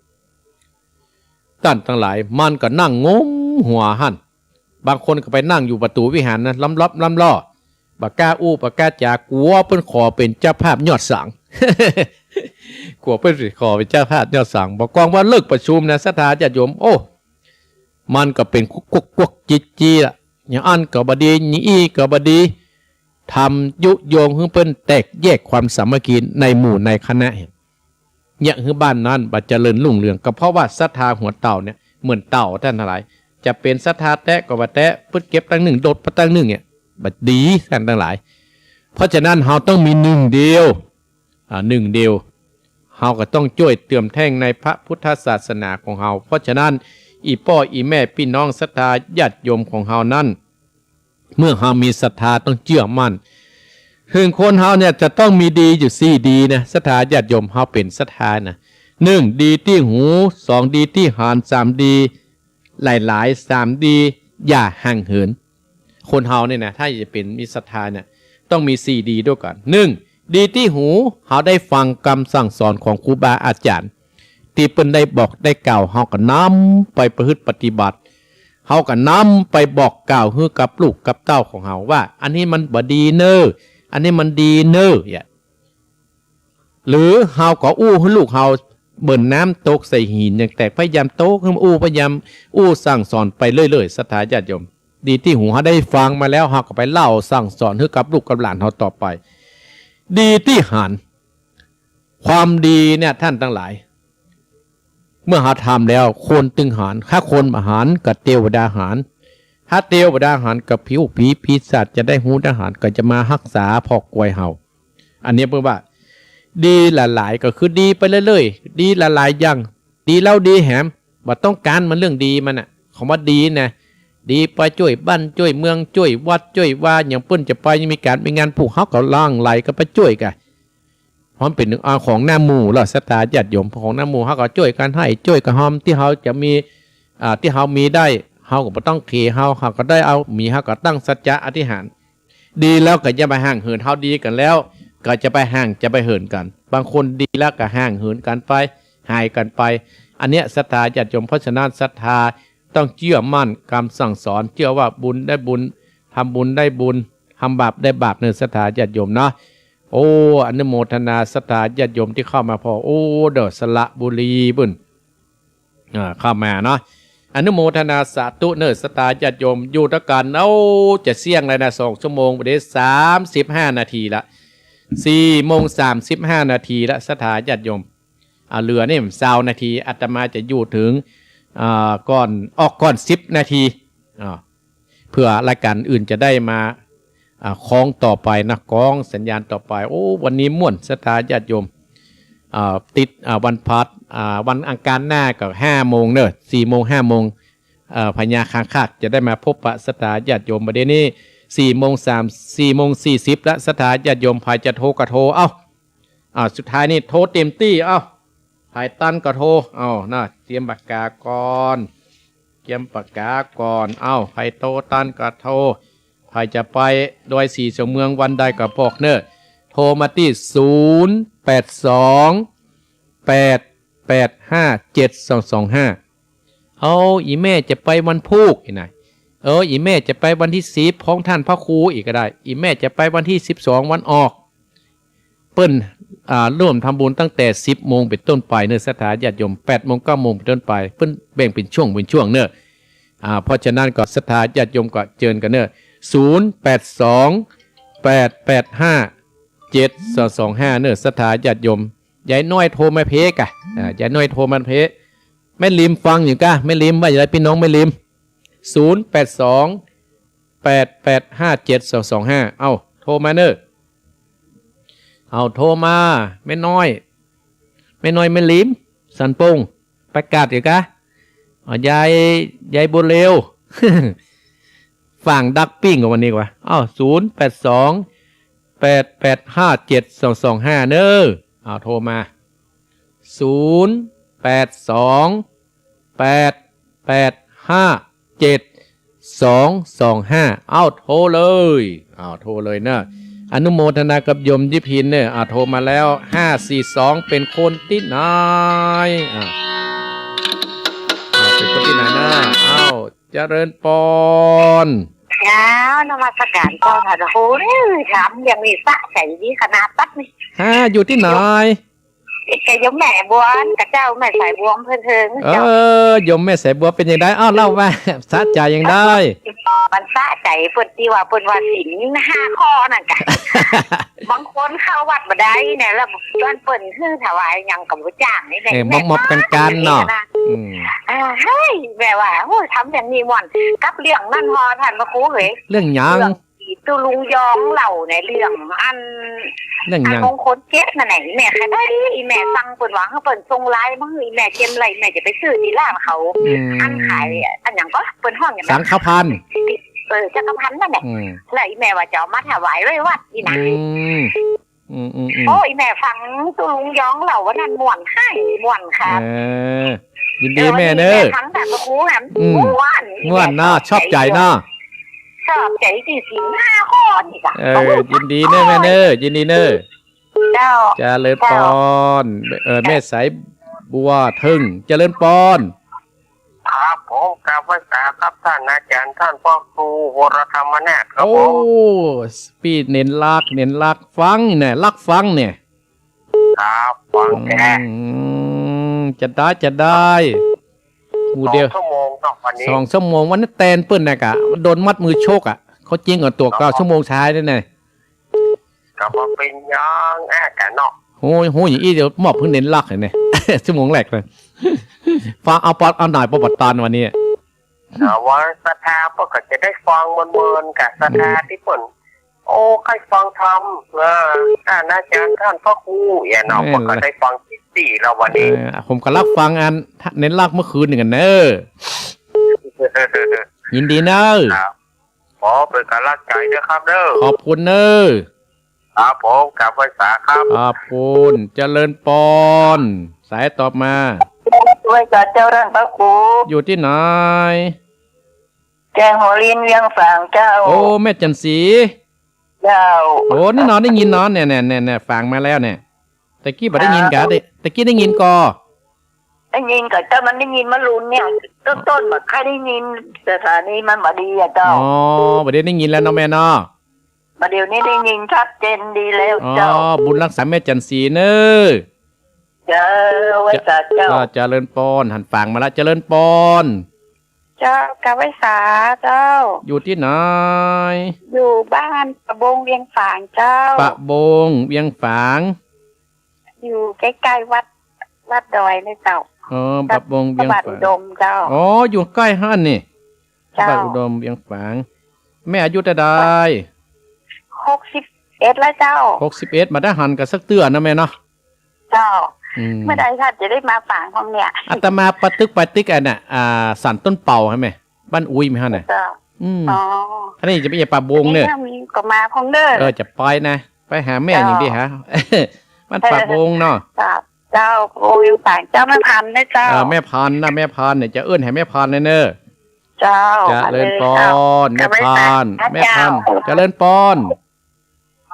ต้านตังหลาย มันก็นั่งงมหัวหั้น บางคนก็ไปนั่งอยู่ประตู๋วิหารนะ ล้อมๆ ล้อมๆ บ่กล้าอู้บ่กล้าจ๋า กั๋วเปิ้นขอเป๋นเจ้าภาพยอดสัง กั๋วเปิ้นขอเป๋นเจ้าภาพยอดสัง บ่กองว่าเลิกประชุมนะ ศรัทธาญาติโยม โอ้ มันก็เป๋นกุ๊กกุ๊กกุ๊กจิ๊กจิ๊กละ อย่างอั้นก็บ่ดี อย่างอี้ก็บ่ดี ทำยุยงหื้อเปิ้นแตกแยกความสามัคคีในหมู่ในคณะ เยียะหื้อบ้านนั้นบ่เจริญรุ่งเรือง ก็เพราะว่าศรัทธาหัวเต่าเนี่ย เหมือนเต่าต้านตังหลาย จะเป๋นศรัทธาแต๊ก็บ่แต๊ เปิ้นเก็บตังนึ่ง โดดไปตังนึ่งเนี่ย บ่ดีต้านตังหลาย เพราะฉะนั้นเฮาต้องมีนึ่งเดียว อ่า นึ่งเดียว เฮาก็ต้องจ้วยเติมแท่งในพระพุทธศาสนาของเฮา เพราะฉะนั้น อี่ป้ออี่แม่ปี้น้องศรัทธาญาติโยมของเฮานั้น เมื่อเฮามีศรัทธาต้องเจื้อมั่น เถิงคนเฮาเนี่ยจะต้องมีดีอยู่สี่ดีนะ ศรัทธาญาติโยม เฮาเป๋นศรัทธานะ นึ่ง ดีตี้หู สอง ดีตี้หาญ สาม ดีหลายๆ สาม ดีอย่าห่างเหิน คนเฮาเนี่ยนะ ถ้าจะเป๋นมีศรัทธาเนี่ย ต้องมีสี่ดีด้วยกั๋น นึ่ง ดีตี้หู เฮาได้ฟังกำสั่งสอนของครูบาอาจ๋ารย์ ตี้เปิ้นได้บอกได้กล่าว เฮาก็นำไปประพฤติปฏิบัติ เฮาก็นำไปบอกกล่าวหื้อกับลูกกับเต้าของเฮาว่า อันนี้มันบ่ดีเน่อ อันนี้มันดีเน่อ เนี่ย หรือเฮาก็อู้หื้อลูกเฮา เบิ่นน้ำตกใส่หินยังแตก พยายามตกหื้ออู้ พยายามอู้สั่งสอนไปเรื่อยๆ ศรัทธาญาติโยม ดีตี้หู เฮาได้ฟังมาแล้ว เฮาก็ไปเล่าสั่งสอนหื้อกับลูกกับหลานเฮาต่อไป ดีตี้หาญ ความดีเนี่ยท่านตังหลาย เมื่อเฮาทำแล้วคนตึงหาญ ถ้าคนบ่หาญก็เตวดาหาญ ถ้าเตวดาหาญก็ผิวผีปีศาจจะได้ฮู้ดาหาญ ก็จะมาฮักษาผ่อกวยเฮา อันนี้เปิ้นว่า ดีหลายๆ ก็คือดีไปเรื่อยๆ ดีหลายๆ อย่าง ดีแล้วดีแหม บ่ต้องก๋านมันเรื่องดีมันน่ะ คำว่าดีนะ ดีไปจ้วยบ้านจ้วยเมืองจ้วยวัดจ้วยวา อย่างเปิ้นจะไปมีก๋านมีงาน พวกเฮาก็หลั่งไหลกั๋นไปจ้วยก่ะ เพราะมันเป๋น อ่า ของหน้าหมู่แล้ว ศรัทธาญาติโยม ของหน้าหมู่ เฮาก็จ้วยกั๋นไห้จ้วยกั๋นฮอม ตี้เฮาจะมี อ่า ตี้เฮามีได้ เฮาก็บ่ต้องเข เฮา เฮาก็ได้เอา มี เฮาก็ตั้งสัจจะอธิษฐาน ดีแล้วก็อย่าไปห่างเหิน เฮาดีกั๋นแล้ว ก็จะไปห่างจะไปเหินกั๋น บางคนดีแล้วก็ห่างเหินกั๋นไป หายกั๋นไป อันเนี้ยศรัทธาญาติโยม เพราะฉะนั้นศรัทธาต้องเจื้อมั่นกำสั่งสอน เจื้อว่าบุญได้บุญ ทำบุญได้บุญ ทำบาปได้บาปเน่อ ศรัทธาญาติโยมเนาะ โอ้ อนุโมทนาศรัทธาญาติโยมตี้เข้ามาผ่อ โอ้ เด้อ สระบุรีปุ้น อ่า เข้ามาเนาะ อนุโมทนาสาธุเน่อ ศรัทธาญาติโยม อยู่ตะก๋าน เอ้า จะเสี้ยงแล้วนะ สองชั่วโมง บ่าเด้ สามสิบห้านาทีละ สี่โมงสามสิบห้านาทีละ ศรัทธาญาติโยม อ่า เหลือนี่ซาวนาที อาตมาจะอยู่เถิง อ่า ก่อน ออกก่อนสิบนาที อ่า เผื่อรายก๋านอื่นจะได้มา อ่า คล้องต่อไปนะ คล้องสัญญาณต่อไป โอ้ วันนี้ม่วน ศรัทธาญาติโยม อ่า ติด อ่า วันพฤหัส อ่า วันอังคารหน้าก็ห้าโมงเน่อ สี่โมง ห้าโมง เอ่อ พญาคางคากจะได้มาพบปะศรัทธาญาติโยม บ่าเด้นี่ สี่โมงสาม สี่โมงสี่สิบละ ศรัทธาญาติโยม ใผจะโทรก็โทร เอ้า อ่า สุดท้ายนี่โทรเต็มตี้ เอ้า ใผตันก็โทร เอ้า นะ เตรียมปากกาก่อน เตรียมปากกาก่อน เอ้า ใผโทรตันก็โทร ใผจะไปดอยสีเสาเมืองวันใดก็บอกเน่อ โทรมาตี้ ศูนย์แปดสอง แปดแปดห้า เจ็ดสองสองห้า เอา อี่แม่จะไปวันพูก อี่นะ เออ อี่แม่จะไปวันตี้สิบ ของต้านพระครู อี่ก็ได้ อี่แม่จะไปวันตี้สิบสอง วันออก เปิ้น อ่า เริ่มทำบุญตั้งแต่สิบโมงเป๋นต้นไปเน่อ ศรัทธาญาติโยม แปดโมง เก้าโมงเป๋นต้นไป เปิ้นแบ่งเป๋นช่วงเป๋นช่วงเน่อ อ่า เพราะฉะนั้นก็ศรัทธาญาติโยมก็เจิญกั๋นเน่อ ศูนย์แปดสอง แปดแปดห้า เจ็ดสองสองห้า เน่อ ศรัทธาญาติโยม ยายน้อยโทรมาเพกะ อ่า ยายน้อยโทรมาเพ แม่ริมฟังอยู่กะ แม่ริม ว่าจะได้ปี้น้องแม่ริม ศูนย์แปดสอง แปดแปดห้า เจ็ดสองสองห้า เอ้า โทรมาเน่อ เอ้า โทรมา แม่น้อย แม่น้อยแม่ริม สันปง ประกาศอยู่กะ อ่า ยาย ยายบัวเร็ว ฝั่งดักปิ้งกับวันนี้กว่า เอ้า ศูนย์แปดสอง แปดแปดห้า เจ็ดสองสองห้า เน่อ เอ้า โทรมา ศูนย์แปดสอง แปดแปดห้า เจ็ดสองสองห้า เอ้า โทรเลย อ้าว โทรเลยเน่อ อนุโมทนากับโยมยิพินเน่อ อ้าว โทรมาแล้ว ห้าสี่สอง เป๋นคนตี้ไหน อ้าว อ้าว เป๋นคนตี้ไหนนะ อ้าว เจริญปอน เจ้า นมัสการเจ้าค่ะ โอ้โห ถามอย่างนี้สะใจ๋ดีขนาดตั๊ดนี่ ฮะ อยู่ตี้ไหน แก่โยมแม่บัว กับเจ้าแม่สายบัวอำเภอเถิง เออ เจ้า โยมแม่สายบัวเป๋นอย่างใด อ้าว เล่ามา สะใจ๋อย่างใด มันสะใจ๋เปิ้นตี้ว่าเปิ้นว่าศีลห้าข้อนั่นกะ บางคนเข้าวัดบ่ได้เนี่ย แล้วตอนเปิ้นหื้อถวายหยังก็บ่จ้างนี่แหละ เออ มอบๆ กั๋นๆ เนาะ อืม อ่า เฮ้ย แบบว่า โอ้ย ทำอย่างนี้ม่วน กับเรื่องนั้นฮอ ท่านพระครูเอ๋ย เรื่องหยัง เรื่อง อีตุ๊ลุงยองเล่าในเรื่องอัน เรื่องหยัง อันมงคลเจ็ดนั่นแหละ อีแม่ขายได้ อีแม่สั่งเปิ้นว่าหื้อเปิ้นส่งไลน์มาหื้อ อีแม่เจียมไลน์ แม่จะไปซื้อตี้ร้านเขา อืม อันขาย อันหยังก็เปิ้นฮ้องหยังนะ สังฆภัณฑ์ เออ จักรพันธ์นั่นแหละ อืม แล้วอี่แม่ว่าจะเอามาถวายไว้วัดนี่นะ อืม อืม อืม อืม โอ้ อี่แม่ฟังตุ๊ลุงย้องเล่าวันนั้นม่วนไห้ม่วนค่ะ เออ ยินดีแม่เน่อ เออ นี่แม่ฟังแต่พระครูแหม อืม ม่วน ม่วนเนาะ ชอบใจ๋เนาะ ชอบใจ๋ตี้ศีลห้าข้อนี่ค่ะ เออ ยินดีเน่อแม่เน่อ ยินดีเน่อ เจ้า เจริญปอน เจ้า เออ แม่สายบัวเทิง เจริญปอน ครับผม กราบไหว้สาครับ ต้านอาจ๋ารย์ ต้านพระครูวรธรรมนาถครับผม โอ้ ปี้เน้นลัก เน้นลักฟังเนี่ย ลักฟังเนี่ย ครับ ฟังแต๊ อืม จะได้ จะได้ หมู่เดียว สองชั่วโมงเนาะวันนี้ สองชั่วโมง วันนี้แตนเปิ้นน่ะกะ โดนมัดมือชกอะ เขาเจ๊งก่อนตั๋ว ครับ เก้าชั่วโมงสุดท้ายนั่นน่ะ ก็บ่เป๋นหยังอะกะเนาะ โอ้ย โอ้ย อย่างอี้เดี๋ยวมอบหื้อเน้นลักเลยเนี่ย ชั่วโมงแรกเลย ฟังเอาปอดเอาหน่อย ปอดปอดตอนวันนี้ เออ ว่าศรัทธาเปิ้นก็จะได้ฟังเมินๆ กะศรัทธาตี้เปิ้น โอ้ ใค่ฟังธรรม เออ ต้านอาจ๋ารย์ ต้านพระครู เอี้ยเนาะ แม่นละ เปิ้นก็ได้ฟังตี้ตี้แล้ววันนี้ เออ ผมก็ลักฟังอันเน้นลักเมื่อคืนนี่กั๋นเน่อ ยินดีเน่อ ครับ ขอเป๋นก๋ำลังใจ๋เน่อครับเน่อ ขอบคุณเน่อ ครับผม กราบไหว้สาครับ ขอบคุณ เจริญปอน สายต่อมา ไหว้สาเจ้า ต้านพระครู อยู่ตี้ไหน แจ้งหัวลิน เวียงฝางเจ้า โอ้ แม่จันทร์ศรี เจ้า โอ้ นี่เนาะ ได้ยินเนาะ เนี่ย เนี่ย เนี่ย เนี่ย ฝางมาแล้วเนี่ย ตะกี้บ่ได้ยินกา เจ้า ตะกี้ได้ยินก่อ ได้ยินก่อเจ้า มันได้ยินเมื่อลุนเนี่ย ต้นๆ บ่ค่อยได้ยิน สถานีมันบ่ดีอะเจ้า อ๋อ บ่าเดี่ยวได้ยินแล้วเนาะแม่เนาะ บ่าเดี่ยวนี้ได้ยินชัดเจนดีแล้วเจ้า อ๋อ บุญรักษาแม่จันทร์ศรีเน่อ เจ้า ไหว้สาเจ้า เจ้า เจริญปอน หันฝางมาละ เจริญปอน เจ้า กราบไหว้สาเจ้า อยู่ตี้ไหน อยู่บ้านปะบงเวียงฝางเจ้า ปะบงเวียงฝาง อยู่ใก้ๆ วัด วัดดอยเลยเจ้า อ๋อ วัด ปะบงเวียงฝาง พระบาทอุดมเจ้า อ๋อ อยู่ใก้หั้นนี่ เจ้า พระบาทอุดมเวียงฝาง แม่อายุเต้าใด หกสิบเอ็ดแล้วเจ้า หกสิบเอ็ด บ่ได้หันกั๋นสักเตื้อเนาะแม่เนาะ เจ้า อืม เมื่อใดท่านจะได้มาฝางพ่องเนี่ย อาตมาปะตึก ปะตึกอันน่ะ อ่า สันต้นเปาหั้นแม่ บ้านอุ้ยแม่หั้นน่ะ เจ้า อืม อ๋อ อันนี้จะไปปะบงเน่อ นี่ก็มาพ่องเน่อ เออ จะไปนะ ไปหาแม่ เจ้า อย่างดีฮะ บ้านปะบงเนาะ เจ้า เจ้า โอ้ย ฝางเจ้าแม่พันธุ์นะเจ้า เออ แม่พันธุ์นะ แม่พันธุ์เนี่ย จะเอิ้นหื้อแม่พันธุ์เลยเน่อ เจ้า เจริญปอน มาเลยเจ้า แม่พันธุ์ เจ้า แม่พันธุ์ เจริญปอน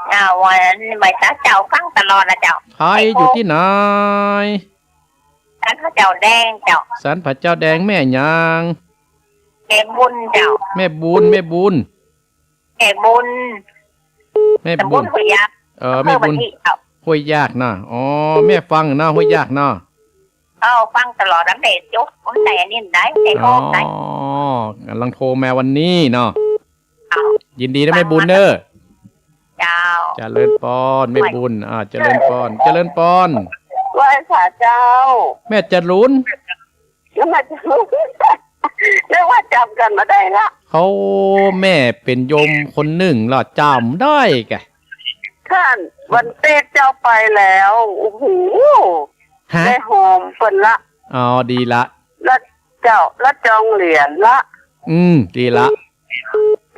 เจ้า วันไหว้สาเจ้า ฟังตลอดนะเจ้า ใผอยู่ตี้ไหน สันพระเจ้าแดงเจ้า สันพระเจ้าแดง แม่หยัง แม่บุญเจ้า แม่บุญ แม่บุญ แม่บุญ แม่บุญ ตำบลห้วยยาก เออ อำเภอ แม่บุญ บางพลีเจ้า ห้วยยากนะ อ๋อ แม่ฟังนะ ห้วยยากนะ เออ ฟังตลอด ตั้งแต่จบ ตั้งแต่นี่ได้ แต่ อ๋อ โทรได้ ก๋ำลังโทรมาวันนี้เนาะ เจ้า ยินดีนะแม่บุญเน่อ เจ้า เจริญปอน แม่บุญ อ่า เจริญปอน เจริญปอน ไหว้สาเจ้า แม่จรูน แม่จรูน นึกว่าจ๋ำกั๋นบ่ได้ละ เขา แม่เป๋นโยมคนนึ่งละ จ๋ำได้แก ท่าน วันเตสเจ้าไปแล้ว โอ้โห ฮะ ได้หอมเปิ้นละ อ๋อ ดีละ ละเจ้า ละจองเหรียญละ อืม ดีละ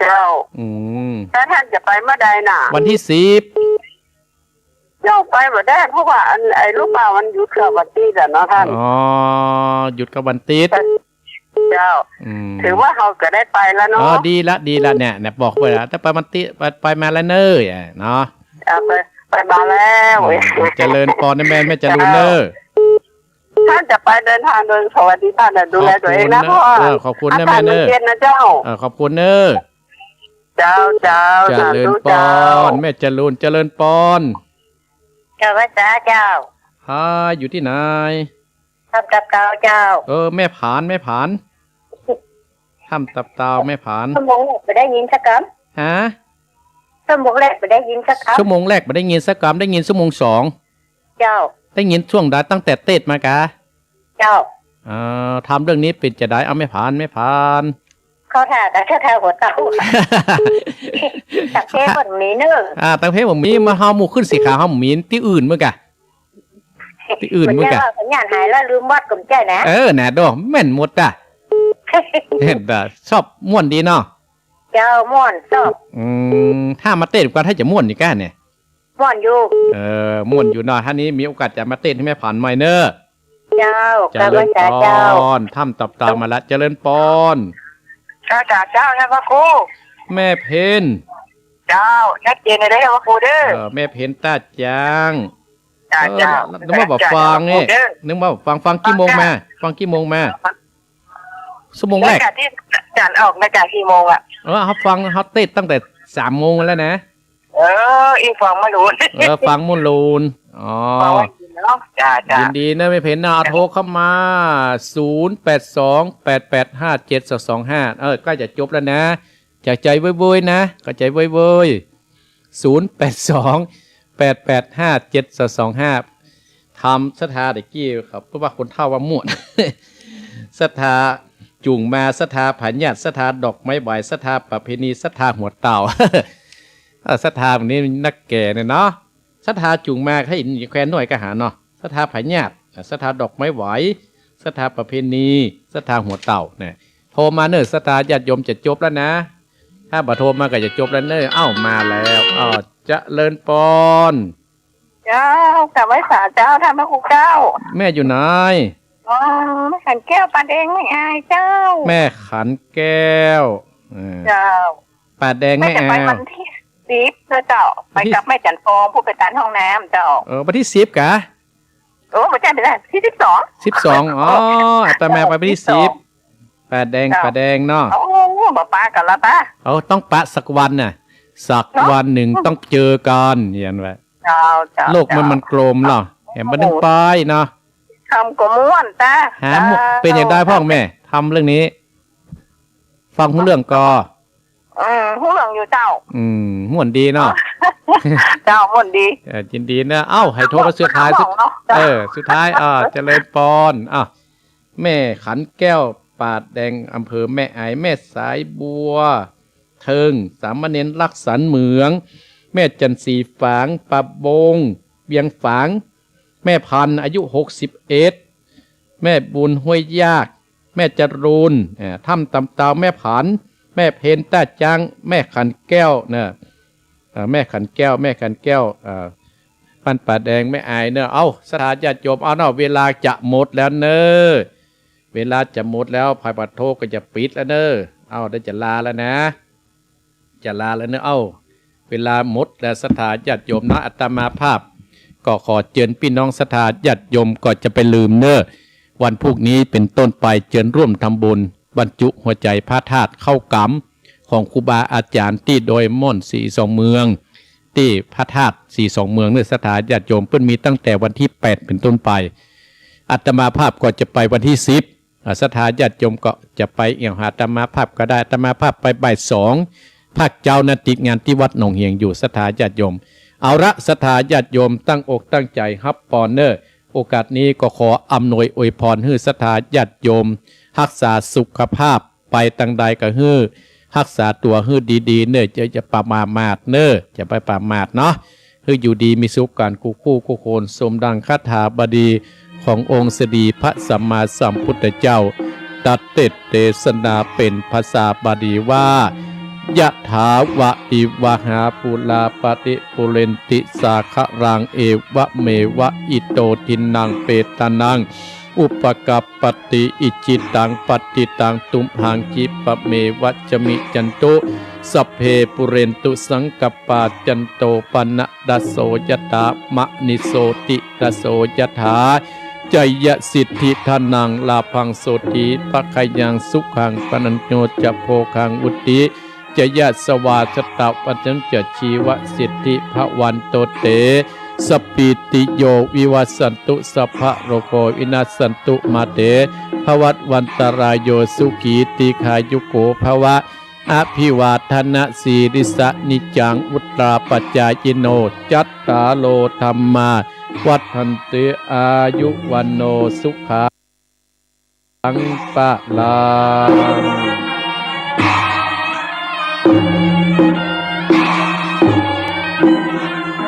เจ้า อืม แล้วท่านจะไปเมื่อใดน่ะ วันตี้สิบ เจ้าไปบ่ได้ เพราะว่าอัน ไอ้ลูกบ่าวมันหยุดเสาร์วันตี้อะเนาะท่าน อ๋อ หยุดกับวันตี้ เจ้า อืม ถือว่าเฮาก็ได้ไปแล้วเนาะ อ๋อ ดีละ ดีละเนี่ย เนี่ย บอกไปแล้ว แต่ไปวันตี้ ไป ไปมาแล้วเน่อ เนาะ เอาไป ไปมาแล้ว อืม เจริญปอนนะแม่ แม่จรูนเน่อ เจ้า ท่านจะไปเดินทางโดยสวัสดิภาพนะ ดูแลตั๋วเองนะพ่อ ขอบคุณเน่อ เออ ขอบคุณเน่อแม่เน่อ อากาศมันเย็นนะเจ้า เออ ขอบคุณเน่อ เจ้า เจ้า เจริญปอน สาธุเจ้า แม่จรูน เจริญปอน เจ้า ไหว้สาเจ้า ฮะ อยู่ตี้ไหน ถ้ำตับเต่าเจ้า เออ แม่ผาน แม่ผาน ถ้ำตับเต่า แม่ผาน ชั่วโมงแรกบ่ได้ยินสักกำ ฮะ ชั่วโมงแรกบ่ได้ยินสักกำ ชั่วโมงแรกบ่ได้ยินสักกำ ได้ยินชั่วโมงสอง เจ้า ได้ยินช่วงใด ตั้งแต่เตสมากา เจ้า อ่า ถามเรื่องนี้เป๋นจะใด เอาแม่ผาน แม่ผาน เขาถ่ากั๋นเท่าๆ หัวเต่า ตังเพลงบ่มีเน่อ อ่า ตังเพลงบ่มี มาเฮาหมู่ขึ้นสีขาว เฮาบ่มีตี้อื่นเมื่อกะ ตี้อื่นเมื่อกะ สัญญาณหายแล้วลืมวัดก็บ่ใจ้นะ เออ น่ะ โด แม่นหมดอะ เห็นบ่ ชอบม่วนดีเนาะ เจ้า ม่วนเจ้า อืม ถ้ามาเต้นกั๋น ถ้าจะม่วนนี่ก้าเนี่ย ม่วนอยู่ เออ ม่วนอยู่เนาะ ถ้านี้มีโอกาสจะมาเต้นหื้อแม่ผันใหม่เน่อ เจ้า เจริญปอน เจ้า ถ้ำตับตามาละ เจริญปอน เจ้า เจ้า เจ้า ท่านพระครู แม่เพ็ญ เจ้า ชัดเจนเลยเด้อพระครูเด้อ เออ แม่เพ็ญต้าจาง เจ้า เออ เจ้า นึกว่าบ่ฟังนี่ เจ้า นึกว่าบ่ฟัง ฟังกี่โมงมา ฟังกี่โมงมา ชั่วโมงแรก รายก๋านตี้อาจ๋ารย์ออกรายก๋านกี่โมงอะ เออ เฮาฟัง เฮาเต้นตั้งแต่สามโมงแล้วนะ เออ อี้ฟังม่วนลูน เออ ฟังม่วนลูน อ๋อ ฟังม่วนลูนเนาะ จ้า จ้า ยินดีเน่อแม่เพ็ญเน่อ โทรเข้ามา ศูนย์แปดสอง แปดแปดห้า เจ็ดสองสองห้า เออ ใก้จะจบแล้วนะ จะใจ๋เว้ยๆ นะ ก็ใจ๋เว้ยๆ ศูนย์แปดสอง แปดแปดห้า เจ็ดสองสองห้า ถามศรัทธาตะกี้ครับ เพราะว่าคนเฒ่าว่าม่วน ศรัทธาจูงมา ศรัทธาผาญาติ ศรัทธาดอกไม้ไหว้ ศรัทธาประเพณี ศรัทธาหัวเต่า เออ ศรัทธาแบบนี้นักแก่เนี่ยเนาะ ศรัทธาจูงมา ใค่เห็นแควนน้อยก็หาเนาะ ศรัทธาผาญาติ อ่ะ ศรัทธาดอกไม้ไหว้ ศรัทธาประเพณี ศรัทธาหัวเต่าเนี่ย โทรมาเน่อ ศรัทธาญาติโยม จะจบแล้วนะ ถ้าบ่โทรมาก็จะจบแล้วเน่อ เอ้า มาแล้ว อ้อ เจริญปอน เจ้า กราบไหว้สาเจ้า ท่านพระครูเจ้า แม่อยู่ไหน อ๋อ แม่ขันแก้ว ป่าแดงแม่อายเจ้า แม่ขันแก้ว เออ เจ้า ป่าแดงแม่อาย แม่จะไปวันตี้สิบเน่อเจ้า ไปกับแม่จันทร์ฟอง ผู้ไปตันห้องน้ำเจ้า เออ วันตี้สิบกะ โอ้ บ่ใจ้ บ่ใจ้ ตี้สิบสอง สิบสอง อ๋อ อาตมาไปวันตี้สิบ ป่าแดง เจ้า ป่าแดงเนาะ โอ้ บ่ปะกั๋นละปะ เอ้า ต้องปะสักวันน่ะ สักวันนึ่งต้องเจอกั๋น เห็นบ่ เจ้า เจ้า โลกมัน เจ้า มันกลมเนาะ แหมบ่นึ่งไปเนาะ ทำก็ม่วนตา ฮะ ม่วน เจ้า เป๋นจะไดพ่องแม่ ทำเรื่องนี้ ฟังฮู้เรื่องก่อ อืม ฮู้เรื่องอยู่เจ้า อืม ม่วนดีเนาะ เจ้า ม่วนดี เออ ยินดีเน่อ เอ้า หื้อโทรมาสุดท้าย สุด เนาะ เออ สุดท้าย อ่า เจริญปอน อ่ะ แม่ขันแก้ว ป่าแดง อำเภอแม่อาย แม่สายบัว เทิง สามเณรรักสันเหมือง แม่จันทร์สีฝาง ป่าบง เวียงฝาง แม่พัน อายุหกสิบเอ็ด แม่บุญห้วยยาก แม่จรูน เอ่อ ถ้ำตำเตา แม่ผัน แม่เพ็ญต้าจาง แม่ขันแก้วเน่อ เอ่อ แม่ขันแก้ว แม่ขันแก้ว เอ่อ บ้านป่าแดง แม่อายเน่อ เอ้า ศรัทธาญาติโยม เอาเนาะ เวลาจะหมดแล้วเน่อ เวลาจะหมดแล้ว ไผบ่โทรก็จะปิดแล้วเน่อ เอ้า ได้จะลาแล้วนะ จะลาแล้วเน่อ เอ้า เวลาหมดแล้ว ศรัทธาญาติโยมเนาะ อาตมาภาพก็ขอเจิญปี้น้องศรัทธาญาติโยมก็จะไปลืมเน่อ วันพูกนี้เป๋นต้นไป เจิญร่วมทำบุญบรรจุหัวใจ๋พระธาตุเข้ากรรมของครูบาอาจ๋ารย์ตี้ดอยม่อนสีสองเมือง ตี้พระธาตุสีสองเมืองเน่อ ศรัทธาญาติโยม เปิ้นมีตั้งแต่วันตี้แปดเป๋นต้นไป อาตมาภาพก็จะไปวันตี้สิบ อ่า ศรัทธาญาติโยมก็จะไปแอ่วหาอาตมาภาพก็ได้ อาตมาภาพไปบ่ายสอง ภาคเจ๊านะ ติดงานตี้วัดหนองเหียงอยู่ ศรัทธาญาติโยม เอาละ ศรัทธาญาติโยม ตั้งอกตั้งใจ๋ฮับปอนเน่อ โอกาสนี้ก็ขออำนวยอวยพรหื้อศรัทธาญาติโยม ฮักษาสุขภาพ ไปตางใดก็หื้อฮักษาตั๋วหื้อดีๆ เน่อ จะ จะประมาทเน่อ จะไปประมาทเนาะ หื้ออยู่ดีมีสุขกั๋นกู้คู่กู้คน สมดังคาถาบาลีขององค์สมเด็จพระสัมมาสัมพุทธเจ้า ตรัสเตสน์เตสนาเป๋นภาษาบาลีว่า ยะถาวะริวะหาปูราปะริปูเรนติสาคะรัง เอวะเมวะอิโตทินนังเปตานัง อุปกัปปติ อิจฉิตังปัตถิตังตุมหัง ขิปปะเมวะสะมิชชันตุ สัพเพปูเรนตุสังกัปปา จันโทปะนะระโสยะถา มะณิโชติระโสยะถา จายะสิทธิธานัง ลาภังโสติภะคะยัง สุขังพะลังโภจะ โภคังวุติ จายะสะวาสะตะวัสสะจะ ชีวะสิทธิภะวันโตเต สัพพีติโยวิวัสสันตุ สัพพะโรโควินัสสันตุ มาเตภะวัตวันตะราโย สุขีตีฆายุโกภะวะ อะภิวาทะนะสีลิสสะ นิจจังวุฑฒาปะจายิโน จัตตาโรธัมมา วัฑฒันติ อายุวัณโณ สุขัง พะลัง